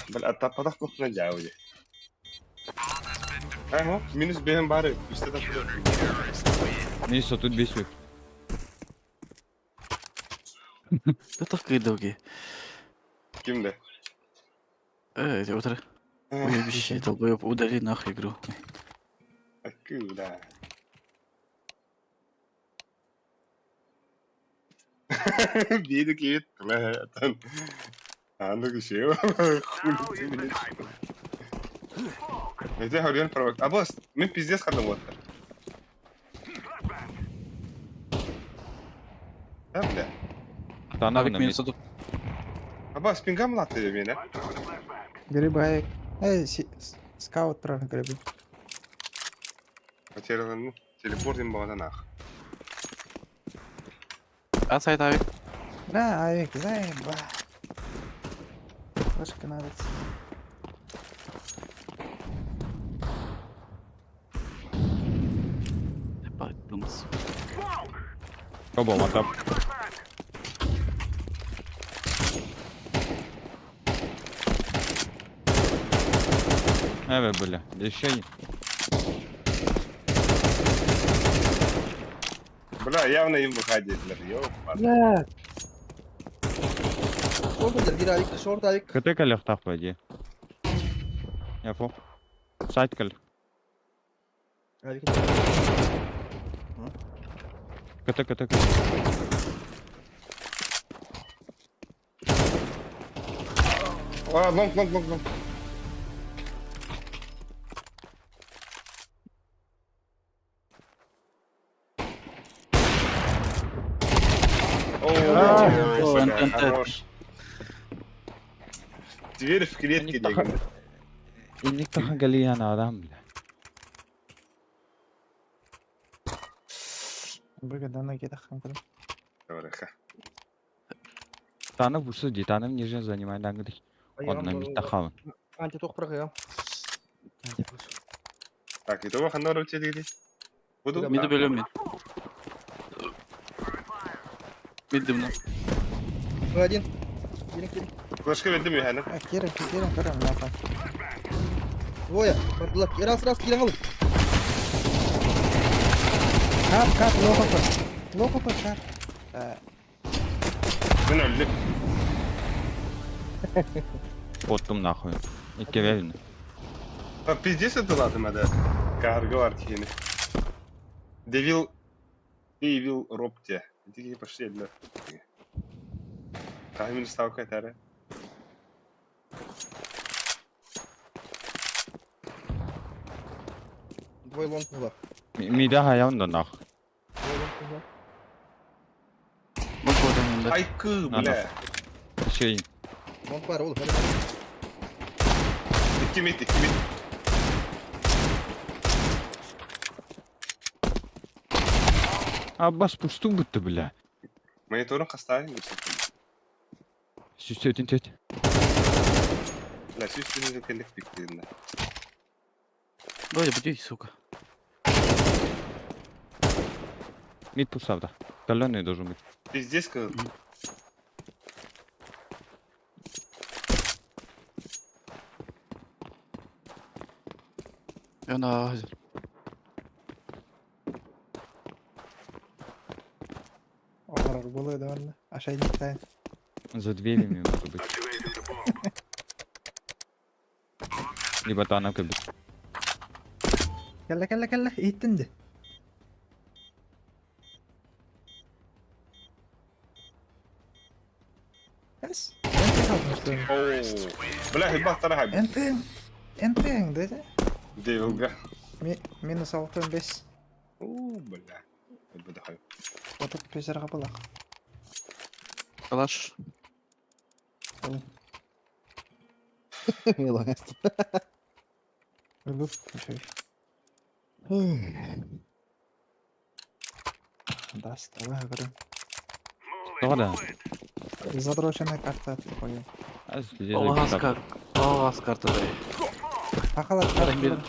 Бля, тападах кухна жауди. Ага, минус бэм бары, үсте тапады. Минус тут бесит. Это кыдоги. Кимде? Эти утро. Уебище, долбоеб, удали нахуй игру. Айкы, бля. Биир киһи тыла атын аны киши хули ты Это Харьян провок. А босс, мы пиздец ходим вот. Да, бля. Тана Авик минус одну. А босс, пингам латы меня. Грибаек. Эй, скаут правильно грибы. Потерял, телепорт им было нах. А сайт авик. Бля, авик, заеба. Флешка надо. Ебать, думс. Оба, матап. Эве, бля, еще не. Бля, явно им выходить, бля, ёб. Бля. Шорт бир авик, шорт авик. КТ калях пойди. Я фо. Сайт кал. Авик. КТ, КТ, КТ. А, лонг, лонг, лонг, лонг. О, О, бля, НТ. хорош. Дверь в клетке, Они Инник тахан галияна адам, бля. Быгадана кедахам. Тана бурсу ди, тана нижне занимай дангды. Онна миттахаван. Анти тох прыгаю. Так, и того ханору тебе Буду? Миду бөлөм мен. Мид дымно. Один. Келин, келин. Флешка бердим я, А, Кирин, Кирин, көрөм, нахуй. Двое. Бардылар. Раз, раз, кирен алып. Кап, кап, лохопы. Лохопы, кап. Мен öldüm. Оттум нахуй. Икке верин. А, пиздец это ладно, да. Карго var тихини. Девил... Девил ропте. Дикие пошли, бля. Tahmin ставка этаре. Двое лонг было. Мида хаяун да нах. Двое лонг было. Бок бодом мында. Айкы, бля. Еще Лонг бар, ол. İki mid, iki mid. Аббас пусту будто, бля. Мониторын қастайын Сүстөтүн төт. Бля, сүстүнү келик биктигинде. Давай, буди, сука. Мид пусавда. Каленый должен быть. Пиздец, как... Я на Олар булы да Ашайник тайын. За дверями может быть. Либо тана кабит. Кэллэ, кэллэ, кэллэ. Иттинди. Эс. Энте kalmıştı. Ооо. Бля, хибах тарахай. Энте. Энте, dedi. Девилга. Минус 6 5. Уу, бля. Бля, Отуп пезерге булак. Калаш. Милан. Өлүп, ошой. Даст, давай говорю. Да. Задроченная карта твоя. Оғаз кар. Оғаз карта дай. Тақалар Баран бир.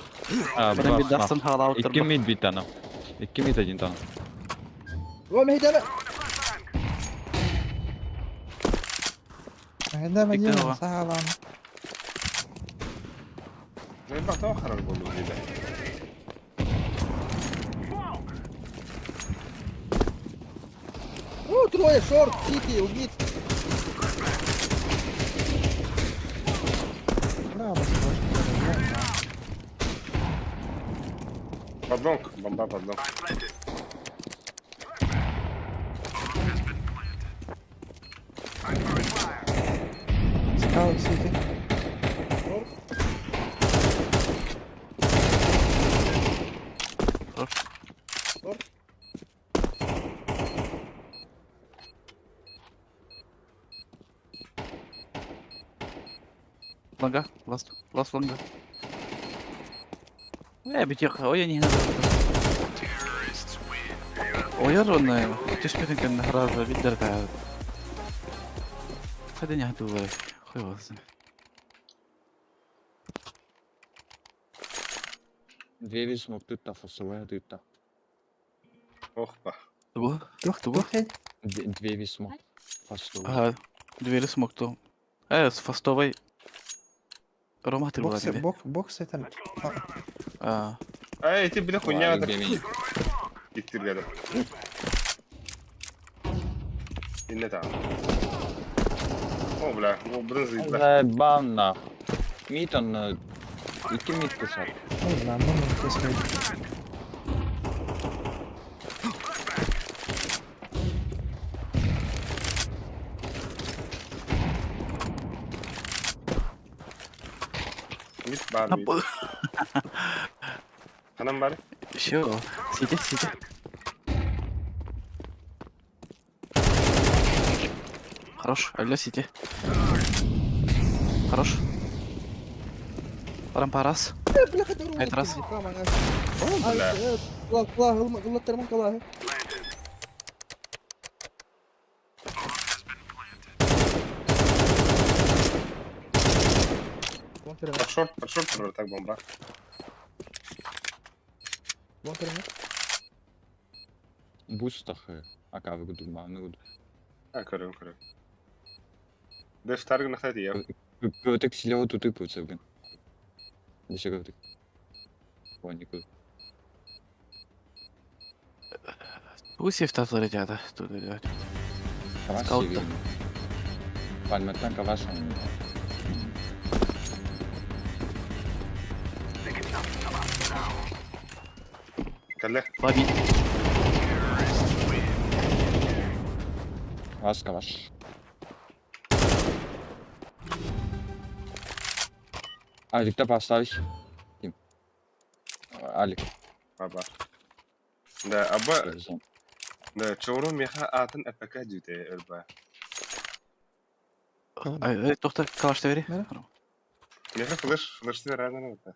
Баран бир дастан хаалап Икки мид бит тана. Икки мид один тана. О, мейдана. Айда Бекте мен ова. сағалам. Хибах тарахай болду бля. О, трое, шорт, сити, убит. Бля, бас баш. Под long, бомба под long. Scout CT. Хорош. Шорт. Лонга. Ласт. Ласт лонга. Битек. Ой, не надо. Ойор онно түспүтүн кэннэ харааза биллэр да. Хадыня хатыллар. Хуй его знает. Двери смог тытта, фасовая тытта. Ох, па. Тугу? Тух, Тугу? тух, эй. Двери смог. Фастовая. Ага. Двери смог то. С фастовой. Рома ты была Боксы, тебе. бок, боксы там. А, Эй, ты, бля, хуйня. Ладно, бери. Иттиргәдем. Инне там. О, бля, о, брынзы бля. Заебал нахуй. Мид он... Икки мид кусат. Ой, бля, ну, ну, ты Мид бар, мид. Ханам бар. Все, сиди, сиди. Хорош, алло, сиди. Хорош. Рампа раз. Бля, это Айт раз. О, бля. Гыллаттармын калаһы. Вон кереме, Под шорт, вроде так бомба. вон кереме. Бустах. Ака выгуду, маны гуду. А, көрөм, көрөм. Дэш таргы нахтайды я. Көтек силево туты пуцевгин. Десе көтек. Понику. Усев татар ребята. Тут идет. Скаут-то. Пальметтан каваш. Калле. Лови. Вас каваш. Алик, да поставь. Ким? Алик. Аба. Да, аба, да, чоуру меха атын эпэкэ дүйте өлбә. Ай, доктор, калаш бери. Да. Меха флеш, флеш тебе рано надо.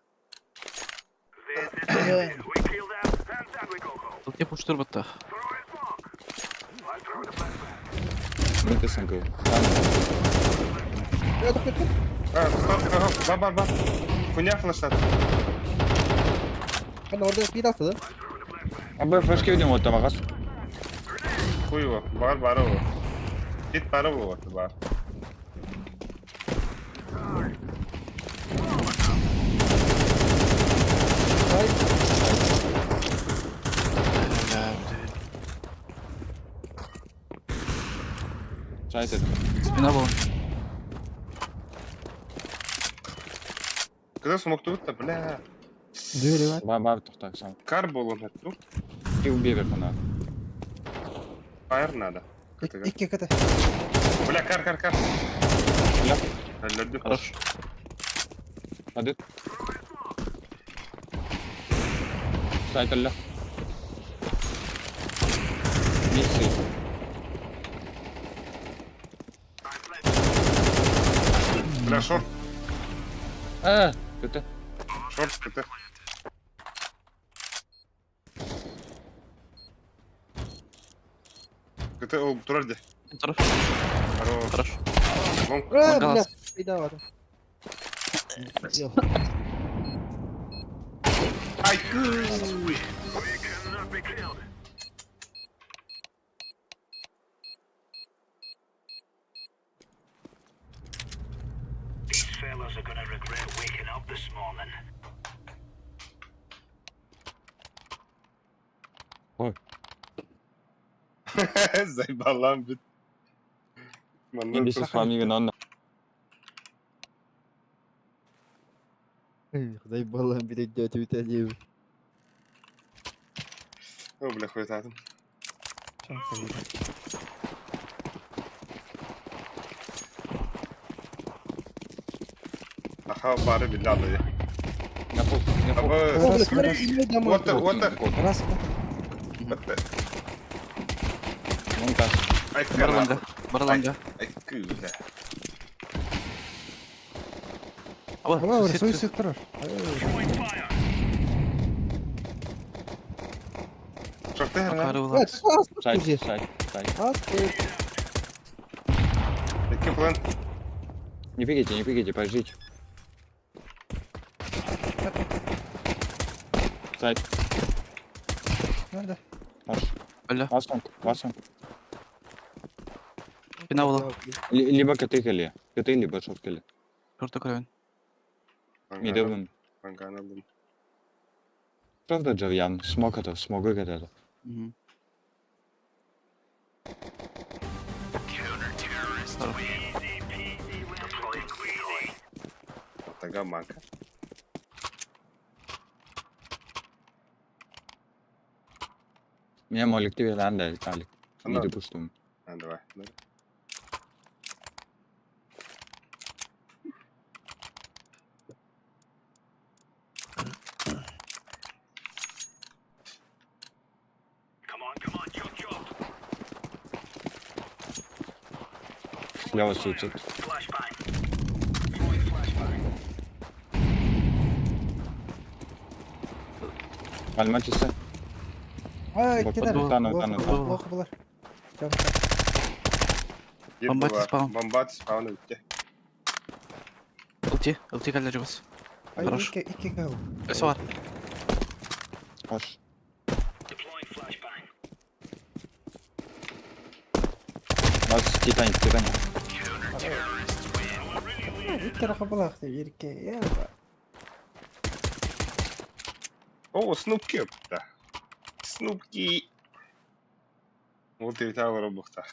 Тут я пуштур батта. Мид СНГ. Э, тоқ, тоқ, тоқ. А, стоп, стоп, бар, бар, бар. Хуйня флештат. Ана орда бит асты да. Абы флешке видим вот там агас. Хуй его, бар, бар его. Хит бар его, вот, бар. Ай, Сайт это. Спина была. Когда смог тут-то, бля. Двери, бар. Бар бар тоқтар сам. Кар был он, тут. Ты убери она. Фаер надо. Икки КТ. Бля, кар, кар, кар. Бля. Бля, Хорош. Hadi. Сайт алла. Мисси. Бля, шорт, А, это. шорт, КТ. КТ, ол, турарде. Хорош. Хорош. Хорош. Лонг. э, бля, Галас. бейда бар. Ай, These fellas are gonna regret waking up this morning. Заебалам бит. Манна Индис фамилия онна. Заебала, блядь, дядя Виталий. О, бля, хуетатым. Аха, бары биллэ алды. На пол, на пол. Абы, Раз, раз, what the, what the, раз. what the. Вон так. Ай, Барланга. Барланга. Ай, бля. Аба, Ала, сусед. суицид турар. Шорты, Акары ха. була. Сайт, сайт, сайт. Какой план? Не бегите, не бегите, подождите. Сайт. Надо. Аш. Бля. Ласонг, ласонг. Финал була. Либо коты кали. Коты, либо шорт кали. Шорты көрөбүн. Мидовым. Анганалым. Правда, Джавьян? Смог это, смог это. Мгм. Тага манка. Меня молик тебе да, Алик. Ана. Не допустим. А, давай. Come on, come on, chop chop. Слева суицид. Flashbang. Throwing flashbang. Пальма часы. Ай, Вот, кидар. вот, тана, тана, Плохо, тана. плохо было. Бомба спаун. Бомба спаун өтте. Ылти, ылти калле жугас. Ай, Хорош. икки, икки кыл. Өсө бар. Аш. Deploying flashbang. Вас Титаник, Титаник. Икки раха булах деп, ерке. Е, О, Снупки. Да. Снупки. Вот и там робухта.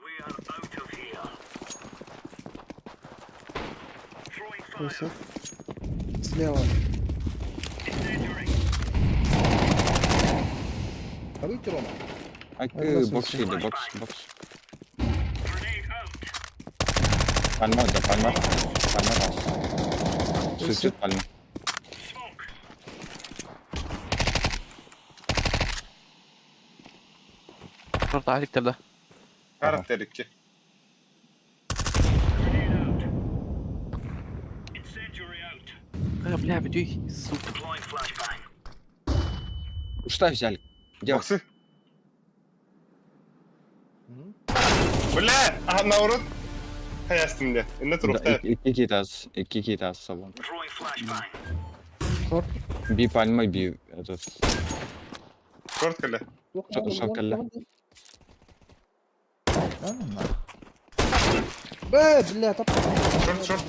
We are out of here. Throwing fire. суицид. Слева. Incendiary. Выйти, Рома. Ай, Ай, бокс суицид. иди, бокс, бокс. Grenade out. Пальма, да, пальма. Пальма раз. Суицид, пальма. Smoke. Шорт алик терде. Характер икки. Grenade out. Incendiary out. Э, бля, бүтүй. Сука. Deploying flashbang. Что взяли? Где? Боксы. Бля, а наоборот. Хаястым де. Инна Да, турухта. икки китас, икки китас сабон. Throwing flashbang. Шорт. Би пальма, би этот. Шорт кале. Шорт кале. Да, ну нахуй. Б, бля, топ. Шорт, шорт.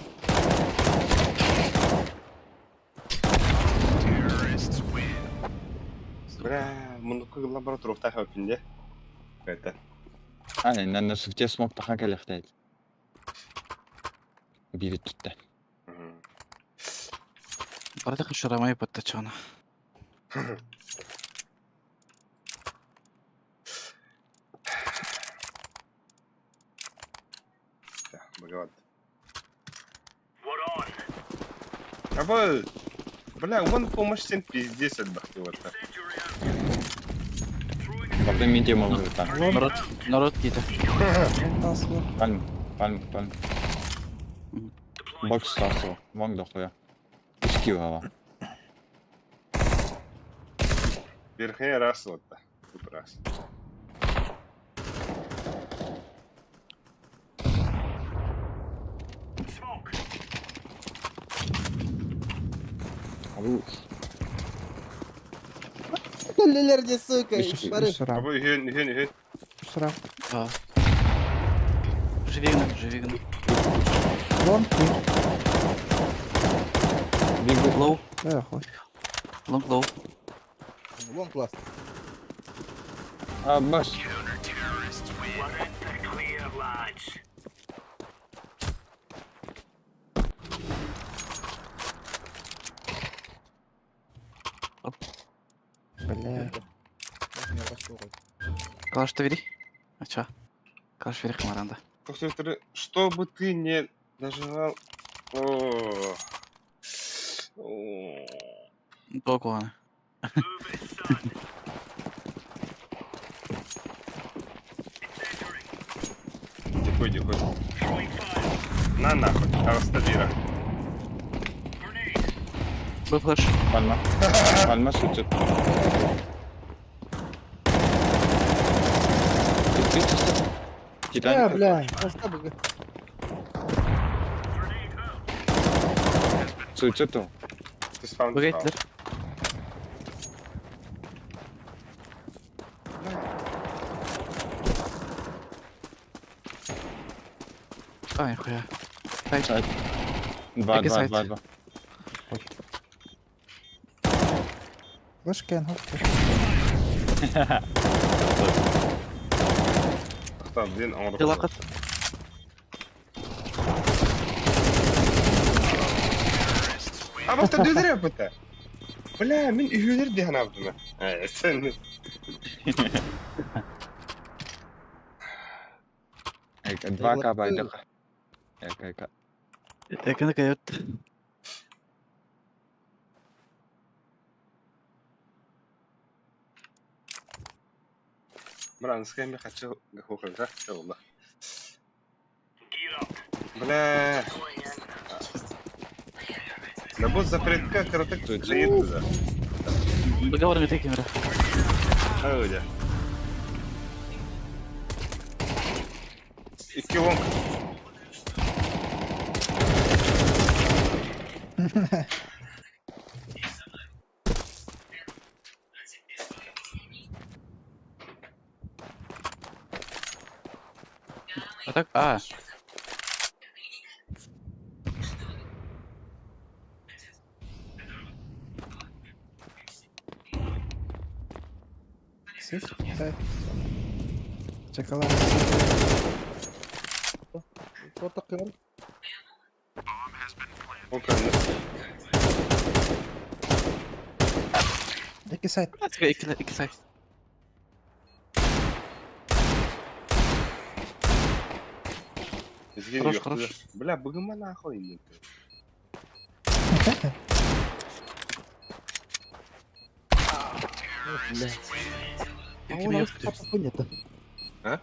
Бля, мунуку лаборатория хапинде. Это. А, на на шифте смог тахан кале хтайт. Би бит Барда кышырамай паттачана. Да, боговат. We're on. Аба, бля, вон помощь всем пиздец отдохни вот так. Incendiary out. Throwing a Во время тема уже там. Народ, народ ките. Тас бар. Пальма, пальма, пальма. deploying Бокс стасо. Вон дохуя. Скилова. Верхний раз вот так. Тут раз. smoke. Лелерде, сука, Ишь, бары. Үс раунд. Аба, үхен, үхен, үхен. Үс раунд. Да. Живигна, живигна. Лонг. кир. Бигу. Лоу, Э, хуй. лонг лоу. Лонг ласт. А, баш. We're in the clear, lads. Бля. Калаш-то бери. А чё? Калаш бери комаранда. Что бы ты не нажимал... О. О. Току аны. Move it, son. Incendiary. Тихо, тихо. Throwing fire. На нахуй, Арастадира. Grenade. Б флеш. Пальма. Пальма шутит. Ты чисто. Э, Титаник. бля. Оставь, Grenade out. Суицид. Ты спам. Б геттилер. А, нихуя. Сайт. Сайт. Два, Таки два, сайт. два, два. Флешка, ну. Блин, он Лакат. А вот это дыря быта. Бля, мин үйелер диһан абдыма. Сен. Два К байдык. Эка, эка. Эканы кайот. Бран, с кем я хочу гахухать, да? Алла. Gear up. Бля. Going in. Да вот запретка каратык Тут. заедет да. Договор не таким, бля. Ой, Икки лонг. А так, а. Сыш, дай. Чекала. Шорт такой. Окей. Икки сайт. Икки, икки сайт. Изгин Хорош, yok. хорош. Бля, быгыма нахуй нет. Ким кими yok бит. А?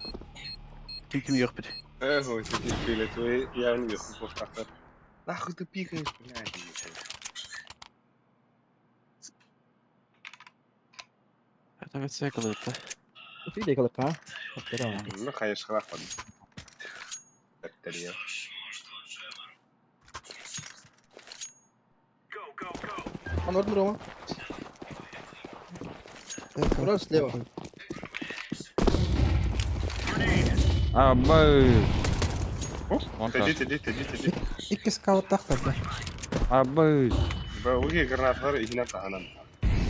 Ким кими yok бит. Эх, ой, ты пили, твои явно yok просто. Нахуй ты пикаешь, блядь. Это ведь секал это. Видите, как а? Ну, конечно, нахуй. Тарья. Go, go, go. Он орден Рома. Ура, слева. А, б. Вон Иди, так. иди, иди, иди. Икки скаут тахта, бля. А, б. Бля, уги гранатлар игнат анан.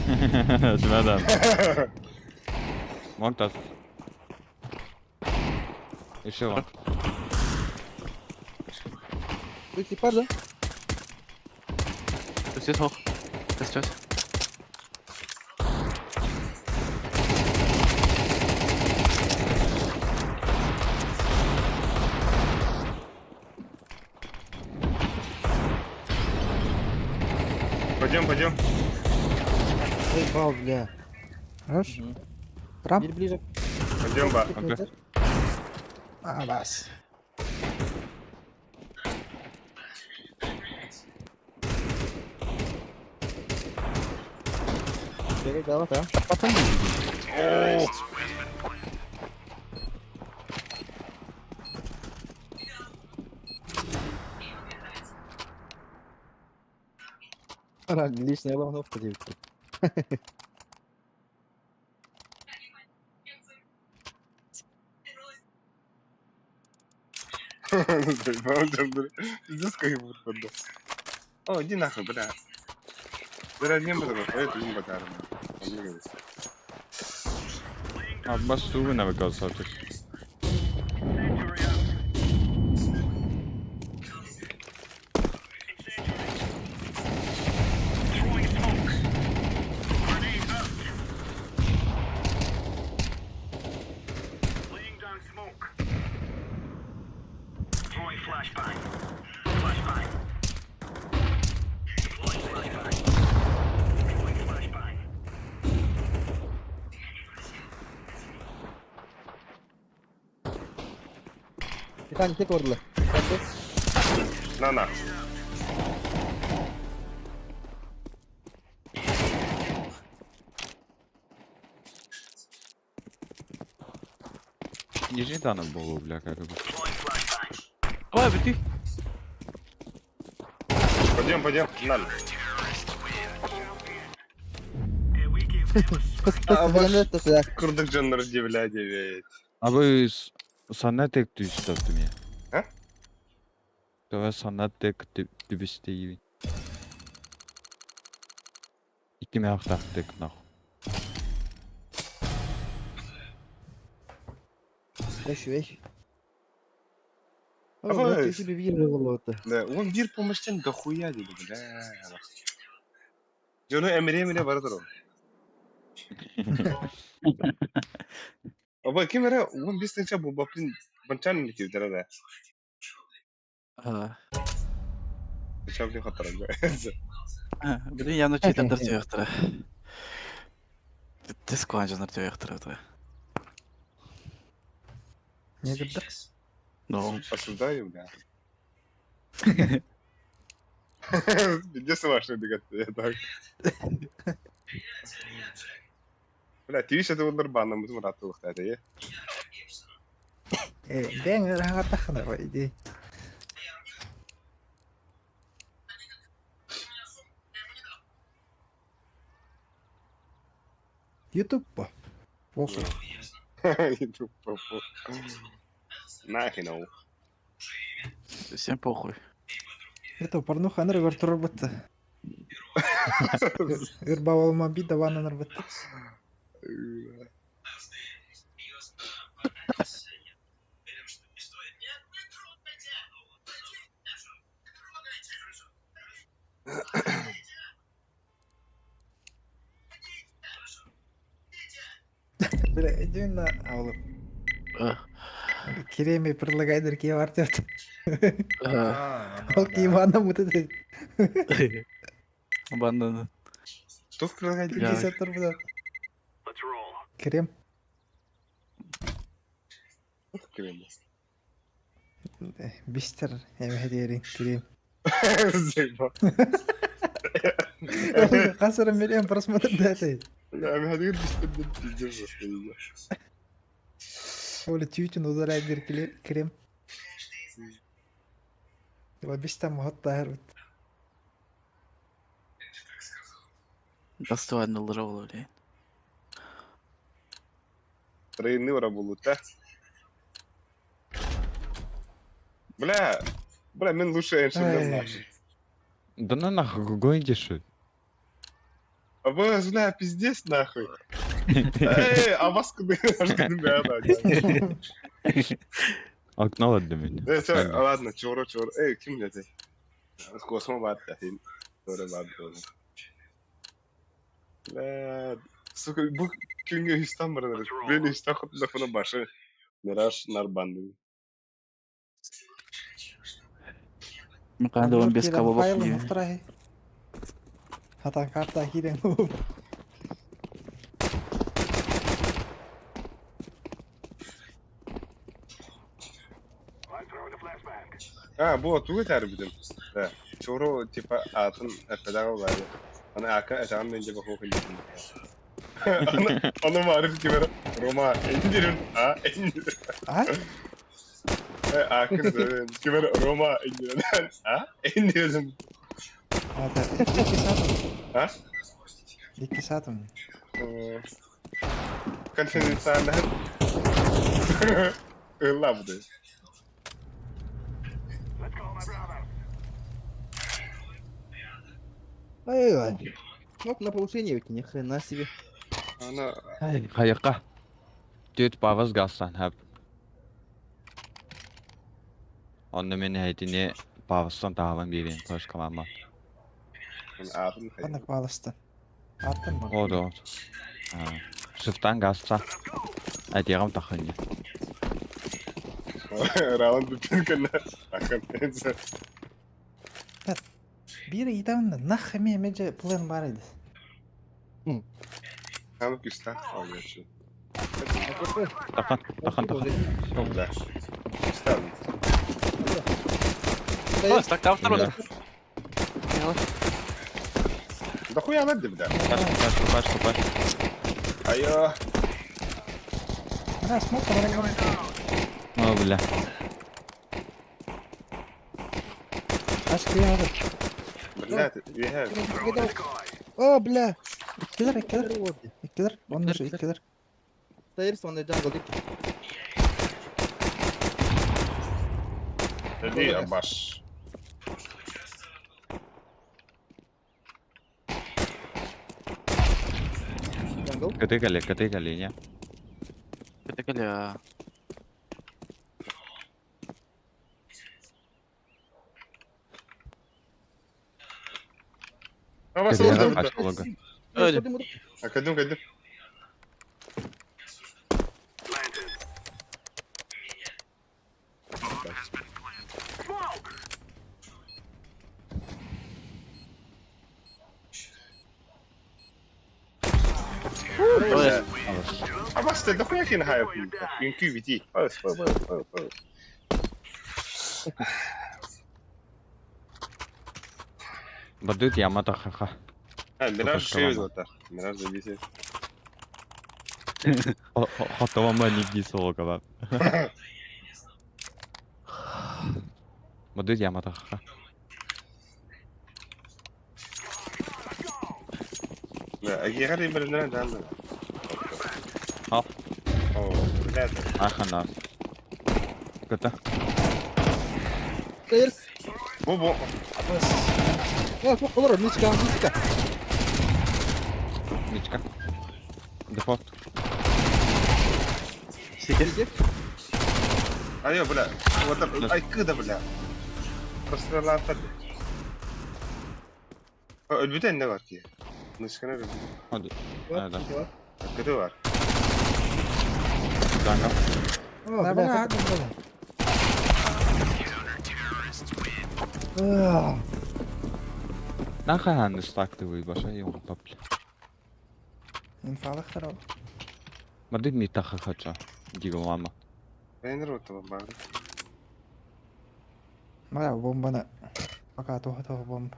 Да, да. Вон так. Еще вон. Ты типа, да? Здесь hoch. Растет. Пойдем, пойдем. Заебал, бля. Хорош? Рам? Теперь ближе. Пойдем, ба. Окей. А, бас. Бегай, да, да. О, Личная обстановка, девки. Пиздец, как его поддал. О, иди нахуй, бля. Бля, не буду, это не батарно. А, басу на выказывать. Титаник tek ордулар. На на. Нижний танок был, бля, как бы. Давай, бити. Пойдем, пойдем. На. Курдук дьоннор удивляет. А вы санна тек түстәптім я. А? Давай санна тек түбісте Икки мягтах тек нахуй. Үчүгэй. Давай. Себе биир болуоту. Да, он бир помощтен дохуя dedi, бля. Дьону эмире эмире бара турар. Аба ким эрэ 15 тыһыынча буолбаппын банчан киирдэрэ да. А, Чабли хатаран. Блин, я ночи тендер түйөктөрө. Диско анжанар түйөктөрө. Не кырдык? Ну, Осуждаю, бля. Пиздец ваши я так. Бля, ти видишь, это вот нормально, мы тут рады лохтать, Э, бэң рахаттахына по идее. Ютуб по. Похуй. Иду по Нахрен, ау. всем похуй. Это порнуха аныр көр турбут. Ырба болма би даван аныр бит. Бля, иди на аулу. А, Кереме предлагает кие бар деп. а, Ол киевана мут это. Банданы. Что предлагать? Я- 50 турбут. Крем. Бистер эмэдерин крем. Заебал. Касыр миллион просмотр даты. Бля, меня говорит, пиздец просто. Оля тютин ударяет дир крем. Бистер мохот тахыр. Достоин лжёл, блин. Тройны работа. Бля, бля, мен лучше энши Ай. не Да на нахуй, гоните что? А бля, бля, пиздец нахуй. Эй, а вас куда? Аж куда да. Окно ладно меня. Э, всё, ладно, чоро, чоро. Эй, ким блядь? Космо бат, Чоро бат. Бля, сука, бу күнгө үстан бар. Мен үстан хотун башы. Мираж нарбанды. Мыканда 15 кабы Файлы бак. муфтарахи. Хатан карта хирен. А, бу тугу тәр бидим. Да. Чоро типа атын әпәдәгә булады. Аны ака әтәм мен дип хохын дидим. Аны аны мариф кибер Рома индирин, а индирин. А? Акын кибер Рома индирин, а индирин. Ата, икки сатым. А? Икки сатым. Конфиденциально. Лабды. Ай-ай. Вот на повышение ведь, ни хрена себе. Аны Хайыққа. Төт павыз газсан хәп. Онны мен әйтіне павызсан тағабан берейін, қош камама. атын Аны квалысты. Аттын ба? Оды, оды. Шифтан газса. Әйтеғім тақын. Раунд бүтүн кенә. Акын. Бир итамында нах эме меже план бар иди. Там күстә алгачы. Тақын, тақын, тақын. Бля. Күстә. О, так там второй. Да. Да хуя надо, бля. Пачку, пачку, пачку, пачку. Айо. Бля, смок, бля. О, бля. Аш киһи. Бля, я. О, бля. Иккилэр, иккилэр. Иккилэр. Онно же иккилэр. Stairs on the jungle dik. Иди, абаш. Jungle. КТ кали, КТ кали, не. Это каля. Абаш, КТ да, пачку лога. Öyle. Академ, кадем. Ой, Абаш, ты дохуя хин хая пульта? QVT. Пас, пас, пас, пас. Бадыт ямата ха-ха. А, Мираж Только шею шоколад. золота. Мираж зависит. Хотова нигди солокова. Бадыт ямата ха-ха. Да, а я говорю, да, да. Ал. О, блядь. Аха нас. КТ. Stairs. Бу-бу. Ya çok olur. Miçka, miçka. Мичка. Дефолт. Сити. Айо, бля. Вот, ай, кыда, бля. Просто лантар. Өлбүтэ не бар ки? Нышкана өлбүтэ. Hadi. Nerede? Кыды бар. Jungle. Да, бля, бля. Нахай ханды стакты выебаша, я папля. Инфалах второго. Бадыт ми таха хача. Дигл мама. Бэнер вот бар. Бля, бомбаны. Пока туха-туха бомба.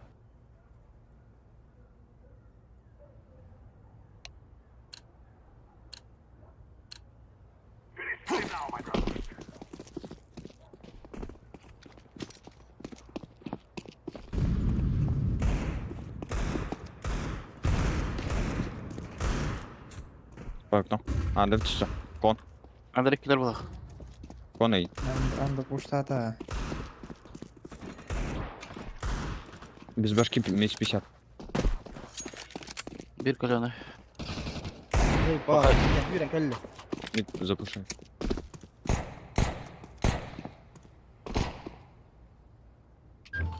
По окну. А, да все. Кон. Андрей киллер был. Кон и. Анда пуштата. Без башки минус 50. Бир каленый. Ey, bak. Yürü kelle. Мид запушай.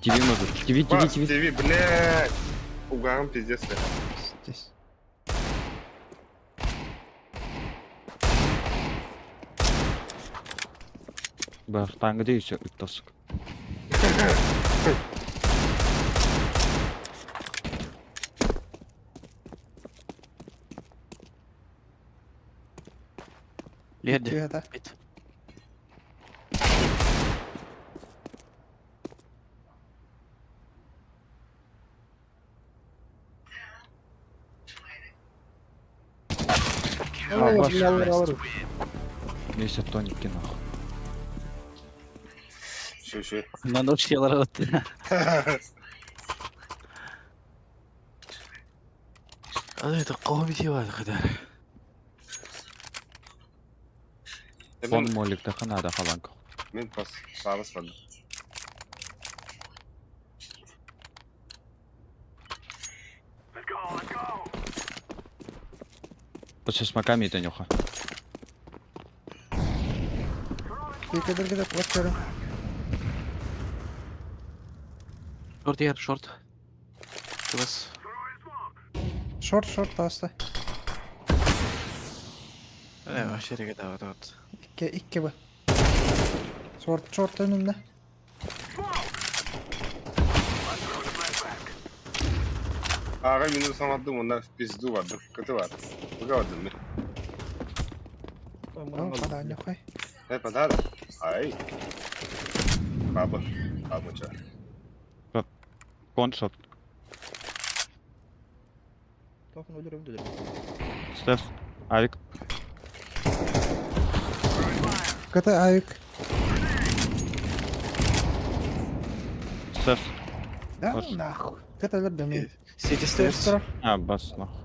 ТВ может. ТВ, ТВ, ТВ. ТВ, блядь. Угаром пиздец. бля. Здесь. Бахтан где еще тоск. Леди. Тихо, Бит. Alır alır. Вместе тоники нахуй. Шо, шо. Надо вообще ларот. Это قومي هذا خدار. Фон молик таха надо халанка. Мен пас. Сарыс барды. Let's go, let's go. После смоками это нюха. Тихо, тихо, тихо, вот көрүм. Шорт яр, шорт. Бас. Шорт, шорт таста. Э, вообще регата вот вот. Икки, икки бу. Шорт, шорт önünde. Ага, минус самадым, онда в пизду барды. Кыты бар. Буга бардым мен. О, пода, нюхай. Э, подарок. Ай. Баба. Баба ча. Коншот. Тоқын өлер өлер. Стеф. Авик. КТ авик. Стеф. Да Хорош. нахуй. КТ өлөрдө мен. Сити Стерс стейрс. турар. А, бас нахуй.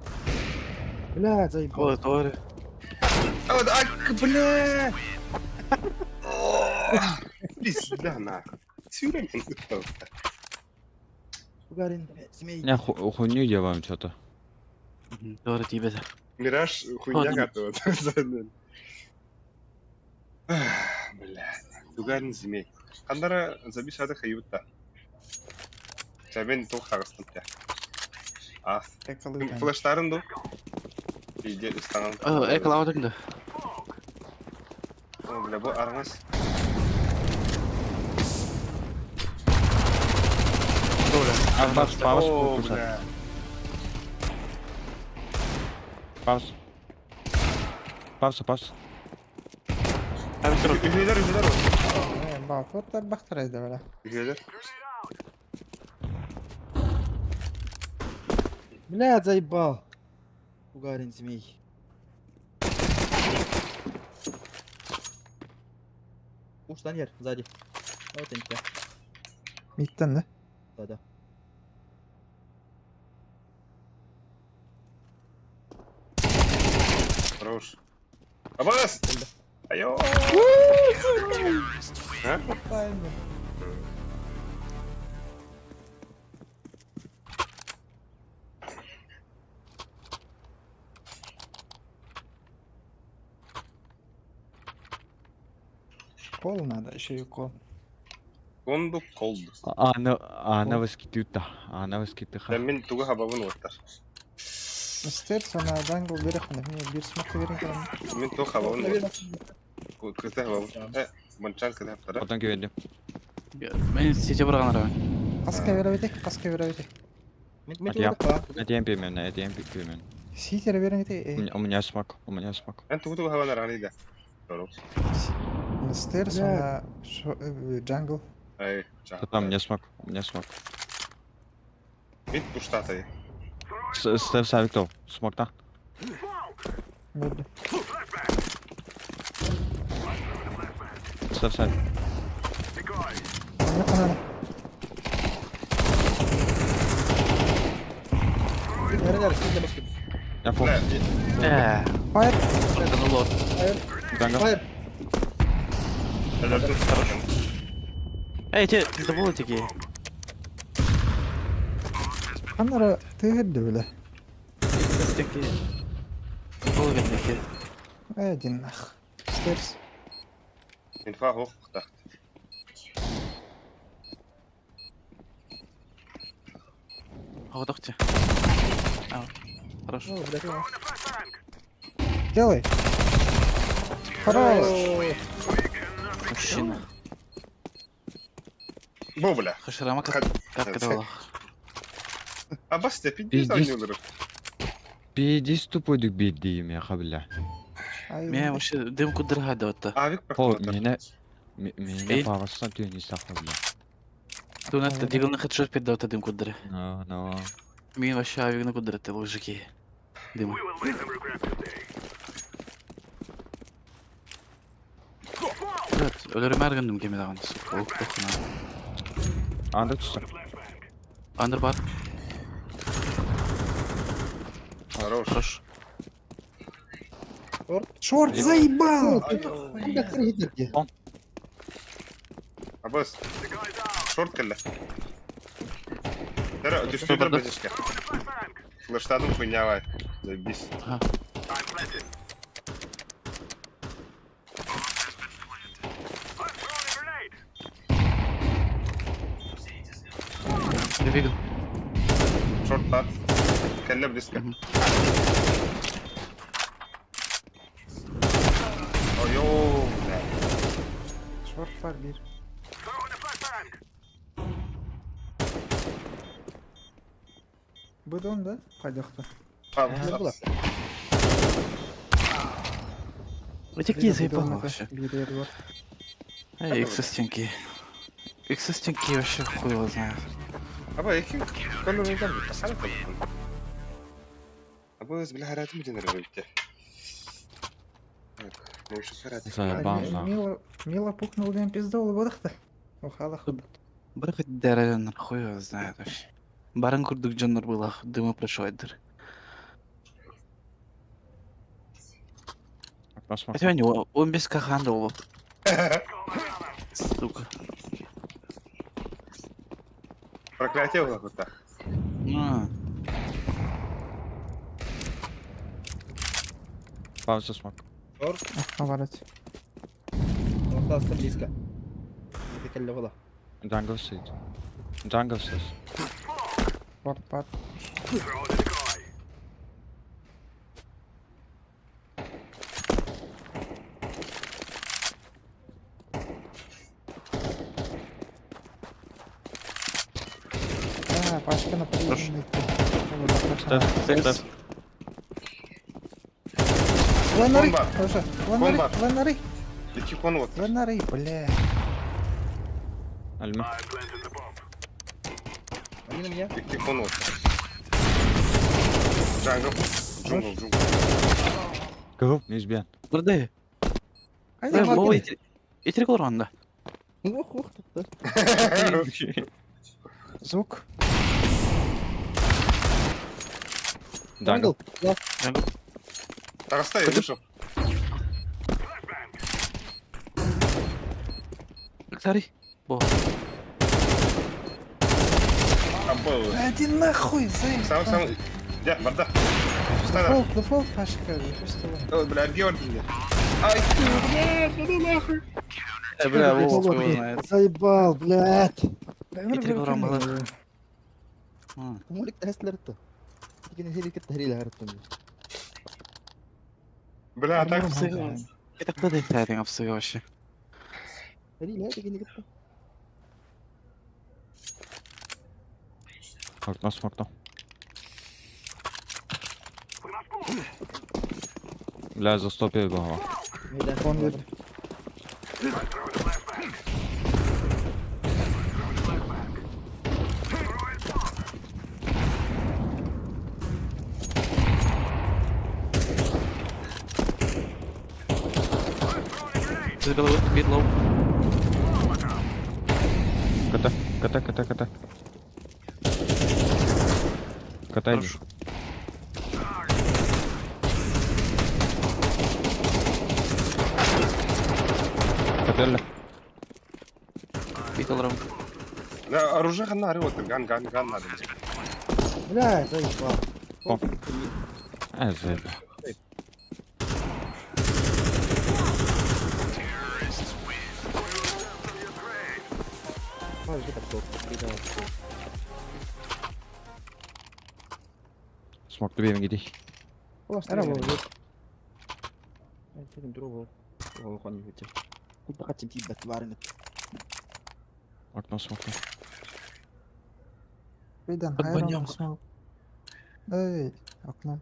Бля, заебал. Ой, твари. А, вот, ак, бля! Пизда нахуй. Сюрен. Тугарин, змей. Я хуйню делаем что-то. Твари тебе. Мираж хуйня Ладно. готова. Бля. Тугарин змей. Хандара забисада хаюта. Чабен тух хагыстын тя. А, Эколы. флештарын ду. Иде ыстанан. Эколаудың да. О, бля, бу армас. А, бас, паус, О, бля. Паус. Пауза, пауза. Үһүлер, үһүлер. Балкоттар бахтар эди бля. Үһүлер. Бля, заебал. Тугарин, змей. Уж Даньер, сзади. Вот они тебя. Миттен да. Да, да. Хорош. Абас! Айо! А? Тайны. Кол надо, еще и кол. Конду колду. Ана, ана васкитюта. Ана васкитыха. Мен туга хабабын оттар. Стерс, она дангл берех, мне бир смок берин калам. Мен туга хабабын оттар. Кыта хабабын. Э, манчан кыта хабтара. Потом кеведи. Мен сити барган арабын. Каска беребите, каска беребите. Мен мен Я. тугар Это МП мен, это МП мен. Ситер берин У меня смок, у меня смок. Мен тугу туга хабан араны да. Хорош. Стерс, она джангл. Ай, Там у меня смок, у меня смок. Мит пуштатай. Стеф савик то. Смок да? Берди. Стеф савик. Онна канана. Нер, нер, сизде баскет. Я фул. Бля, Э, Файр. лор. Джангл. Файр. Хорош. Эй, те, забыла такие. Канара тыгырды бля. Такие. Забыла такие. Один нах. Стерс. Инфа hoch gedacht. Ағадақчы. А, хорошо. О, бля, Делай. Хорош. Мужчина. Бу, бля. Хашрама как как это Абас te пиздец Пиздец. ойнуйлар. Пиздец тупой бедим я, бля. Мен вообще дым кудырга да отта. Авик О, прокатор. меня... Меня Эй. павасна ты не сахар, бля. Тунат дигылны хедшот педда отта дым кудыры. Но, но. Мен вообще авигны кудыры ты мужики. Дым. Evet, ölürüm her gündüm gemide anı. Ох, ох, на. Анда түсті. Андер бар. Хорош. Хорош. Шорт заебал! Абас. Шорт келді. Тәрі, түстүдір бәжешке. Флештадым хуйня вай. Заебись. Ага. Двигал. Шорт тат. Келді близко. Мгм. Ой, бля. Шорт бар бир. Бұдан да қайдақта. Павлов. Эти какие заебал вообще. Бир бар. Эй, эксистенки. Эксистенки вообще хуй его знает. Аба икки колониядан бутта. Хана колониядан. Аба өз бile харатым ден эрэ Так, ну еще харат. Заебал нахуй. Мила, Мила пукнул ден пиздол бодахта. Ухалах. Бары дәрәдән хуй его знает вообще. Барын курдук дьоннор было, дыма прошойдыр. Окно смок. Хотя не, он без каханда был. Сука. Проклятие было вот так. А, Пауза смок. Аварать. Остался близко. Это кэллэ Джангл сидит. Джангл сидит. Порт пат. А, Пашка на Хорош. Степ, степ. Ланары, Бомба. тоже. Ланары, Бомба. ланары, Икки кон вот. ланары, бля. Альма. Они на меня. Икки кон вот. Джангл. Джунгл, джунгл. Кого? Не избьян. Бырды. Ай, Э, да, Вова, итирик олорганда. Ох, ох, да. Звук. Джангл. Джангл. Тарастай, вышел. Сари. Бо. Аба. Иди нахуй, зай. Сам, сам. Дя, барда. Встань. Дефолт, дефолт, Пашка, выпустила. Ой, бля, Георгий. Ай, ты, бля, ну нахуй. Э, бля, Вова, хуй его знает. Заебал, блядь. Итирик олорган было. А, Мулик тәһәсләртте. Икене хеликет тәһриләртте. Бля, так Это кто ты тайпинг обсыгал вообще? Тәһриләр икене китте. Окно смокнул. Бля, за 105 голова. Он говорит, Забил бит лоу. КТ, КТ, КТ, КТ. КТ иди. Хорошо. КТ ля. Бит олорган. Да, оружие хана вот, ган, ган, ган надо. Бля, заебал. О. Э, заебал. Можешь это кто-то Смок тебе иди. «Ара, Вова, Окно смокнул. Придан, Под айрон, баням. смог. Эй, окно.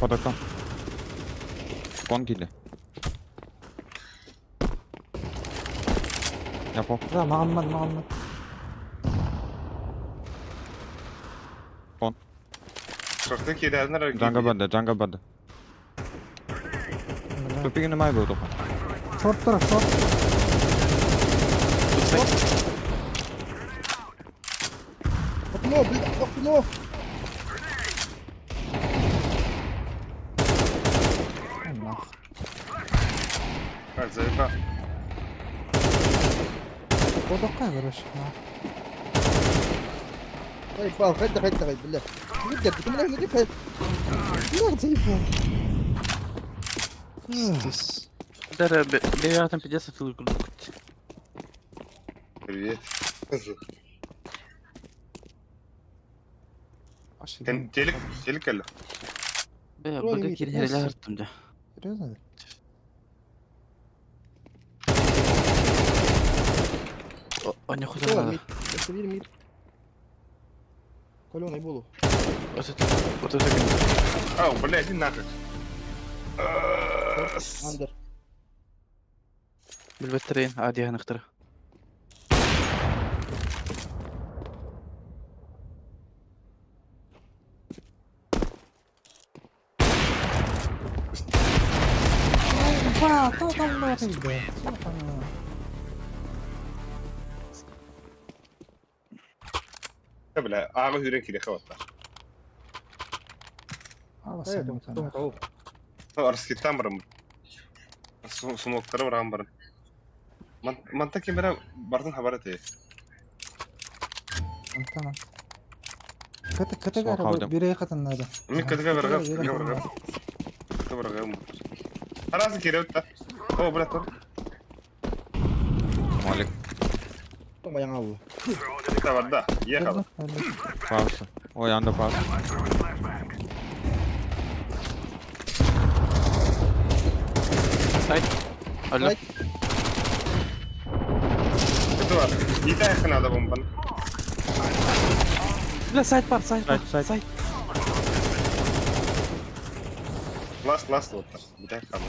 Под окном. Кон киди. Я пол. Да, Мухаммад, Мухаммад. Шорты кидают, Джанга банда, джанга банда. Бля. Тупик не май был только. Шорт, шорт, шорт. Окно, блядь, окно! Ай, нахуй. А, заебал. Бодокка, короче, нахуй. Заебал, хайда, хайда, хайда, бля. Видят, ты меня не хайда. Бля, заебал. Пиздец. Дәрі, бе там 50 фил курдук. Привет. Паша, Тен- Телек, телек әлі. Бе, Ой, бага кирхереләртім да. Серьезно? О, не Всё, хуй мид. Это мид. Каленый булу. Вот это Ау, бля, иди нахуй. Андер. Билбэттерин, ади ханахтара. Ба, то там надо, Бля, ааҕы сүүрэн кириэхэ батта. Арскиттан барам. Смоктары баран баран. Манта кемера бартын хабар эте. Антона. Кыты кыты гара бирей кытын надо. Мин кытыга барга, кытыга барга. Кыты барга. Арасы кире та. О, брат. Молик. Тоң алла. Та барда. Ехала. Пауза. Ой, анда пауза. Сайт. Алло. Кыты бар. Ите надо бомбан. Бля, сайт бар, сайт бар, Сайт, сайт. сайт. Ласт, ласт вот. Ите хана.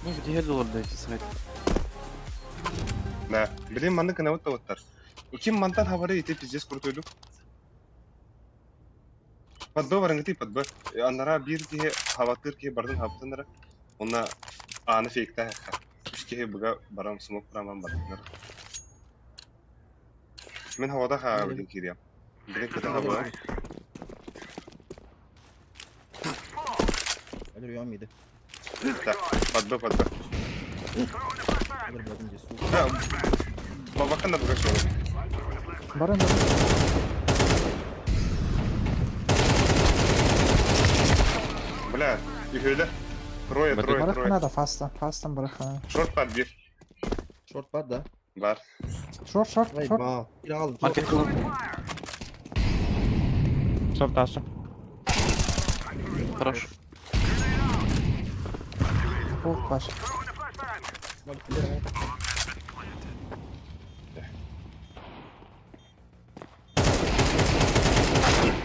Ну, где доллар дайте сайт? Да. Блин, манны кына вот оттар. Ким мантан хабары ите пиздец крутойду. Под Б барыңгы под Б. Анара бир киһи хаватыр киһи бардын хаптынара. Онна аны фейкта Үш киһи быга барам смок праман бардынар. Мен хавада ха билин кириям. Билин кыта хаба. Өлөр уям иде. Так, под Б, под Б. Өлөр блядь, здесь. Бабака на быга шоу. Баран баран. Бля, үһөлө. Трое, трое, Барах трое. надо фаста, фастан барах. Шорт бар бир. Шорт бар да. Бар. Шорт, шорт, шорт. Ба. Бир алды. Маркет кылын. Шорт аса. Хорош. Пол баш.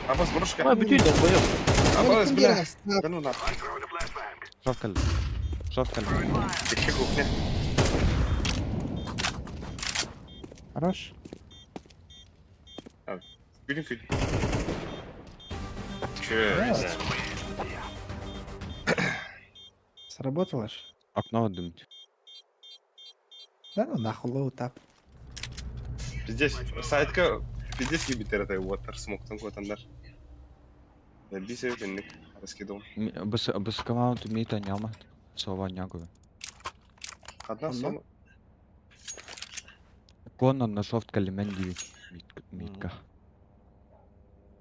Абас бұрышка. Ой, бүтүй долбоёб. Абас, бля. Да ну нахуй. Шорт кэлли. Шорт кэлли. Икки кухня. Хорош. Күлін күл. Че? Сработало ж. Окно дымить. Да ну нахуй лоу тап. Пиздец, сайтка пиздец ебитер это water смоктан котандар. Бисер тенник раскидал. Быс быс команду мита няма. Сова нягове. Одна сома. Конан на шорт кэлли мен диви. Митка.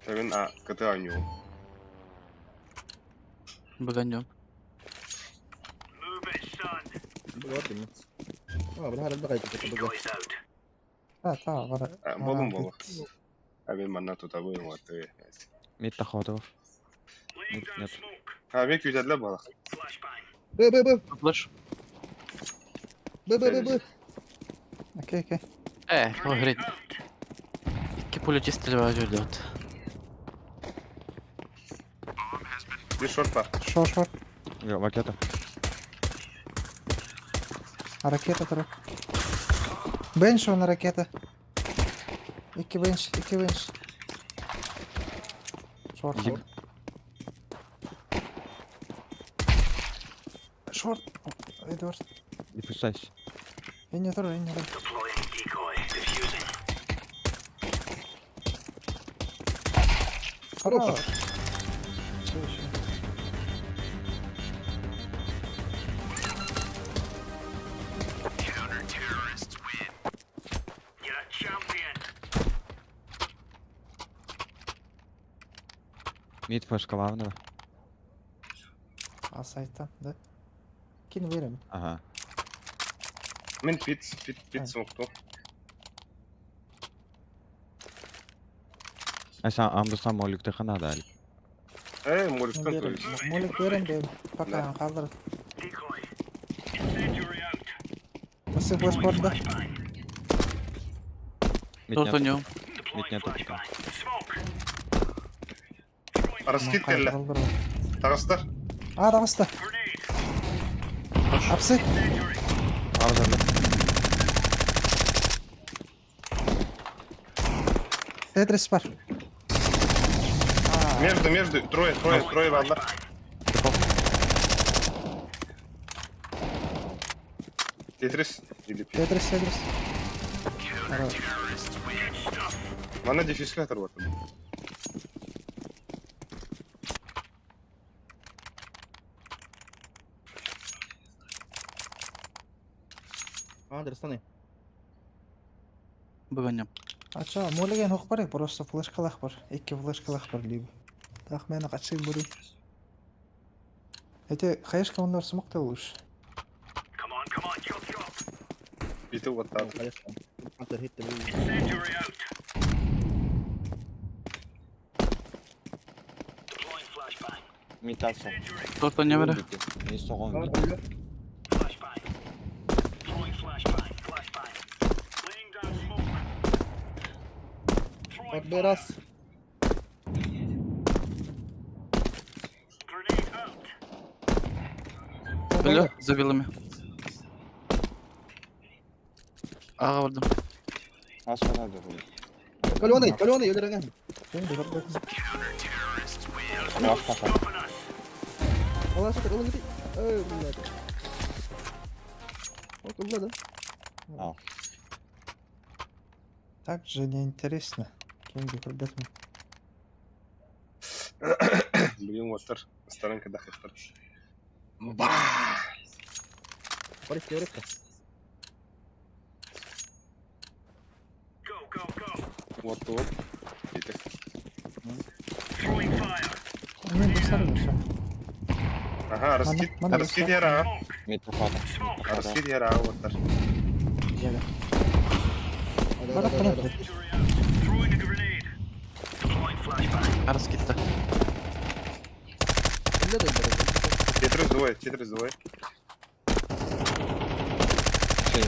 Тавен а кт аню. Быганём. Та, та, бара. Болум болу. А мен манна тут абы вот. Митта ходов. Нет, нет. А мен күтәдле балак. Б, Б, Б. Флеш. Б, Б, Б, Б. Окей, окей. Э, ой, грит. Икки пуля чистили жүрдө. Бир шорт бар. Шорт, шорт. Ракета. А ракета тұр. Бенш на ракета. Икки бенш, икки бенш. Шорт. Зиг. Шорт. Эдвард. Дефюсайся. Инне тұр, инне тұр. Хорош. Всё еще. Мид флешка главного. А сайта, да? Кин верим. Ага. Мен пит, пит, пит смокту. Аса амбыса моликте хана дали. Э, моликтан Верим. Молик верим де. Пока қалдыр. Осы флеш бар да. Мид Торт нету. у него. Мид нету пока. Раскид кэллэ. Таҕыстар. А, таҕыста. Апсы. Аҕа Тетрис бар. Между, между. Трое, трое, трое бааллар. Тетрис или пи. Тетрис, Тетрис. Хорош. Манна дефискатор вот. Андер, станы. Бүгүн. А чё, молеген хук бар, просто флешкалах бар. Икки флешкалах бар либо. Так, мен качып буру. Эти хаешка оннар смок та лучше. Бити уоттаат. Андер, хит. Мид алса. Торт у него. Не соғын бит. Вот бы раз. Бля, за белыми. Аҕа бардым. Ас барады бұл. Каленый, каленый, өлөрөҥ. Ас паха. Ала сытар, ылын ити. Эй, блядь. Вот ылла да. А. Так же неинтересно. Кем ребятам. Блин, уоттар. Старенько дахыктар. Ба! Борис, теоретка. Вот вот. Бити. Мен достар еще. Ага, раскид. Мана- мана Раскид достар. яра. Мид тоқады. Раскид яра уоттар. Да, да, да, да, да. Арас кетті. Ылла да, өлөрөҥ. Тетрис двое, тетрис двое. Сей.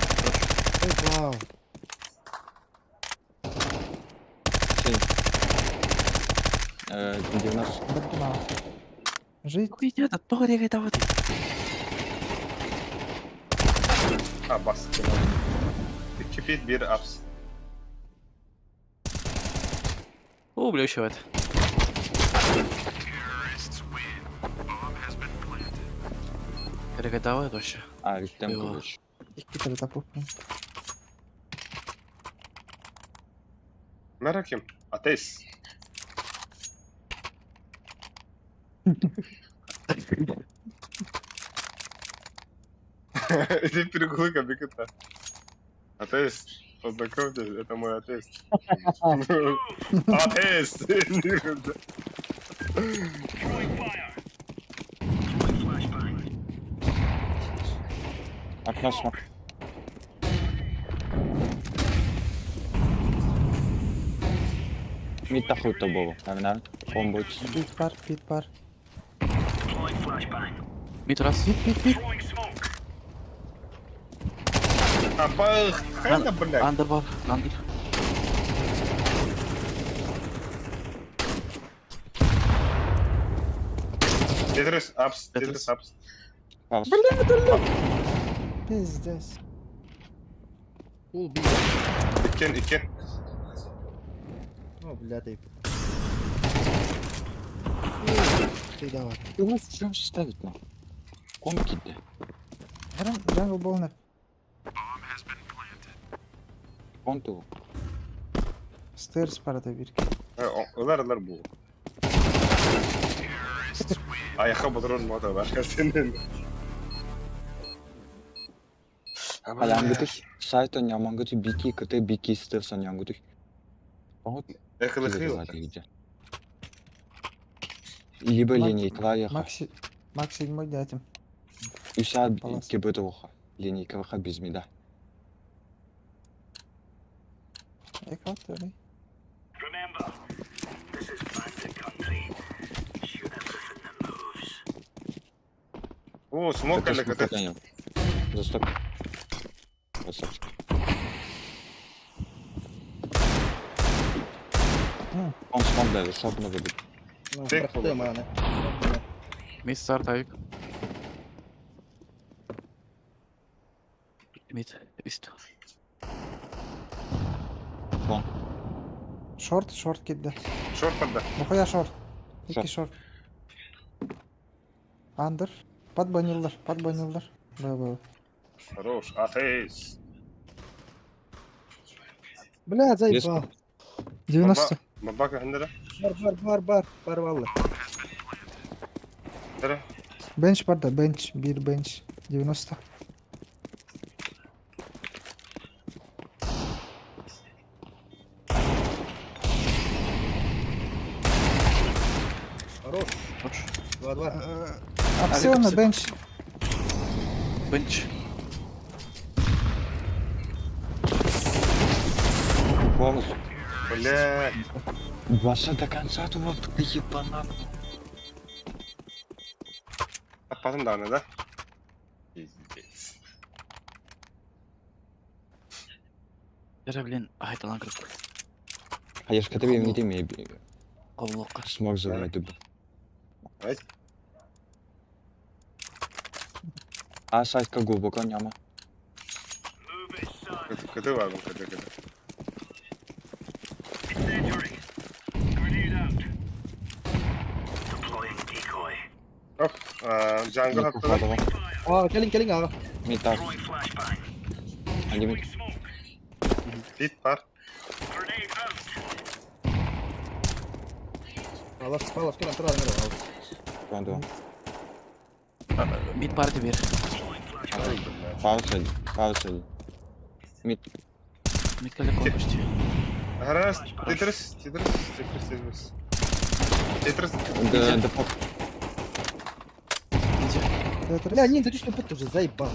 Ой, вау. Сей. 90. Бардуна. Жить. Хуйня, да тоҕо диэки табыт. А, бас. Икки пит, бир апс. О, бля, еще это. Реготовая вообще. А, Виктем Йо. короче. Икки түрі тапып. Мера ким? Атеист. Иди переглыка, бекета. Атеист. Познакомьтесь, это мой атеист. Атеист! Окно смок. Мид тахуй-то было. Наверное, комбо. Пит бар, пит бар. Мид раз. Пит, пит, пит. А, бах, хайда, блядь. Андер бар. Андер. Тетрис, апс, тетрис, Тетрис. апс. Паус. Пиздец. Ул би. Иккен, иккен. О, блядь, эй. Ты давай. Чем ставить на? Комки де. Харам джангл болна. Конту. Стерс барда бирки. Ылар, ылар бу. Аяққа патрон мода бар сенен. Алянгытых. Сайт он ямангыты бики, кт бики стерсон янгытых. Вот. Эхлы Либо линейка яха. Макси Макс седьмой дятим. Үсә Палас. кебет оха. Линейка ваха без меда. Экваторы. О, смок Это әлі смок кт. понял. Заступ. Красавчик. Он смог даже, шорт может быть. Тек Бырахтым аны. Мид старт авик. Мид, ист. Шорт, шорт киирдэ. Шорт барда. Нахуя шорт? Икки Шорт. шорт. Андер. Подбанилдар, подбанилдар. Б, Б. Хорош. Атеис. Бля, заебал. 90. Бабака хандара. Бар, бар, бар, бар, бар валла. Дара. Бенч барда, бенч, бир бенч. 90. Хорош. 2-2. Опционно Авик, бенч. Бенч. Голос. Бля. Ваша до конца этого ты ебана. Аппатын даҕаны да? Пиздец. Дere блин, айталан кырып. А я ж тебе не имею. Коллоққа. Смог забрать дуб. Ай. А сайтка глубоко няма. Move it, son. Кыты бар бұл, кыты, кыты. Incendiary. Grenade out. Deploying decoy. Оп, jungle аттылар. Aa, келин келин аға. Мид ас. Throwing flashbang. Один Throwing мид. smoke. Пит бар. Grenade out. Палас, палас, келин тұрады мені. Два, два. Мид парти бер. Deploying flashbang. Пауза один. Пауза один. Мид. Мид кале кон почти. Раз, тетрис, тетрис, тетрис, тетрис. Тетрис. Да, да, пок. Ниндзя. Тетрис. Бля, ниндзя түшті бітті уже, заебал.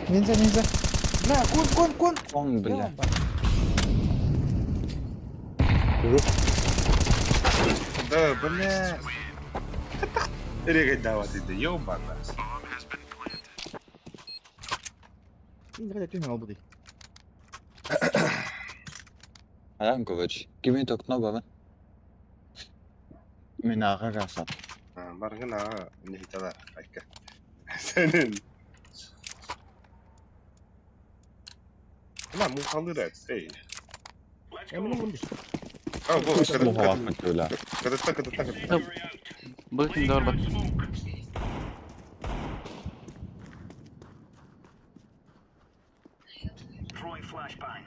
Ниндзя, ниндзя. Бля, кон, кон, кон. Он, бля. Ёба. Да, бля. Регать давать иди, ёбана. Ниндзя қайда түшін алды дейді. Аям ковач. Кими токно баба. Мен аға расат. Баргын аға, не хитала, айка. Сенин. Мына мухалыр әт, эй. Let's Ә, міне go. бұнды. А, бұл, кыты, Мухалат бля. кыты, кыты, кыты, кыты. Бұл кімде бар бат. Smoke. Throwing flashbang.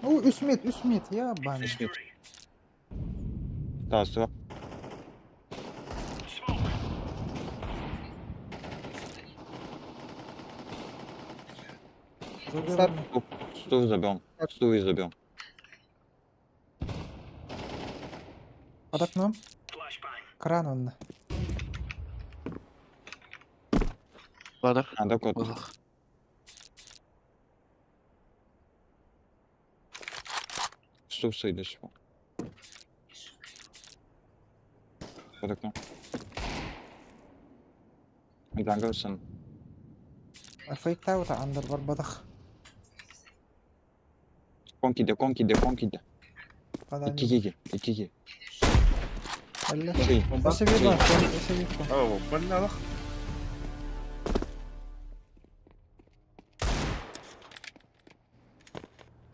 О, үс мид, үс мид. Ебаный. Incendiary. Тасу. Smoke. Забираем. Стул забьем. Стул и забьем. Под окном. Flashbang. Кран он. Ладар. А, да, кот. Олох. Стул сойдешь. Под окном. Jungle Фейк таут андер бар бадах. Конки де, конки де, конки де. Подани. Икки, икки, икки. Алле. Шей. Өсө бир бар, өсө бир бар. О, бля, лох.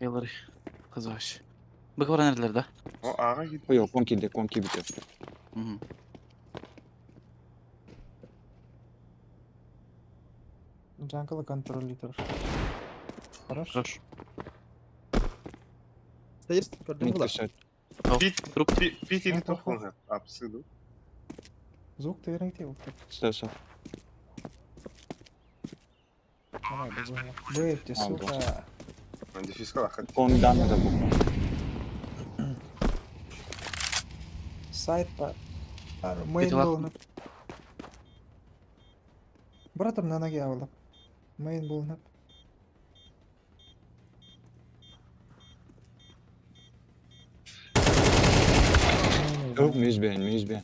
Ялары. Кызаш. Бык бар нерделер да? О, аға кит. Ой, конки де, конки бите. Мгм. Jungle контролитор. Хорош. Хорош. Стоит, көрдің Мид бұла. кешет. Пит, Труп. пит или тохлын. Апсыду. Звук ты верните, вот так. Стой, стой. Давай, добавим. Бэйте, А, сука. Дефиска лахат. Кон дан это буква. Сайт по... Мейн Петла. был. Братом на ноге авала. Мейн был на. Yok 101, 101.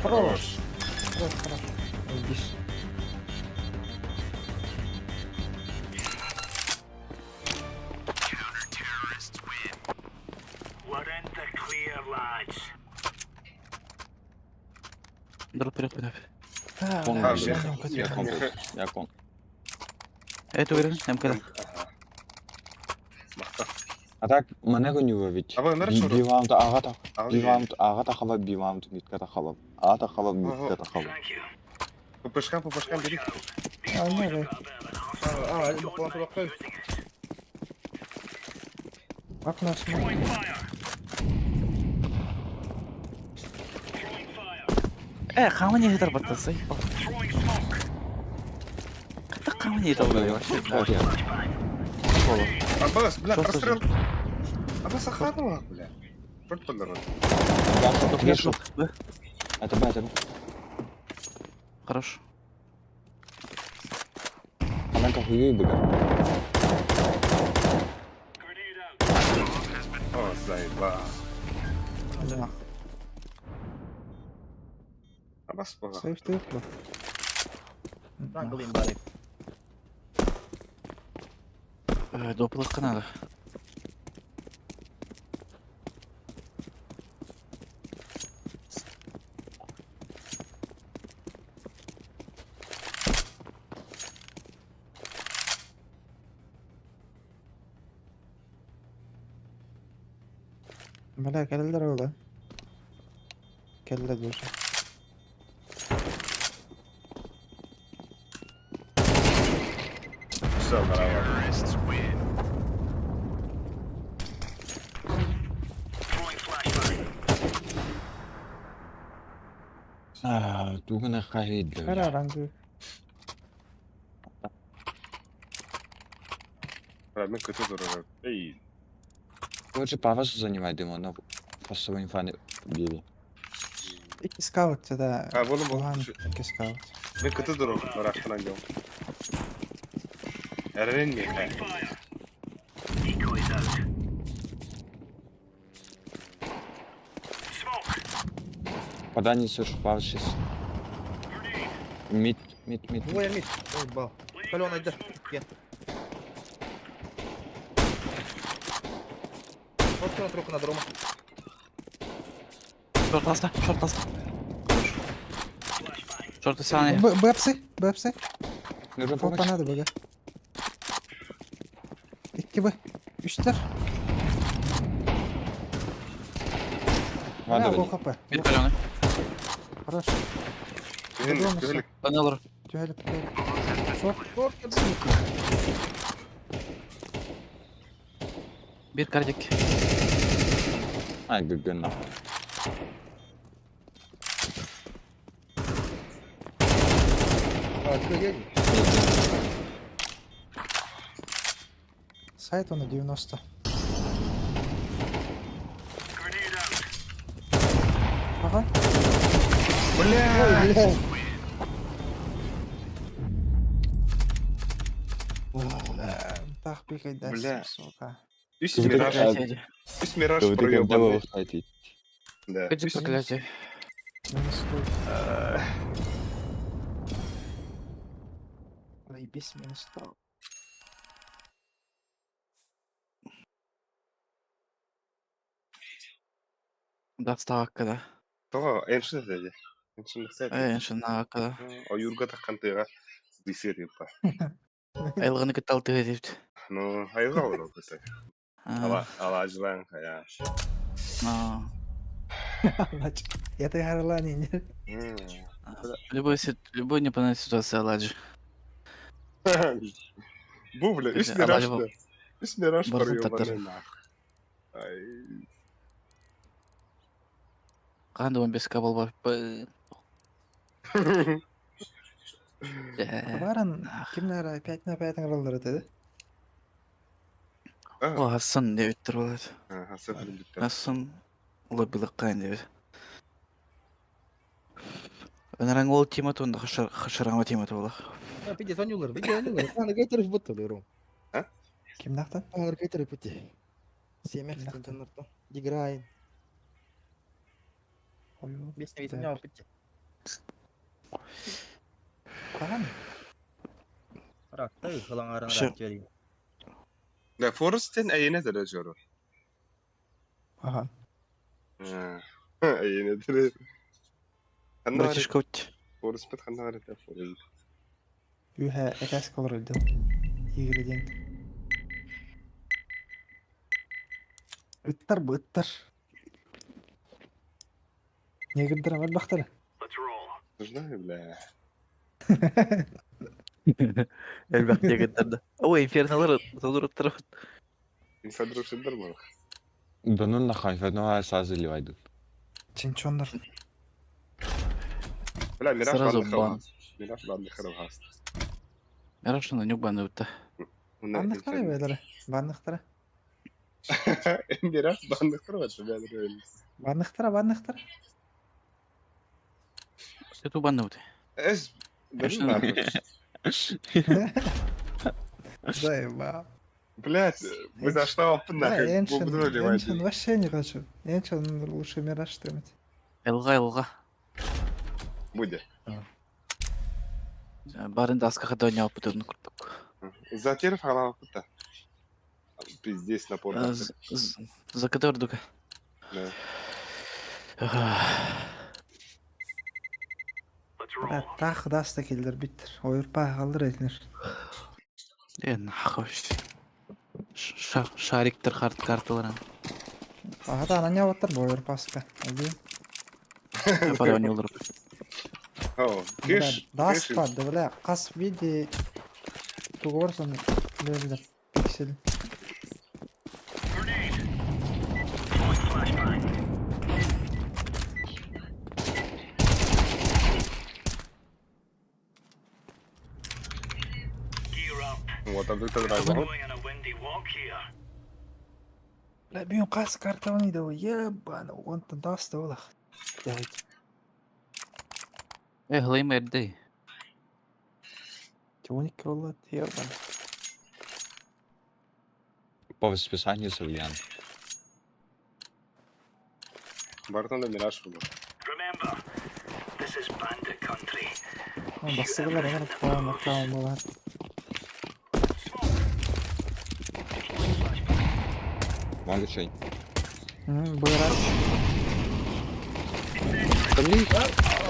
Хорош. Хорош, хорош. Здесь. Дроп вперед, вперед. А, Кон А, бежит. меха, Я меха, кон меха. Я кон. Это уверен, МКД. Махта. А так, манего не вовить. Аба, нара шору. Бивам то ага Ал бивам то ага тахава бивам то митка тахава. А тахава митка тахава. Thank you. По прыжкам, по прыжкам бери. These А, boys ну, have да. got a bit of an arsenal. А, Don't план mind туда using it. Окно смог. Throwing fire. Throwing fire. Хамани хитер баттасы. Throwing smoke. Ката хамани это вообще. Вот я. Абас, бля, Что прострел. Абас охрану, бля. Шорт подорож. Две шорт. Это Б, это Б. Хорош. Она как хуй быга. Grenade out. О, заеба. Да. Абас, бага. Сейф ты б. Jungle им дали. Доплатка надо. Бля, келдер ола. Келдер уже. Все, браво. Throwing flashbang. А, тугана хай Кара для. рангы. Мен көтө дорога. Эй, Лучше павас занимай дыма, но фасовый инфаны били. Икки скаут да. А, болом, болом. Улан икки скаут. Мен көтө дорога. Барактан ангел. Эрен меха. Fire. Decoys out. Smoke. Пода не слышу, павас сейчас. Grenade. Мид, мид, мид. Двое мид. Ой, бал. Laying Каленый down да. smoke. Ген. Вот на руку на дрома. Шорт ласта, шорт ласта. Хорош. Шорт сани. Б, бэпсы, бэпсы. Нужно Опа, помочь. надо бага. Икки Б. Үстер. Бля, Надо. лоу хп. Бир каленый. Хорош. Түһэлик, түһэлик. Тоннеллер. Түһэлик, түһэлик. Шорт. Шорт, Бир кардик. Ай, ГГ нахуй. А, что едет? Сайт он на 90. Grenade out. Ага. Бля! Бля. Так бегать даст, Бля. сука. Үс Ты мираж, Проклятие. үс мираж Ты проебанный. проебанный. Да. Иди Үс- проклятие. Минус 100. Заебись, минус 100. Да, ставка, да. Того, эншин деді. Эншин деді. Эншин да. Ойурга таққан тыға десер епа. Айлығыны кыттал тыға депті. Ну, айға олар көсі. Ала, ала жылан, я. Я ты гарлани, не? Любой, любой непонятной ситуация аладжи. Бу, бля, үс Ала- мираж, ала- да. Үс мираж Барсын проебанный таттар. нахуй. Ай. Қанды 15 кабал бар. Баран, ким наверное, 5 на 5 роллер это, да? А, О, Хасан деп өттір болады. Хасан білім Хасан лоббилық қайын деп. Өнерің ол тима туында хашырама тима туылақ. А, пиздец, анюлар, види анюлар. Ана гайтеров будто леру. Ким нахтан? Ана гайтеров пути. Семях Нахтан. тентенерто. Диграйн. Ой, Бесне Да. ведь меня пути. Каган? Рак, тай халангаран Всё. рак тери. Да, Форестен әйене дәрі жору. Ага. Әйене дәрі. Ханна бар Братишка вот. Фореспит ханна бар этэ Форест. Үһэ этээс олордум. Игры диэн. Ыттар бу ыттар. Негрдер барбахтара. Let's roll. Нужна бля. Элбэх негрдерде. Ой, инферналар толуруттар. Инсайдер сидер бар. Да ну нахуй, инферно сразу заливай. Чинчоннор. Бля, Мираж Сразу банды бан. храб. Мираж банды храб. Мираж на нюк баны утта. Банныхтара бээлere. Банныхтара. Мираж банды храб это бля. Банныхтара, банныхтара. Что баны ут? Эс, Конечно. Заеба. Блять, вы за что Да, нахуй? Эншин, Буду заливать. Эншин вообще не хочу. Эншин лучше Мираж что-нибудь. Элга, элга. Буде. Барын да аска хадоня опытын курдук. Затеров халава пута. Пиздец напор. За котордука. Да. Let's roll. Бля, тах даста келдер биттер. Ойырпа қалдыр етінер. Э, нахуй. Шариктер харт карталар. Ага, ана не оттар бу ойырпаска. Один. Бары ойнолор. О, Бля, кеш. даспа, да бля, қас види тугорсон бля, пиксель. Grenade. Throwing flashbang. Gear up. Вот, а ты We're драгон. going on a windy walk here. Бля, бүйін қас карта ойнайды ғой, ебаны, онтан даста олақ. Давайте. Э, глейм эрдей. 12 болады, ебаны. По расписанию Савьян. Бартон да Мираж был. Remember, this is bandit country. Бастығылар олар қуан аккаунт болады. Smoke. Deploying flashbang. Могу чай. Бұйрат. Да блин,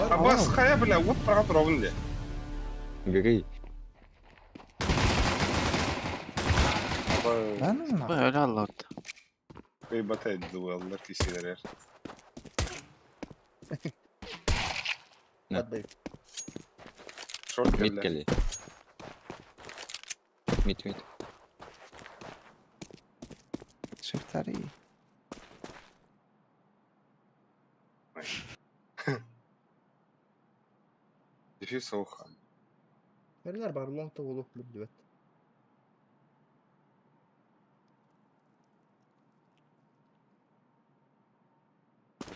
А бас хая, бля, вот прав ровно ли. бери. Да, нужно. Ой, öyle Allah. Бата дуэллар кисилер. Да. Отдай. Шорт Мид бля. кели. Мид, мид. Шифтари. Дефьюз оха. Нерлер бар лонгта болу билбет.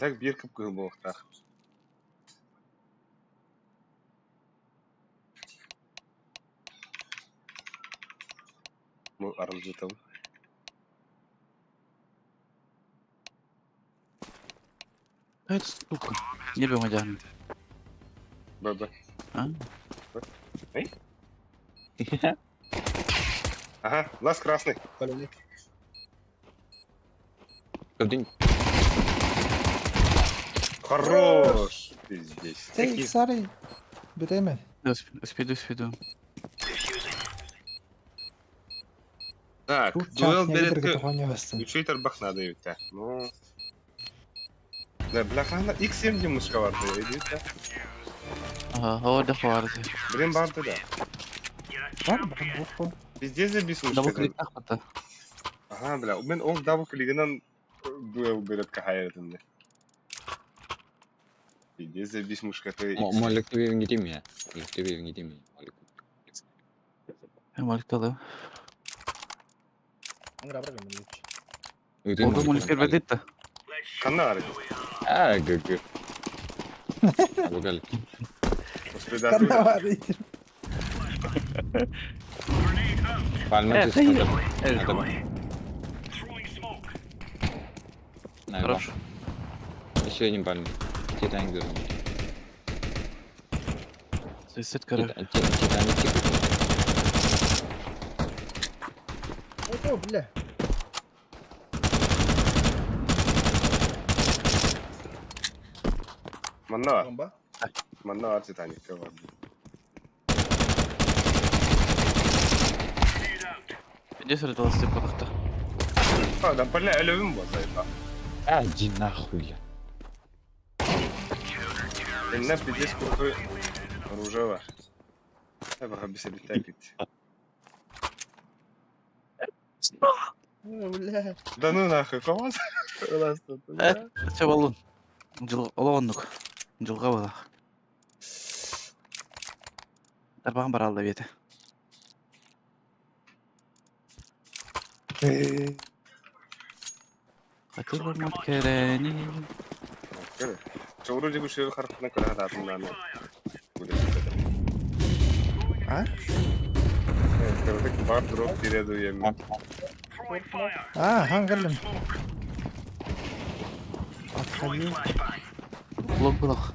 Так бир кып кыл болуктах. Бу арылжытым. Это сука. Не бем одягнути. Б, Б. А? Б. Эй? Ага, глаз красный. Блин. Блин, Хорош! Пиздец. Тей, сарый. Береме. Успіду, успіду. Defusing. Так, Тут дуэл чат не берет тоғаны бастын. Учитель бах надо ведь, Ну. Да, бляха, на X7 демушка барды, идите. Ага, orada vardı. Блин, барды да. You're a Бар, champion. бар, бұл. Пиздец за бисмушка. Double click тахмата. Ага, бля, у мен ол дабл клигынан дуэл берет кахайрытымды. Пиздец за бисмушка ты. Молик тебе не теме. Молик тебе не теме. Молик. Молик alayım. Аңгыра бар мен лучше. Oldu молик vermedi de. Let's show Канна them арыт. who we are. А, ГГ. Абугали. Қанда бар ейтір. Grenade out. Пальма Э, ты да надо. Evet. Надо. Throwing smoke. На Хорошо. Еще один пальма. Титаник должен быть. Суицид короче. Титаник типа. О, бля. Манна. Бомба. Манна ар Титаникка бар. Здесь родился кодахта. А, да, бля, өлөбүм буолла. А, иди нахуй, бля. Инна пиздец крутой оружие бар. Баха бисебиттэ Бля. Да ну нахуй, ФАМАС. У нас тут. Все, баллон. Олооннук. Дьылҕа буолах. Тарбаҕын бараалла биэтэ. Хатыламмат кэрэни. Чоуру дигу шөбү харахтынан көрө хатаатын нааны. А? Кырдык бар дроп тире дуем. А, хан кэллим. Отходи. Лог булах.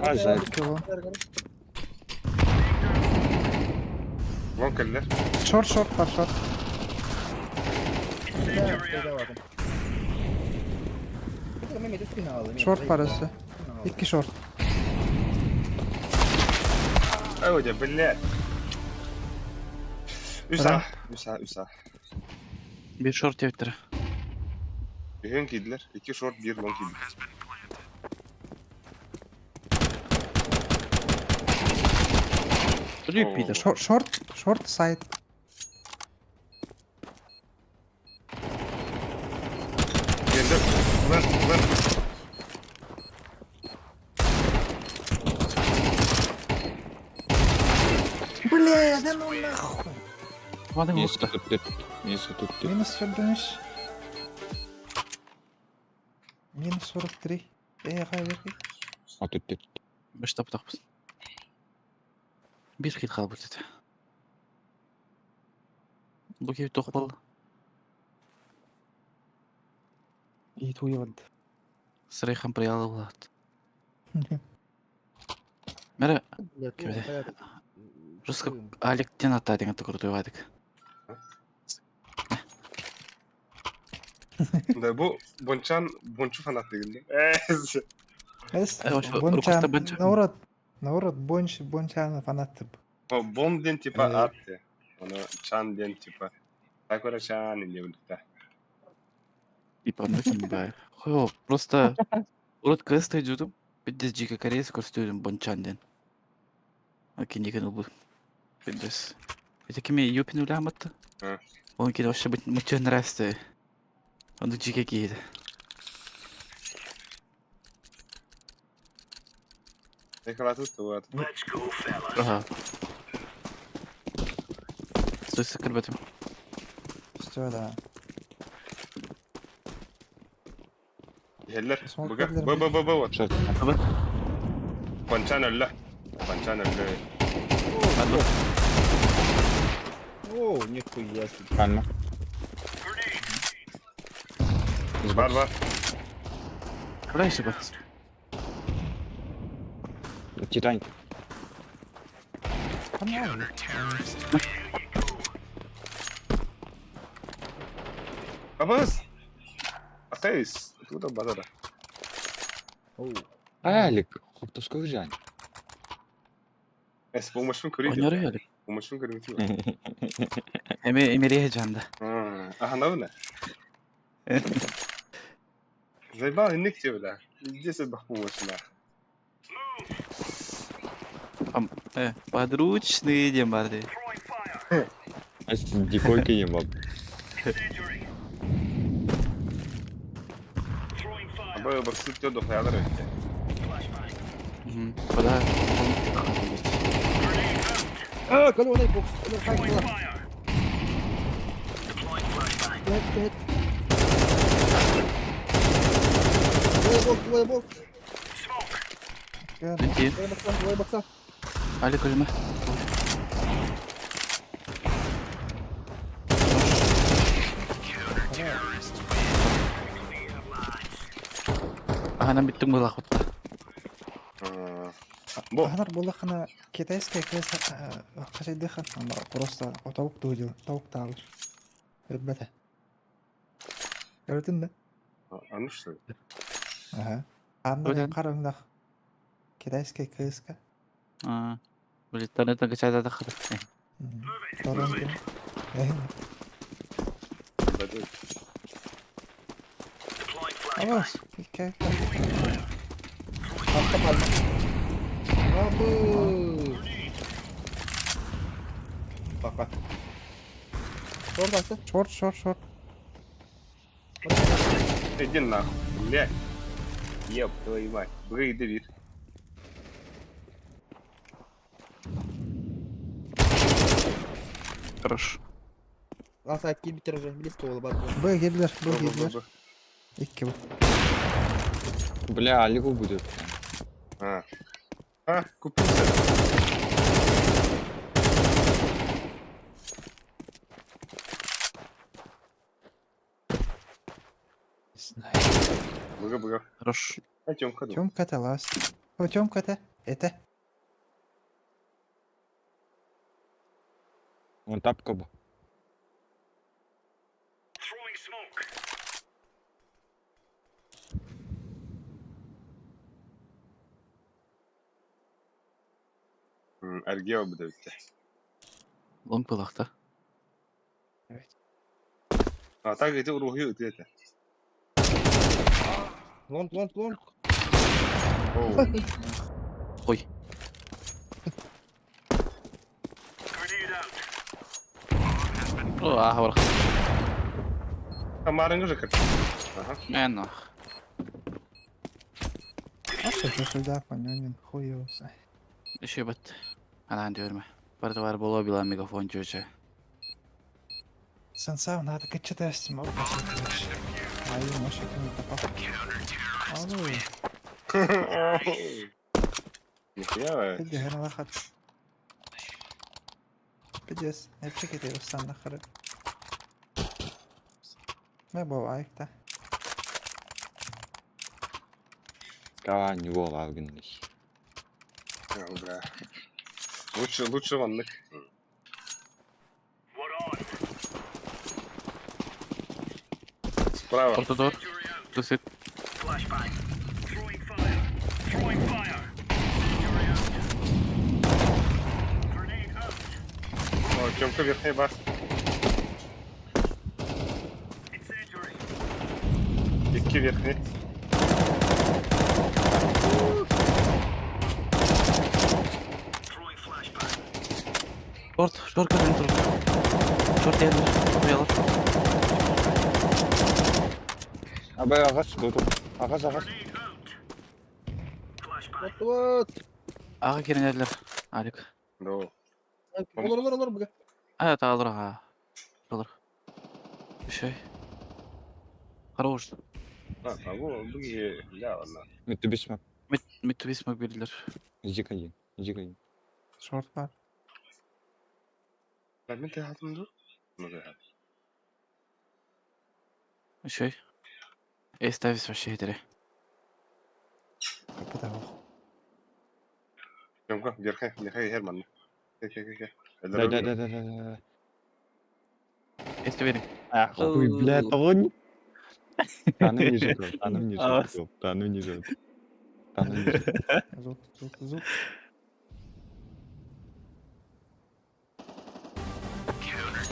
А, жаль. Кого? Вон кэллэр. Шорт, шорт, бар, шорт. Шорт parası. İki шорт. Ой, да, блядь. Үс А, үс А, үс А. Биир шорт диэбиттэрэ. Үһүөн киирдилэр. Икки шорт, биир лонг киирдилэр. Блин, пидор. Шорт, шорт, шорт сайт. Geldi. Lan, lan. Бля, да ну нахуй. Маны Минус уста. 34. Минус 34. Минус 43. Минус 43. Эй, хайверки. 34. Беш таптақпыз. Биир хит хаалбыт этэ. Бу киһи туох буолла? И туйвад. Сырайхан приялы булаат. Мэрэ Русска Алик тен ата деген крутой Да бу Бончан, Бончу фанат дегенде. Эс, Э, Бончан, Рукоста Бончан. наоборот, наоборот, Бонч, Бончан фанат тип. Бон ден типа Э. ат. Оны чан ден типа. Такора чан или биликте. Типа, ну ким бай. Хо, просто урут квест идютум. Пиздец жика корейс көрсөтүдүм Бончан ден. Окей, был. Пиздец. Это кими юпин уляматты? Э. Он киде вообще мучо нравится. Он жика киде. Экалатут туат. Ага. Стой, сакырбатым. Все, да. Хеллер. Смок Буга. кэллэр Б б б б вот. Шорт. Бончан өллө. Бончан өллө. О, нихуя себе. Правильно. Бар бар. Куда еще бар? Титаник. Понятно. Абас. Акайс. Туда базара. Оу. Алик, хоптовской жань. Эс помощун көрейді. Ойнор Алик. Помощун көрейді. Эме эмере жанда. Аха, навна. Заебал, инник тебе, бля. Здесь это помощь, Э, подручные дем барды. А с дикой не мог. Абы барсыт тёдо хаялар өтте. Пода. А, колёный бокс. Хит, хит. Двое бокс, двое бокс. Инти. Двое бокса, двое бокса. Алик өлмө. Ага, нам биттим булах бутта. Бу Ахнар булахына китайская кес хашайдыхан просто таук дудил, таук таалыр. Ребята. Көрдүн да? Аны что ли? Ага. Анна Өтен. хараңнах. Китайская кыыска. А, Блин, таны качает хата. Торон ким. Бадой. Deploying flashbang. Абас. Икки. Атта пальма. Абы. Bak bak. Short attı. Шорт, шорт, шорт. Иди нахуй, блядь. Еб твою мать. Брыйды вид. Хорош. Lan saat gir biter уже. Близко oldu bak. Б гиблер, Б гиблер. Икки бу. Бля, Алигу будет. А. А, купился. Не знаю. Быга-быга. Хорош. А Тёмка ходу. Тёмка это ласт. О, Тёмка это. Это. Вон тапка бу. Throwing smoke. Аргео будет. Лонг была-то. А так эти уруги вот это. Long long long. Оу. Ой. Grenade out. О, ага, врах. А Марин уже как. Ага. Нах. А что ты сюда, понянин, хуй его знает. Еще бат. Ана diyorum. Барда бар бола била мегафон чөчө. Сенсау, надо качать мог посмотреть. А я может не попал. А ну, Нихуя. пиди, гранат. Пиздец, я чекайте его сам нахрен. Не бывает, да. Кава не вол агнлих. Бля. Лучше, лучше ваннык. We're on. Справа. Ортодор. Injury out. Тусит. Flashbang. Throwing fire. Throwing fire. Injury out. Grenade out. О, Тёмка верхний бар. Incendiary. Икки верхний. Throwing flashbang. Шорт, шорт кадын тур. Шорт ядыр. Оялар. Абы агас ду. Агас агас. Grenade out. Flashbang. What what? Ага киренерлер. Алик. Да. Olur olur olur. Bıga. А, это алыр ага. Алыр. Еще. Хорош. А, а во, быги, бля, ладно. Митти бисмак. Мит мит бисмак бердилер. Зик один. Зик один. Шорт бар. Да, мен ты хатым ду? Ну да. Еще. Эставис вообще хетере. Капитал. Тёмка, верхний, верхний Герман. Ке, ке, ке, ке. Да да да да да да. Эставери. А, хуй, бля, того не. Та ну ниже, та ну ниже, А. та ну ниже. Та ну ниже. Зуб, зуб, зуб.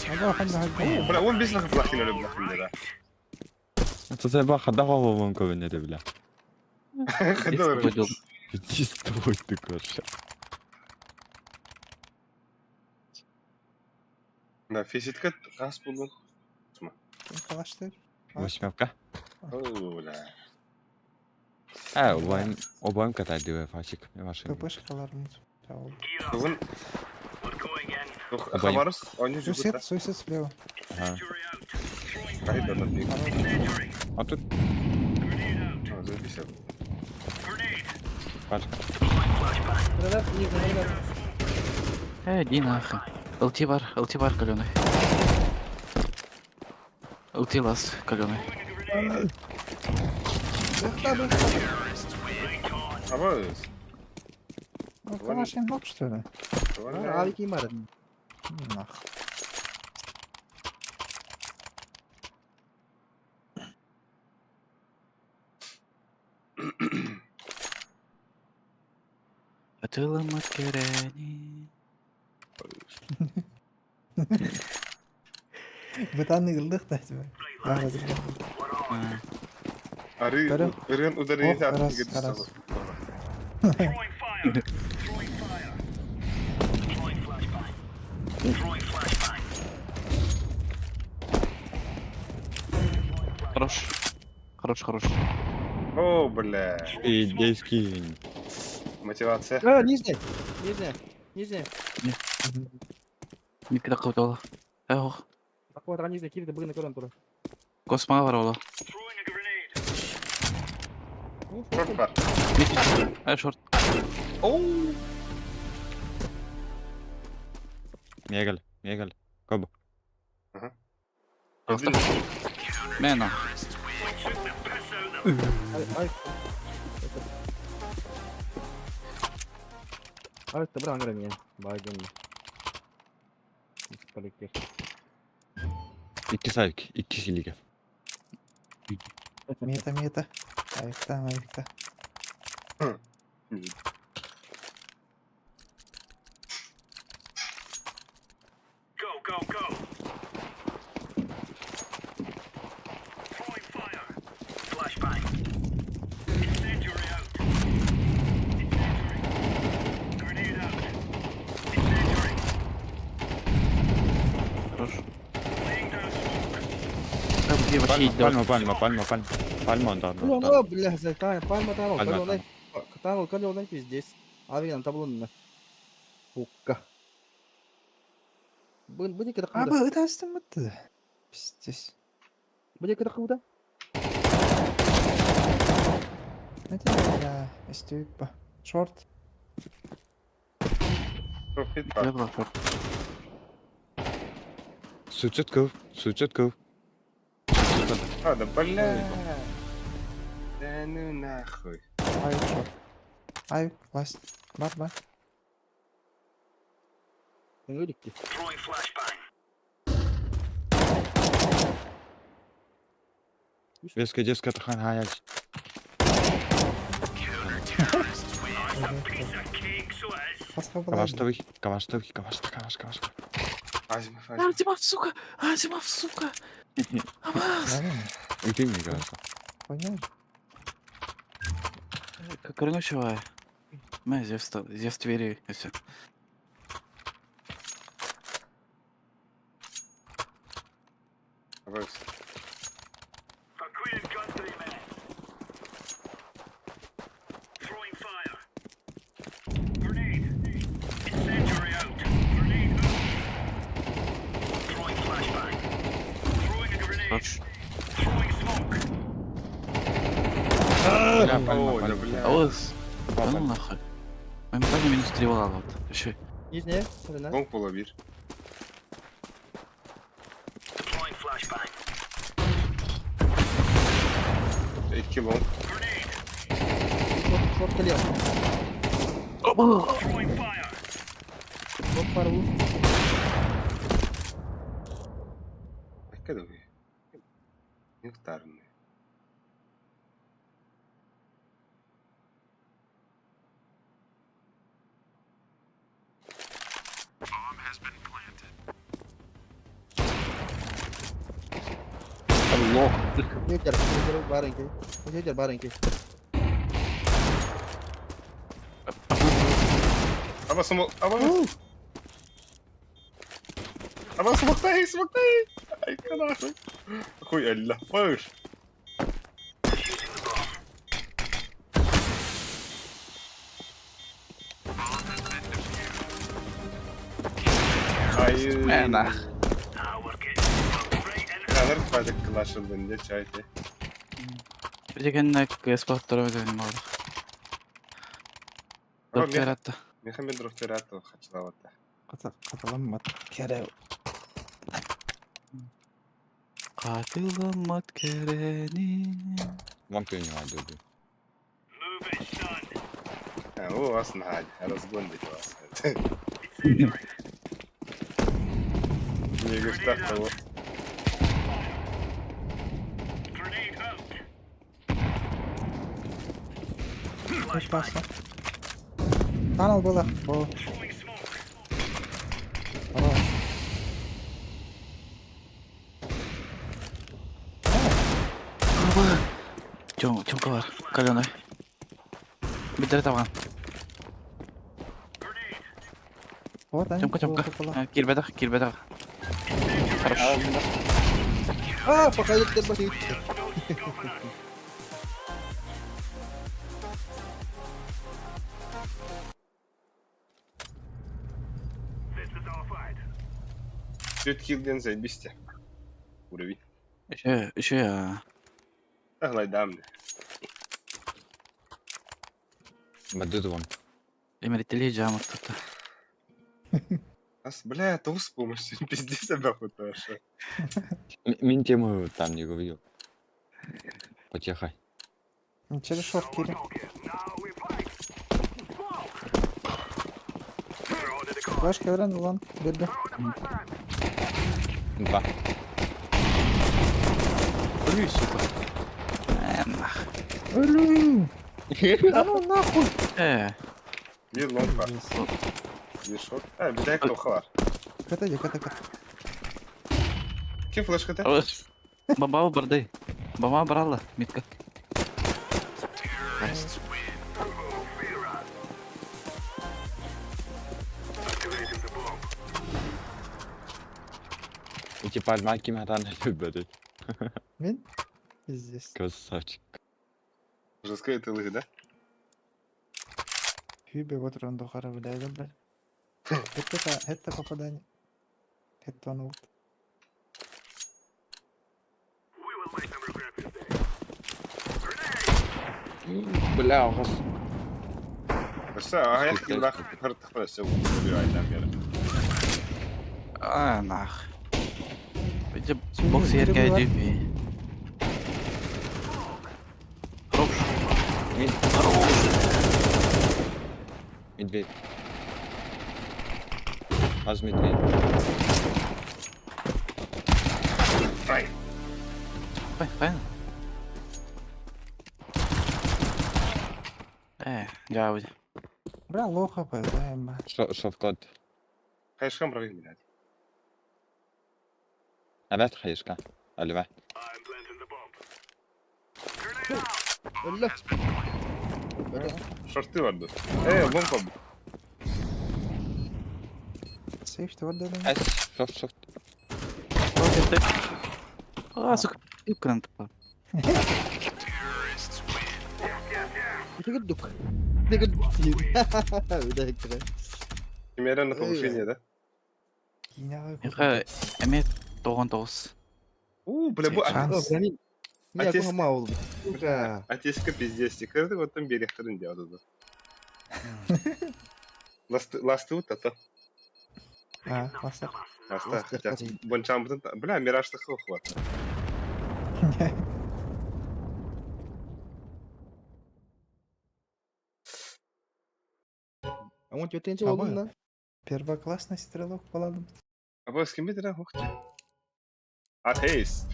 Ага, ханда, ханда. Бля, он без нахуй плохи на бля, да. Это заеба хадава вон ковенере, бля. Ходор. Иди стой ты, короче. Да, физитка газ булдun. Ким калаштыр? Восьмявка. О, бля. А, обоим, обоим катай диве фасик. Машина. ППшкаларын табылды. Gear up. Бүгін We're going in. Хабарыс, они же Суицид, суицид слева. Ага. Injury out. Throwing Хайда fire. на ты. Incendiary. А тут Grenade out. А, записал. Grenade. пачка. Deploying flashbang. Grenade iyi grenade. Э, ди нахуй. ЛТ бар, ЛТ бар каленый. ЛТ ласт каленый. Throwing a grenade. Бэхта, бэхта. Right on. Абыз. Ну, калашин мог, что ли? Abi kim var? Нах. Хатыламмат кэрэни. Бытаан ыгыллыах да этим. Арыы Көрө. ырыан ударение Ох, раз, аттыгар раз. Throwing fire. Throwing fire. Throwing flashbang. Throwing flashbang. Хорош. Хорош, хорош. О, бля. Индейский. Мотивация. А, нижняя! Нижняя! Нижняя! Микро кутала. Эх, Такого нижняя кири, быгны көрөн тура. косма бар ола. Throwing a grenade. Шорт бар. Ай, шорт. Мегал, мегал. Кобу. Мена. We took the piss out of them. Ай, ай. Ай, добра ангара меня. Байден. Полетел. Икки сайк, икки силиге. Мета, мета. Айыкта, айыкта. Go, go, go. Throwing fire. Flashbang. Incendiary out. Incendiary. Grenade out. Incendiary. Хорош. Laying down smoke. Там где вообще Пальма, идет? пальма, пальма, пальма, пальма. Пальма, да, да, да. О, бля, зайтая, пальма танул, Пальма калёлай. Танул, калёлай, пиздец. Авиан таблонна. Пукка. Бын, быны кыда А, куда? бы ытастым бытты. Пиздец. Быны кыда куда? Это бля, истюпа. Шорт. Профит бар. Я была шорт. Суицид ков, суицид ков. А, да бля. Да ну нахуй. Ай, шорт. Ай, класс. Бар, бар. Ыңгырикки. Throwing flashbang. Детская, детская, тахан, хаяч. Piece of cake, so it is. Пасха была. Каваштовый, каваштовый, кавашта, каваш, каваш. Азимов, Азимов. Азимов, сука! Азимов, сука! Амаз! Уйти мне, кажется. Понял? Короче, Мэ, Зевс, Зевс Твери, и все. Давай всё. For Queen and country, men. Throwing fire. Grenade. Incendiary out. Grenade out. Throwing flashbang. Throwing a grenade. Хорош. Throwing smoke. Бля, пальма, О, да пальма. бля. Ауыз. Да ну нахуй. Моментально минус 3 вот. Еще. Нижняя, сторона. Лонг була bir. Deploying flashbang. İki long. Grenade. Шорт, шорт лево. Throwing fire. Шорт пару. Akka da bu. Miktarını. Лох. Ветер, ветер, барынки. Ветер, барынки. Ama smoke, ama Ama smoke'ta smoke'ta. Ay kadar. Хуй Allah. Bağır. Defusing the bomb. Ay. Мэ, нах. Ah, we're getting stuck right into Kadar fayda kılaşıldın diye çay te. Дегенне КС баттырып өтөйүн болду. Ama Доктор атты. Мехамед Рохтератов хачылаватта. Каталаммат. Кере. Катыламмат керени. Вам принимать, дуду. Move it, son. Ha, o aslında hadi. Разгон dedi aslında. Incendiary. Niye göster o? Grenade out. Пасха. Танал было. О. Хорош. Тём, Тёмка бар. Каленый. Бидер табан. Вот они. Тёмка, Тёмка. Кирбедах, кирбедах. Хорош. А, пока я тебя боюсь. Түт килден заебись. Уровень. Еще, еще я. Таглайдам. Бадыдуан. Эмерители жамыр тут. Ас, бля, это с помощью, пиздец, нахуй, хорошо. Мин тему там не говорил. Потехай. Через шорт кири. Флешка верен, лон, беда. Два. Ой, сука. Нах. Блин! Да ну нахуй! Bir long var. Bir short. Ha bir de toka var. Ката, ката, ката. Kim flash kata? Бомба барды. Бомба брала. Митка. И типа маки матан любят. Мин? Пиздец. Красавчик. Жестко это лых, да? Хюбе вот рандохара, бля, бля. Это попадание. Это он вот. Бля, у вас. Başta ayak yıllar hırtık flash vuruyor aydan beri. А, нах. Иди бокс ерге иди. Хорош. Мид. Хорош. Медведь. Аз медведь. Ай. Файн, файн. Я выйду. Бля, лоха, п***, Шо, шо вклад? Kayışkan bırakayım bile. Evet hayışka. Алива. Öyle. Short'ı vardı. Long oldu. Сейф ты вот дадим. Эс, шорт, шорт. А, сука, пипка тупа. Тыгыдук. Тыгыдук. Kimyeren на повышение, да? Яха, эме тоғын тоғыз. У, бля, bu Шанс. Не, мал. Отечка пиздец. Кырды вот там берехтерин делал. Ласты, ласты вот это. А, ласты. Ласты, хотя. Бончам, бля, мираж такого хватит. А он тебе тенче oldu lan. Первоклассный стрелок поладым. А вы с кем это ух ты. Атеист.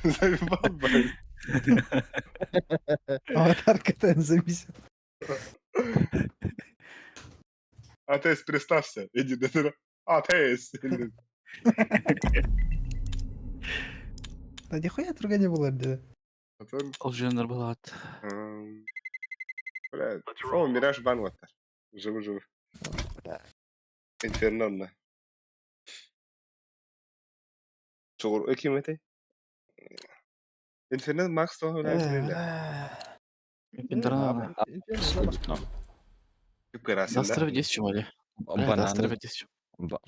Заебал, блядь. Аватарка-то зависит. Атеист, представься. Иди, да, Атеист. Да нихуя друга не было, бля. Ол жөнөр болады. Бля, о, Мираж бан ваттар. Живы, живы. Инферно. Чогор, ким этэй? Инферно Макс того бля. Инферно. Дастров 10 чумали. Бананы.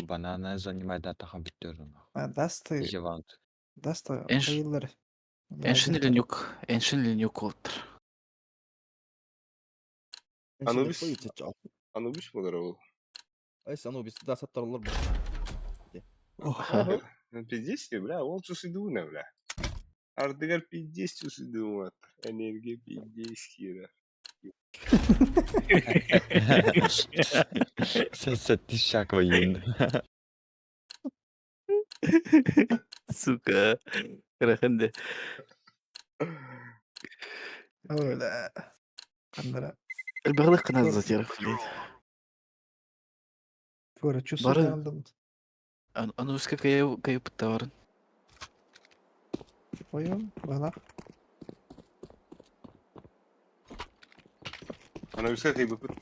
Бананы занимает дата компьютера. Дасты. Дасты. Эйншин. Эншин или нюк? Эншин или нюк олтыр. Анубис. Анубис болар ол. Айс Анубис, да саттар олар. Пиздец, бля, ол чусыдуна, бля. Ардыгар пиздец чусыдуна. Энергия пиздец кира. Сәттішак воин. Сука. Раханде. Ой, бля. Андра. Элбэҕи затиров, блядь. Фура, чувствую, Бары- алдым. Ануска кайып барын. Поем, бала. Ана үскә кайбыпыт.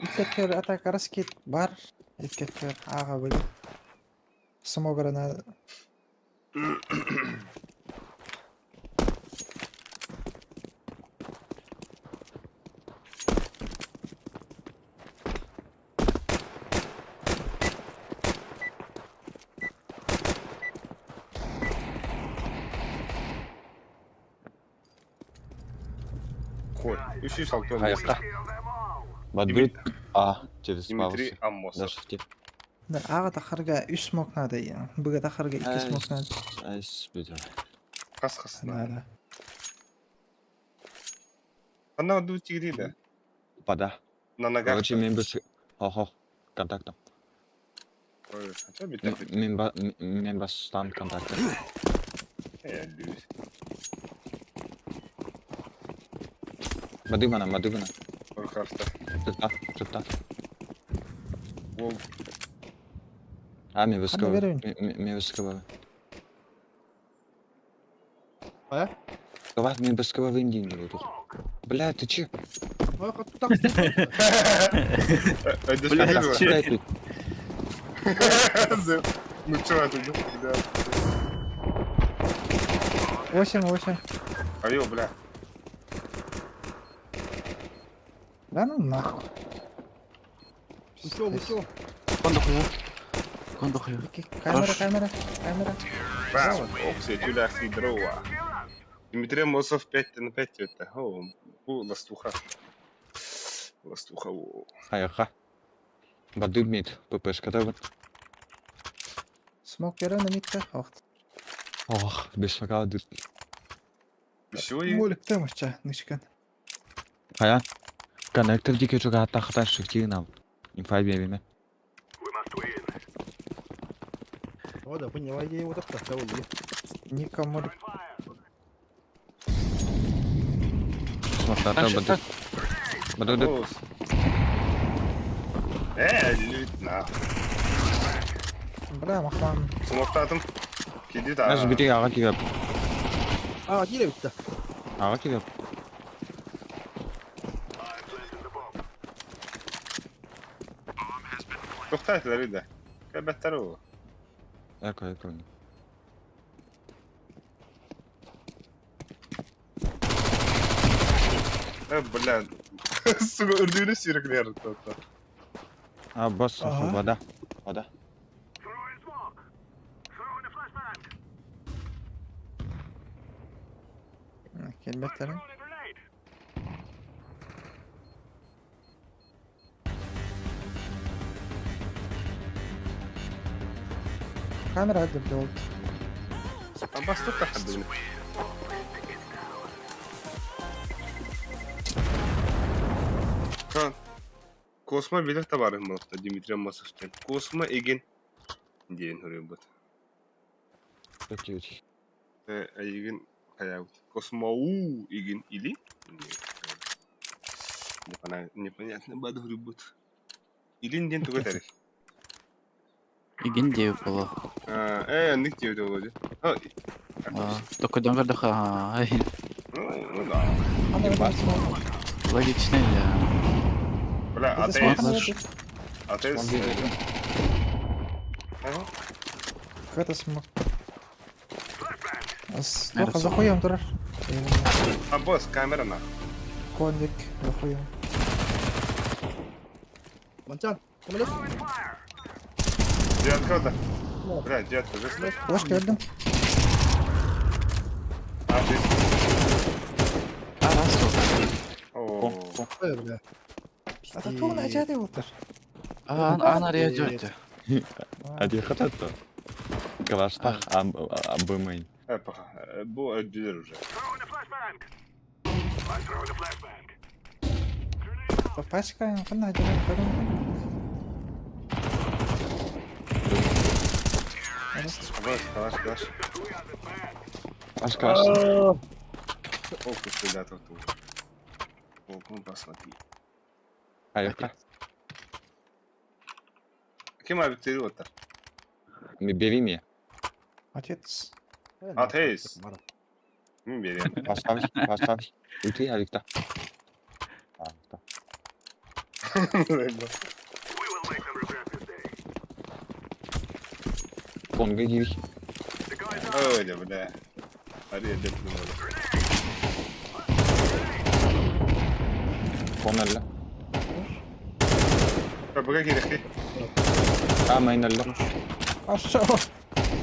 Иккәткер атака раскид бар. Иккәткер ага были. Смограна. Хой. 306. Хайыққа. Бадбүт. А, через Дмитрий паузу. Аммосов. Даже в те. Да, ага тахарга 3 смок надо. Быга тахарга 2 смок надо. Айс, бит. Хас хасна. Да, да. Ана ду тигрида. Пада. На ногах. Короче, мен бір... Хо-хо. Контактом. Ой, хотя бы так. Мен ба... Мен бастан контактом. Я люсь. Бадыбана, бадыбана. Оркаста. Тыта, тыта. Вол. А, мен высоко. верен. Мен высоко. А? Давай, мен высоко дейін тут. Бля, ты че? Ой, как тут так? Блядь, че? Дай тут. Ну чё это, да? 8, 8. Алло, бля. Да ну нахуй. Ушел, ушел. Кондохуя. Кондохуя. Камера, Хорош. камера, камера. Бам! Опция, тюля хидрова. Дмитрий Амосов 5 на 5 это. О, бу ластуха. Ластуха. о. Хайыққа. Бадыб мид. ППшка да вот. Смок берем на мидка. Ох. Ох, без пока дыр. Всё и Молик там еще, нычкан. Хая. Коннектор дике чуга атахта шифтигин ал. Инфа береме. О, да, поняла идея вот так, да, вот. Ника молик. Смартата бадыб. Бадыб. О, лють на. Бля, махман. Смоктатым. Киди да. Наш бити ага кигап. А, деревья-то. Ага кигап. Тохтайтылар иде. Кәбәттәр ул. Эко, эко. Бля. Сука, үрдүнө сүйрәкләр тота. А, босс, Ага. вода. Вода. Келбеттерин. Камера öldürdü oldu. Абас тохта хадды. Ха. Космо билер табарым булыкта Дмитрий Амосовтан. Космо еген диен хөрөбөт. Өте. Еген хаябыт. Космо у еген или? Непонятно бад хөрөбөт. Илин ден туга тарих. Игин деп было. Ник деп болду. Только даңгардаха. Ай, Ну да. Ана Ебать. смок. логично, да. Бля, Это АТС. смок Слышь. АТС. Ага. Это смок. Наверное, Тоха, за хуем турар. А босс, камера на. Кондик, за хуем. Манчан, помолись. Девятка да. Бля, девятка, жестко. Ложки öldüm. А, ты. А, раз, О. Ой, бля. А то начали утыр. А, а, на реадёте. А ты хататто? Калаштах, а бмейн. Пока. Бу öldüler уже. Пачка, кандай жана көрүм. Босс, калаш, калаш. Аш калаш. О, кусты, да, тут. Полкун посмотри. Айка. Ким абитери оттар? Бери мне. Отец. Атеист. Мин берем. Поставь, поставь. Уйти, Аликта. Аликта. Конго гири. Öyle бля. Hadi edepli böyle. Конелла. Кабыга керек. А, майналла. А шо?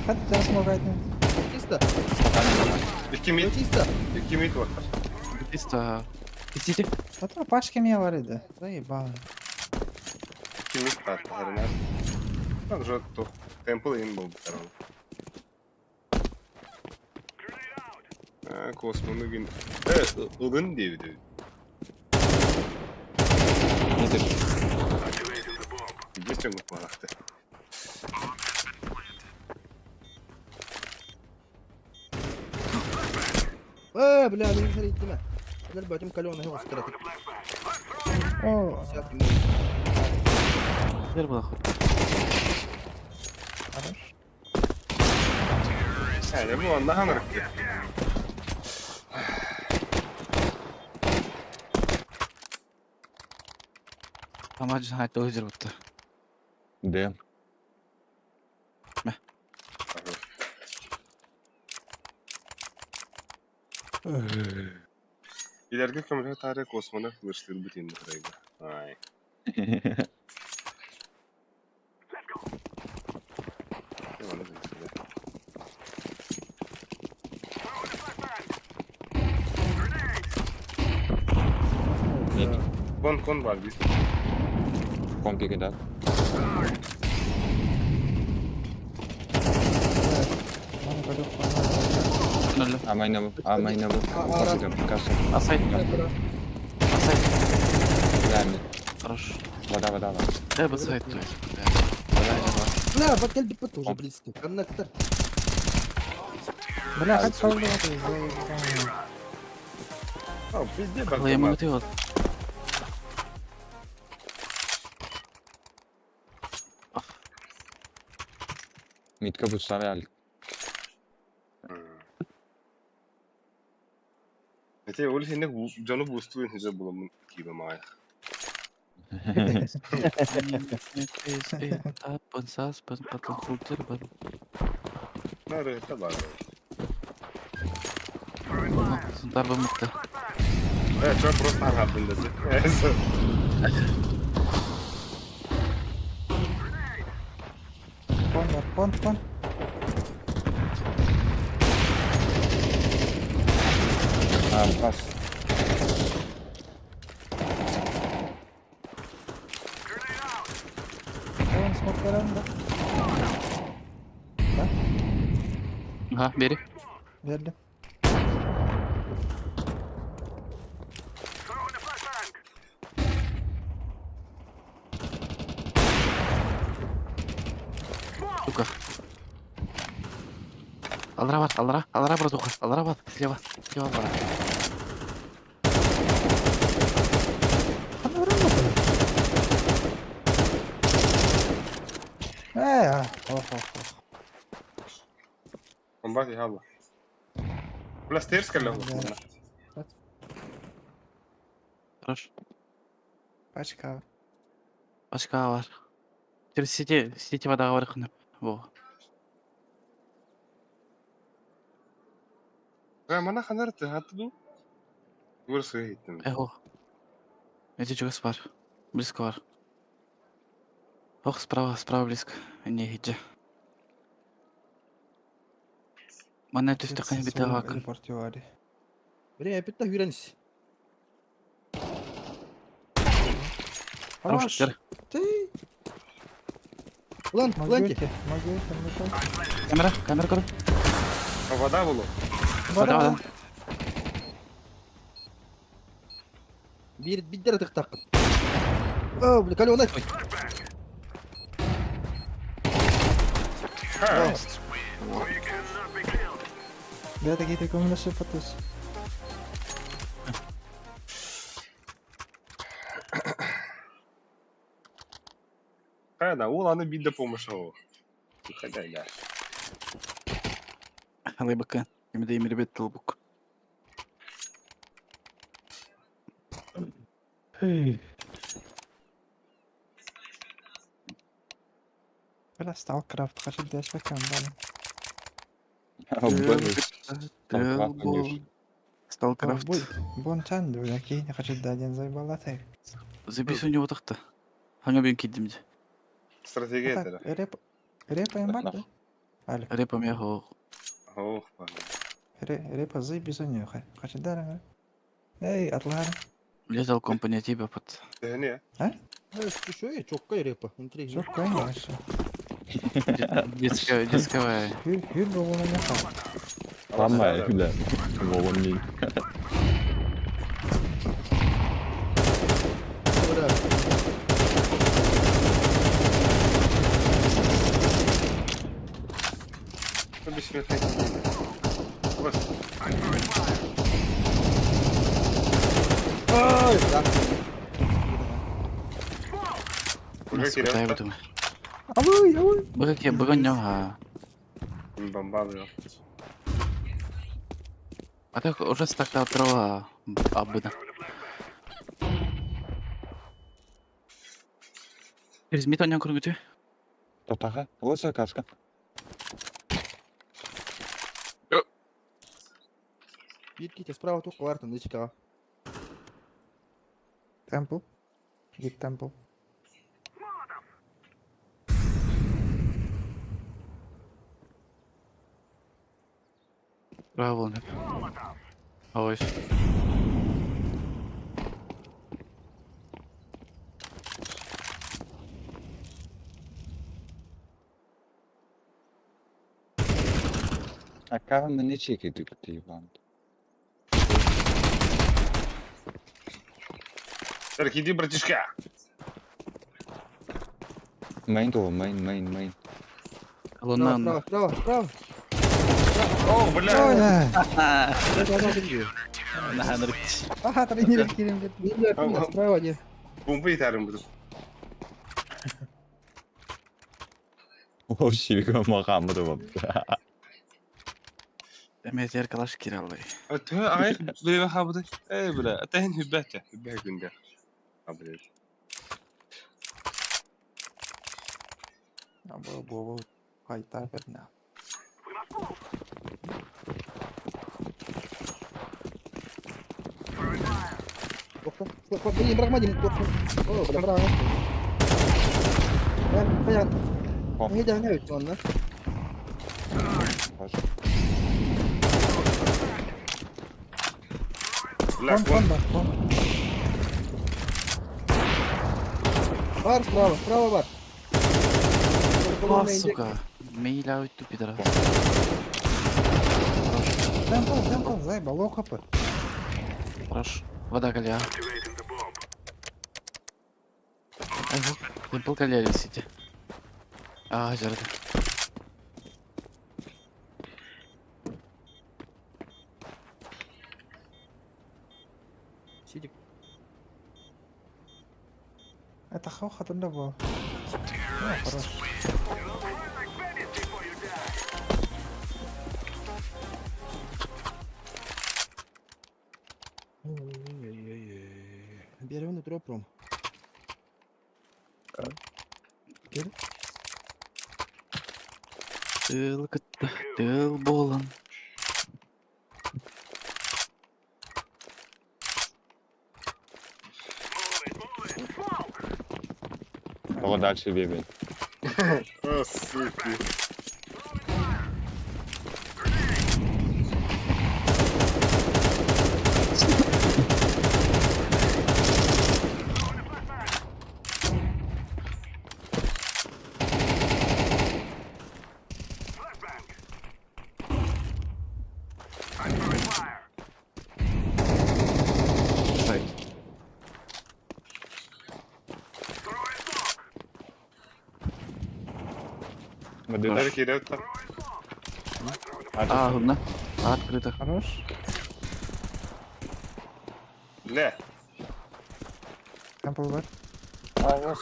Хат смогайтын. Чисто. İki mid, Чисто. iki mid var. Чисто. Идите. А то пачки мне варили. Заебало. İki mid var. Heriner. Там же то. Temple in болды короче. Ha, Kosmo'nu gün... Evet, ılın diye bir de. Nedir? Biz çok mutlu Э, бля, ну не смотри, Дар калёна его скратик. О, Бер была хорош. Yani bu anda hanırık. Амаджин хайт озер бутта. Да. İleriki kömürhe tarih Osman'a kılıçları bütün bu Ay. Eyvallah, eyvallah. Mid. Кон кон бар biz. Компики, да. Маны көріп қалмады. А майнабу, а майнабу. Касса, касса. Асайт. Асайт. Да, мид. Хорош. Вода, вода, вода. Дай бы сайт, то есть. Вода, вода. Бля, вот келби пыт уже близко. Коннектор. Бля, хат қалды ғой, заебало. А, пизде Ал я могу ты вот. Мидка бустави Алик. Эти ол сенде жону бусту хиже буламын киbe май. Нары это бар. Дарба мытты. Э, чё просто ага десе. Кон бар, кон, кон. А, пас. Кон смок беремін да. Ага, бери. Бердім. Сука. Алра бар, алра, алра, братуха, алра бар, слева, слева бар. Қандай ұрын бұл? Э, а, ох, ох, ох. Комбат яла. Бля, стерс калла. Хорош. Пачка. Башка бар. Через сети, сети вода бар хынып. Во. Мана ханар ты хатты ду. Бурсы гиттим. Эхо. Эти чугас бар. Близко бар. Ох, справа, справа близко. Не, иди. Мана түсті қайын бите хакын. Репортиори. Время опять хүренис. Хорош, Хорош. бер. Ты. План, планте. Могете, могете, могете. Камера, камера көр. Вода было. Вода, вода. Бир биддер тыктак. О, бля, калёна. Ха. Бля, такие такой минусы потус. Хайа ол аны биир да помощь ол. Хайда Алай бакын. Кимде имирбет тылбук. Бля, StarCraft хочу ДСП бали. StarCraft, Сталкрафт. Бончан, бля, не хочу да один заебалатай. Запись у него тахта. Ханга бен кидим. Стратегия это. Реп... Репа им да? Алик. Репа мяго. Ох, Репа заебись у нее. Хочу да, Эй, атлар. Летал компания тебя под. Да не. А? Что, чоккай репа, интрига. Чоккай, конечно. Детская, детская. Хүр болуна не хал. Самая, бля. Вован не. Ой, да. Абый, абый. Быга быга ньоха. Бомбалıyor. А так уже стакта трава абыда. Через мид онян көргүтү. Тотаха. Вот кашка. Бир справа тух квартан, дичка. Темпл. Гит темпл. Браво. Ой. А кава не чекай ты Иван. Так, иди, братишка. Мейн того, мейн, мейн, мейн. Луна. Справа, справа, справа. О, бля. Ага, тренировки кирим. Справа, не. Бомба итәрім буду. Вообще, махам буду. Эме калаш кираллай. Тө ай, бля хабды. Эй, бля, атен хүбәтә, хүбә күндә. Абы. Абы бу хайта берна. О, бля, браво. Не да, не, он, Бля, Кон, кон, кон. Бар справа, справа бар. А, сука. Мейля уйту пидорас. Темпл, темпл, зайба, лоу хп. Хорош. Вода каля. Ага, темпл каля висите. А, жарда. Сидик. Это хоха туда был. О, хорош. Берем дроп ром. Тыл кытта, тыл болан. Того дальше бебе. О, суки. Сайт. Даже кирилл А, губна. А, открыто. Хорош. Бля. Темпл бар. А, вот.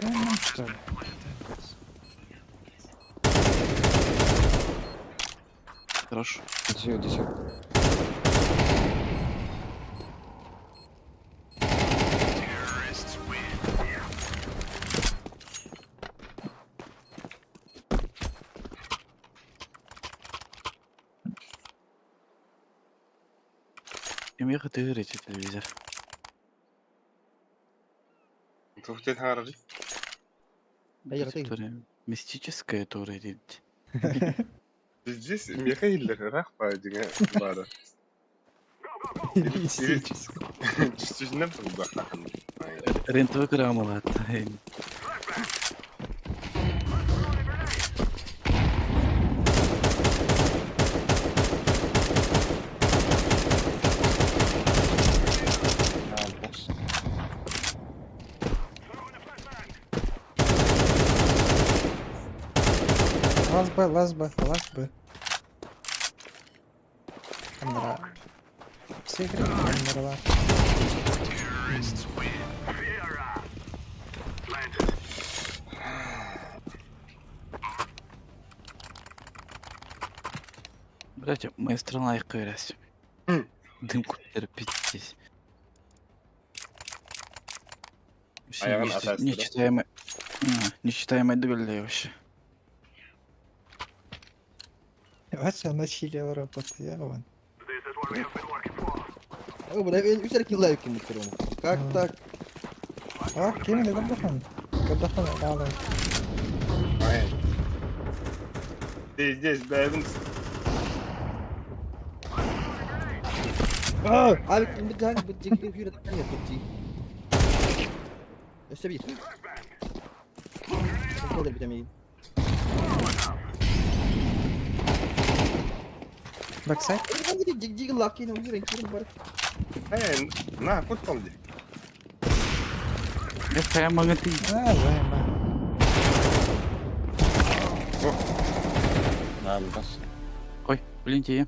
Ну, что ли? Хорош. Десю, десю. Эмиэ тыыр эти телевизор. Тух дед харар. Айыр ты. Мистическая тура дейт. Здесь Михаил рах па диге бары. Мистически. Түстүнөн бу Рентовый граммалат. А, босс. Лаз Б, лаз Б, лаз Б. Камера. Все игры камера. Блять, моя страна их көрәс. Дымку терпитесь. Вообще Аяғын атасыз, да? нечитаемый. Нечитаемый дүгелле вообще. Вообще на чили работает, я вон. О, бля, мен үсер килла юким муттер Как так? А, кем это кабдахан? Кабдахан, да, Ай. Здесь, здесь, бэбин. А, бит жан бит жигди хүйрэ тан яттı. Өсө бир. Кадыр битемейин. Бэксайд? Жиг лакин хүйрэ хүйрэ бар. Эй, на, кут там ди. Я прямо ты. А, займа. А, босс. Ой, блин, тебе.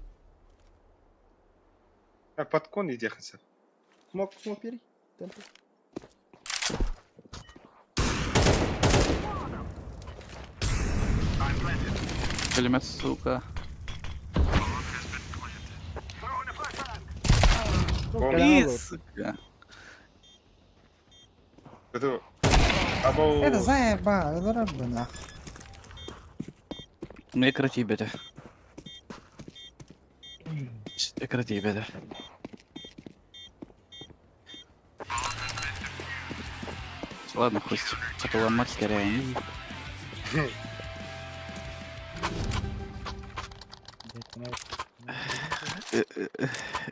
А, подкон иди хаса. Смок, смок бери. Темпо. Пулемет, сука. Бомба. И, сука. Это... Абау. Это заеба, это рабы нах. Мне крати беде. Крати беде. Ладно, хуй. Хотела мать скорее.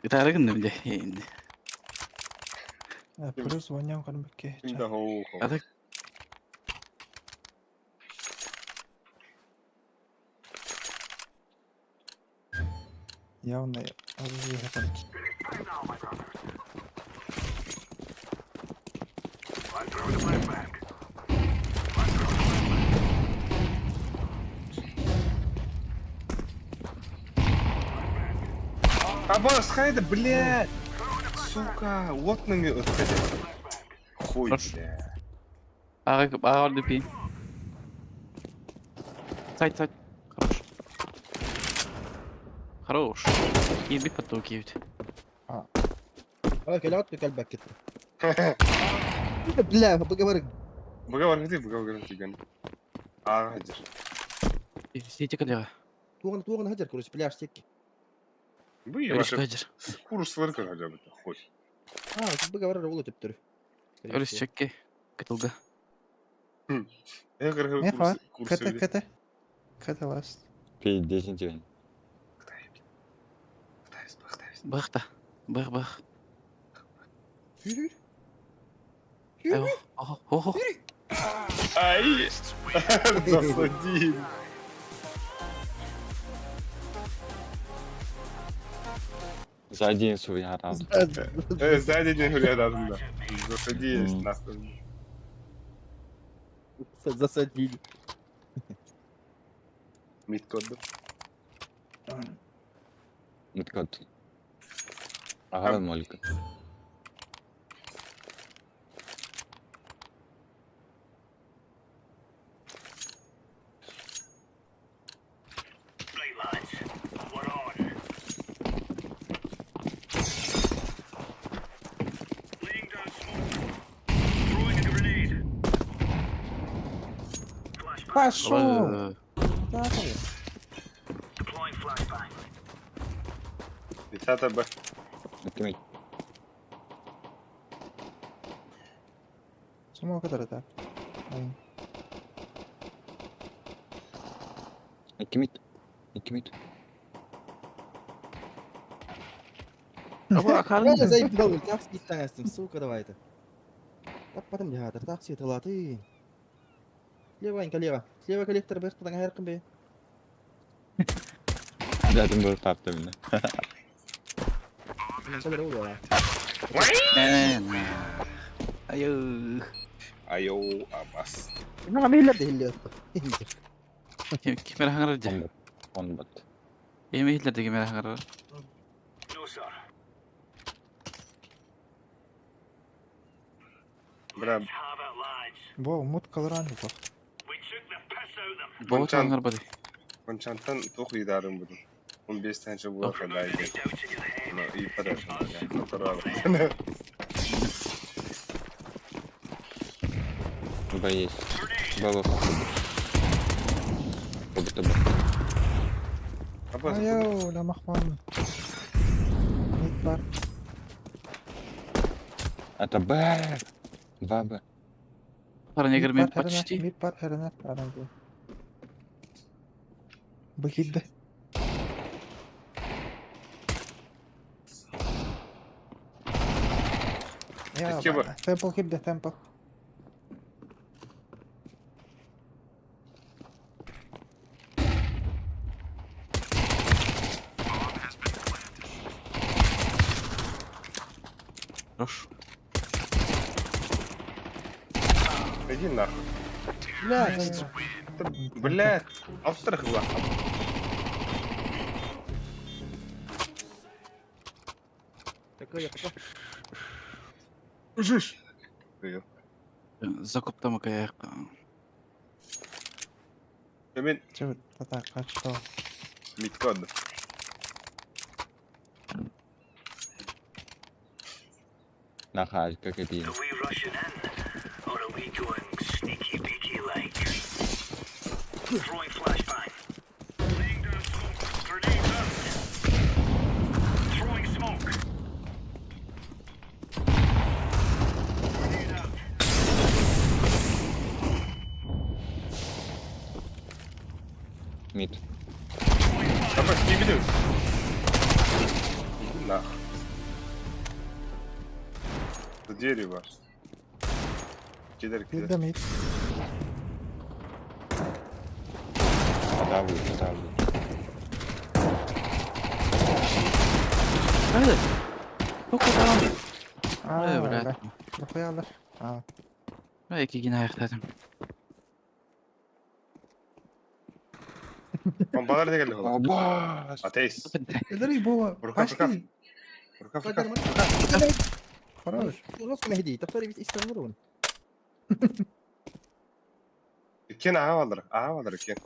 Итарыгын бile. Плюс вонял карбаке. Да, хоу. А так Явно оружие готовится. Абау, схайда, блядь. Сука, вот на меня отходи. Хуй, Хорош. бля. Ага, ага, DP. Сайт, сайт. Хорош. Хорош. Еби потоки ведь. А, кэлэт кэлбэк кетти. Бля, поговорим. Бага бар бага бар деген. Ага, хадир. Сидите коллега. Туган туган хажар, короче, пляж текки. Бу я Өрүс кадыр. Курслар көр хажа бит. Хуй. А, поговор болот өптөр. Өрүс чекке. Кытылга. Я көр Не хват. курс. КТ, КТ. КТ ласт. Пи-10 день. Бахта. Бах, бах. Хүйрэ. Ох, ох, ох. Ай! Засадил. За один суя раунд. Сзади не говорят, да. Засади нахуй. Засадили. Мид код. Миткот. Ага, молька. Пошел! Э, Да, давай. Deploying flashbang. 10 Б. Икки mid. Smoke kadar da. Aynen. Икки mid. Икки mid. Аба Я акарын. заебал, так спитаестым, сука, давай это. Таппатым театр, так светлаты. Слева, Анька, лево. Слева коллектор, бэр, туда хайрком бе. Дядим был тапты меня. Айы. Айоу, абас. Ну, миллер де хиллер. Кимер хаңар же. Он бат. Эми хиллер де кимер хаңар. No, sir. Бля, Have it, lads. Во, мут калран бу. We took the piss out them. Боо хаңар бады. Кончантан тух идарым буду. 15 танча була Remove хадайды. any doubts in your head. Ну, и подошел. Б есть. Б, Б, походу. Как будто Б. Абас. Айоу, ла махман. Мид бар. Это Б! 2 Б. Пара Мид мен бар, херенер, почти. Мид бар, херенер. Аран бу. Бу кидде. Я, Икки бар. темпл кидде, темпл. Хорош. Иди нахуй. Блядь, Блядь, автор хла. такой я пока. Жиш. Привет. Закуптама каяк. Мен Чё, та качто. миткод. Нахай, как это Are we rushing in, or are we going sneaky beaky like? Throwing flashbang. Laying down smoke. Grenade out. Throwing smoke. Grenade out. Mid. Абас, не видел? Иди нахуй. За дерево. Кидар, кидар. Кидде мид. Подавлю, подавлю. Хайда. Току даан. Аа, Блядь. Дохуялар. Аа. Эки гин аяктадым. Бомбалар деген ол. Абас! Атеист. Эдери бу. Рукав, рукав. Пошли. Рукав, рукав. Хорош. Русский Мехди, повтори ведь историю. Кен аға алыр, аға алыр кен.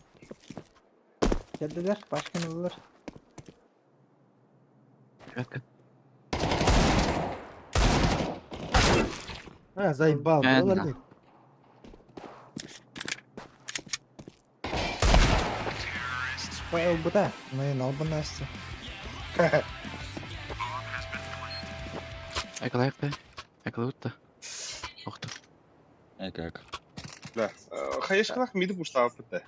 Geldiler. Başkan oldular. А, заебал, Да, было да. ли? Bu da. Ne ne bu nasıl? Экалайк да. Экалаут да. Охту. Эк, эк. Да. Хаешкалах миді буштап бітті.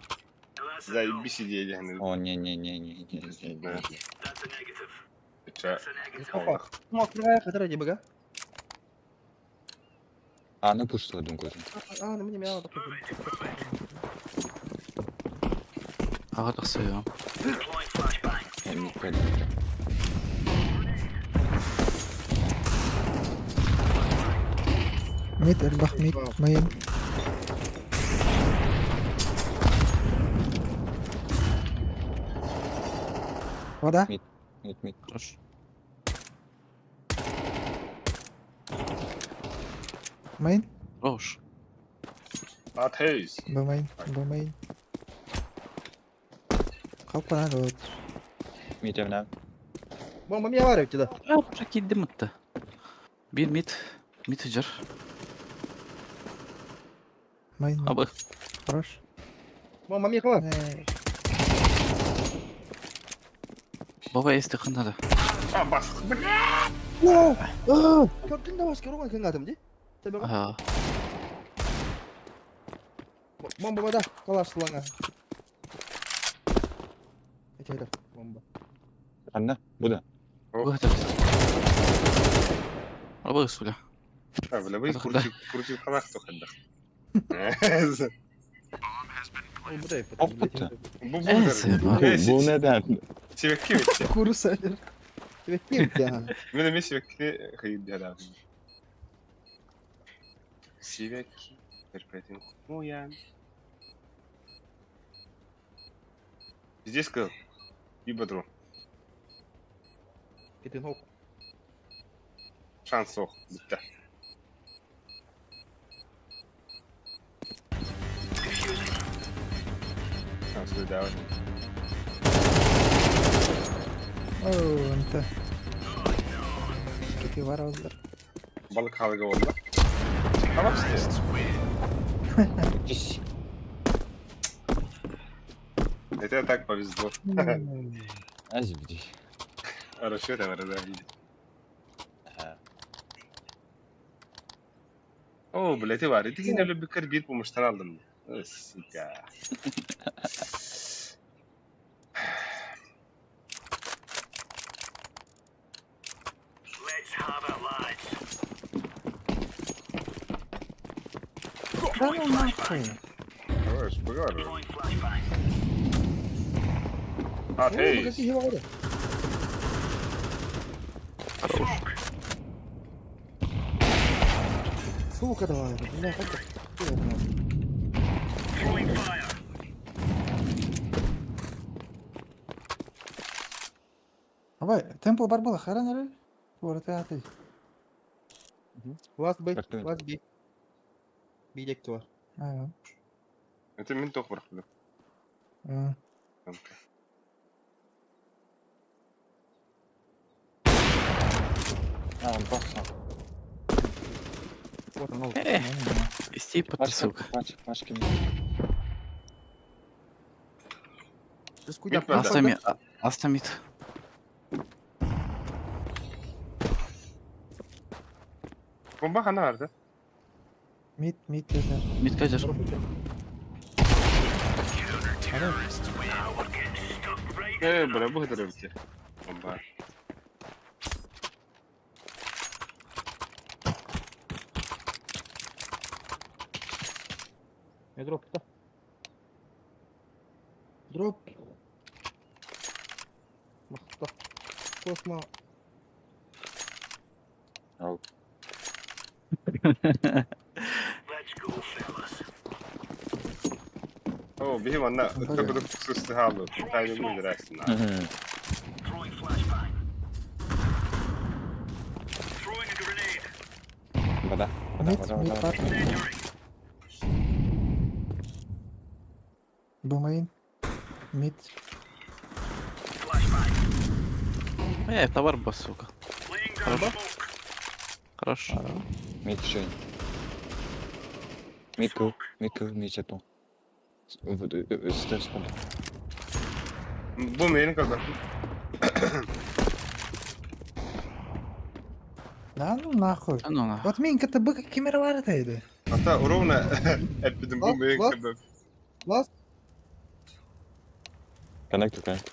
That's a no. Заебись идея дегенде. О, не-не-не-не-не-не. That's a negative. Ча. That's a negative. Аллах. Ну, открывай, который не бага. А, ну пусть один көзін. А, ну мне мяу. Ага тахсая. Deploying flashbang. Я мид пойду. Mid elbah mid main. Вода? Мид, мид. Хорош. Main? Хорош. Атеист. Bu main. Bu main. Kalk bana da Мид явна. Бомба меня варит туда. А, киддим атты. Бир мид. Мид хыжар. Main. Аба. Хорош. Бомба миэхэ бар. Баба эсти ханнада. А, бас. Бля! Көрдүн да бас көргөн кыҥаатым дии. Төбөҕө. Ага. Бомба бада, калаш сылаҥа. Этэ бомба. Ханна? Бу да. Бу это. Аба суля. А, бля, вы Это крути, крути халах только да. Опыт. Бу Э, бу. Бу neden? Севекки ведь. Курса. Тебе Мен эме севекки хайып деді. Севекки. Терпетин хуян. Здесь сказал. И бодру. Шанс ох. Бітті. Шанс выдавать. Оо, онто. Кити бар олар. Balık halga oldu. Tamam işte. Ис. Это так повезло. Азбди. Расчет разобили. О, блядь, var. Ты не люби карбид, помощь aldım. Сука. Let's have it, lads. Да ну нахуй. Ой, шпыгар. Throwing flashbang. А, ты. Хорош. Сука давай, бля, как так? Throwing fire. Абай, темпл бар була харан эрэ? Куораты аты. Last B, Как ты? last B. Бидек бар. Ага. Это мен тоқ бұрқыды. А. А, бахса. Вот он, Э, исти под сука. Пачка, пачка. Скудя, Мид надо. Астамит. Астамит. Бомба хана vardı. Мид, мид дедер. Мид кадер. Now we're getting stuck right. Э, бля, bu kadar öptü. Bomba. Не дроп, да? Дроп. Махта. Космо. Ал. Let's go, fellas. О, бихим анна. Такой сустыхалу. Тайны мы зрасна. Throwing flashbang. Throwing a grenade. Вода. Вода, Мид, вода, мид вода. бар. Incendiary. Бумейн. Мид. Flashbang. Э, товар бас, сука. Laying down Хорошо. smoke. Хорош. Мид шейн. Мид кыл, мид кыл, мид жетон. Стресс болды. Bu benim kadar. Да ну нахуй. А ну на. Вот мин КТБ кемер бар еді. Hatta ровно эпидем bu benim Lan, kadar. Last. Connector, connector.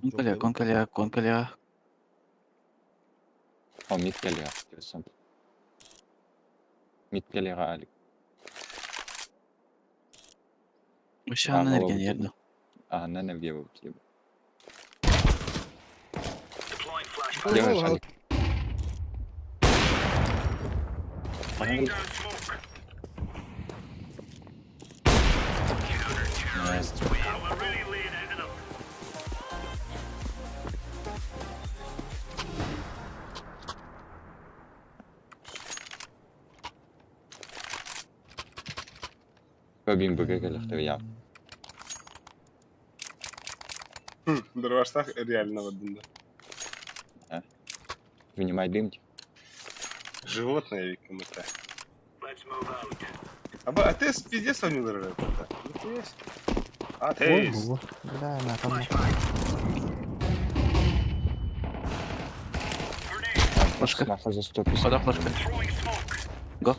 Конкаля, конкаля, конкаля. О, мид келе. Мид келе алик. Вообще А, на голову энергия тебе. нервно. А, на не влево, влево. Deploying flashbang. Левый шалик. Laying down smoke. Nice. Now we're really laying into them. Бабин БГ келе я. Дорваштах реально бардын да. Вынимай дым. Животное викимите. Let's move out. Аба, а ты пиздец онюлар это. Атеист. Ого. Бля, на там. Флешка. Нахуй за 150. Вода флешка. Throwing smoke. Го.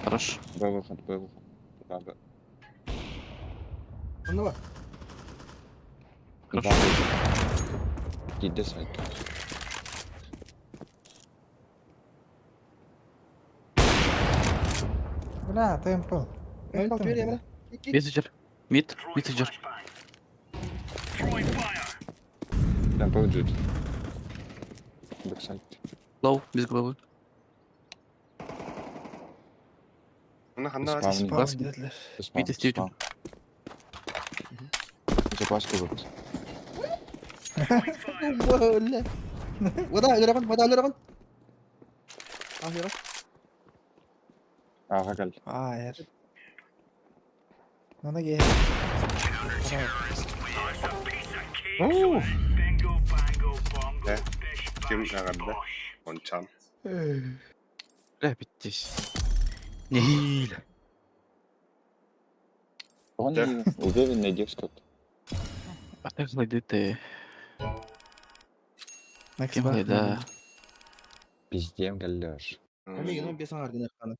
Хорош. Б выход, Б выход. Да, Б. Ну давай. Хорошо. Два выход. Иди сайт. Бля, темпл. Өлтүм, бля. Мид зажар. Мид. Throwing Мид зажар. flashbang. Throwing fire. Темпл джут. Бэксайд. Лоу. Без головы. Она хана Спавн. Спаун dediler. Спаун, Мид истеют. спаун. Запаска вот. Бля. Вода, өлөрөҕүн, вода өлөрөҕүн. Ah, yara. Ага, кал. Hayır. Ona gel. It's a piece of cake. Уу. Bingo, bango, bongo, Eh, bish, Ким bash, агарда? bosh. Ончан. Бля, биттись. Нехило. Он Да. уверенная девушка. А так зайди ты. Next Кем one. да. Пиздем галлёж. Эмиги, ну бес аңар гына каны.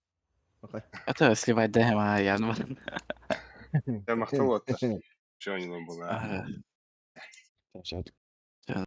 Окей. Это сливать да, я ну. Я махтал вот. Чего не было? Ага. Сейчас. Всё.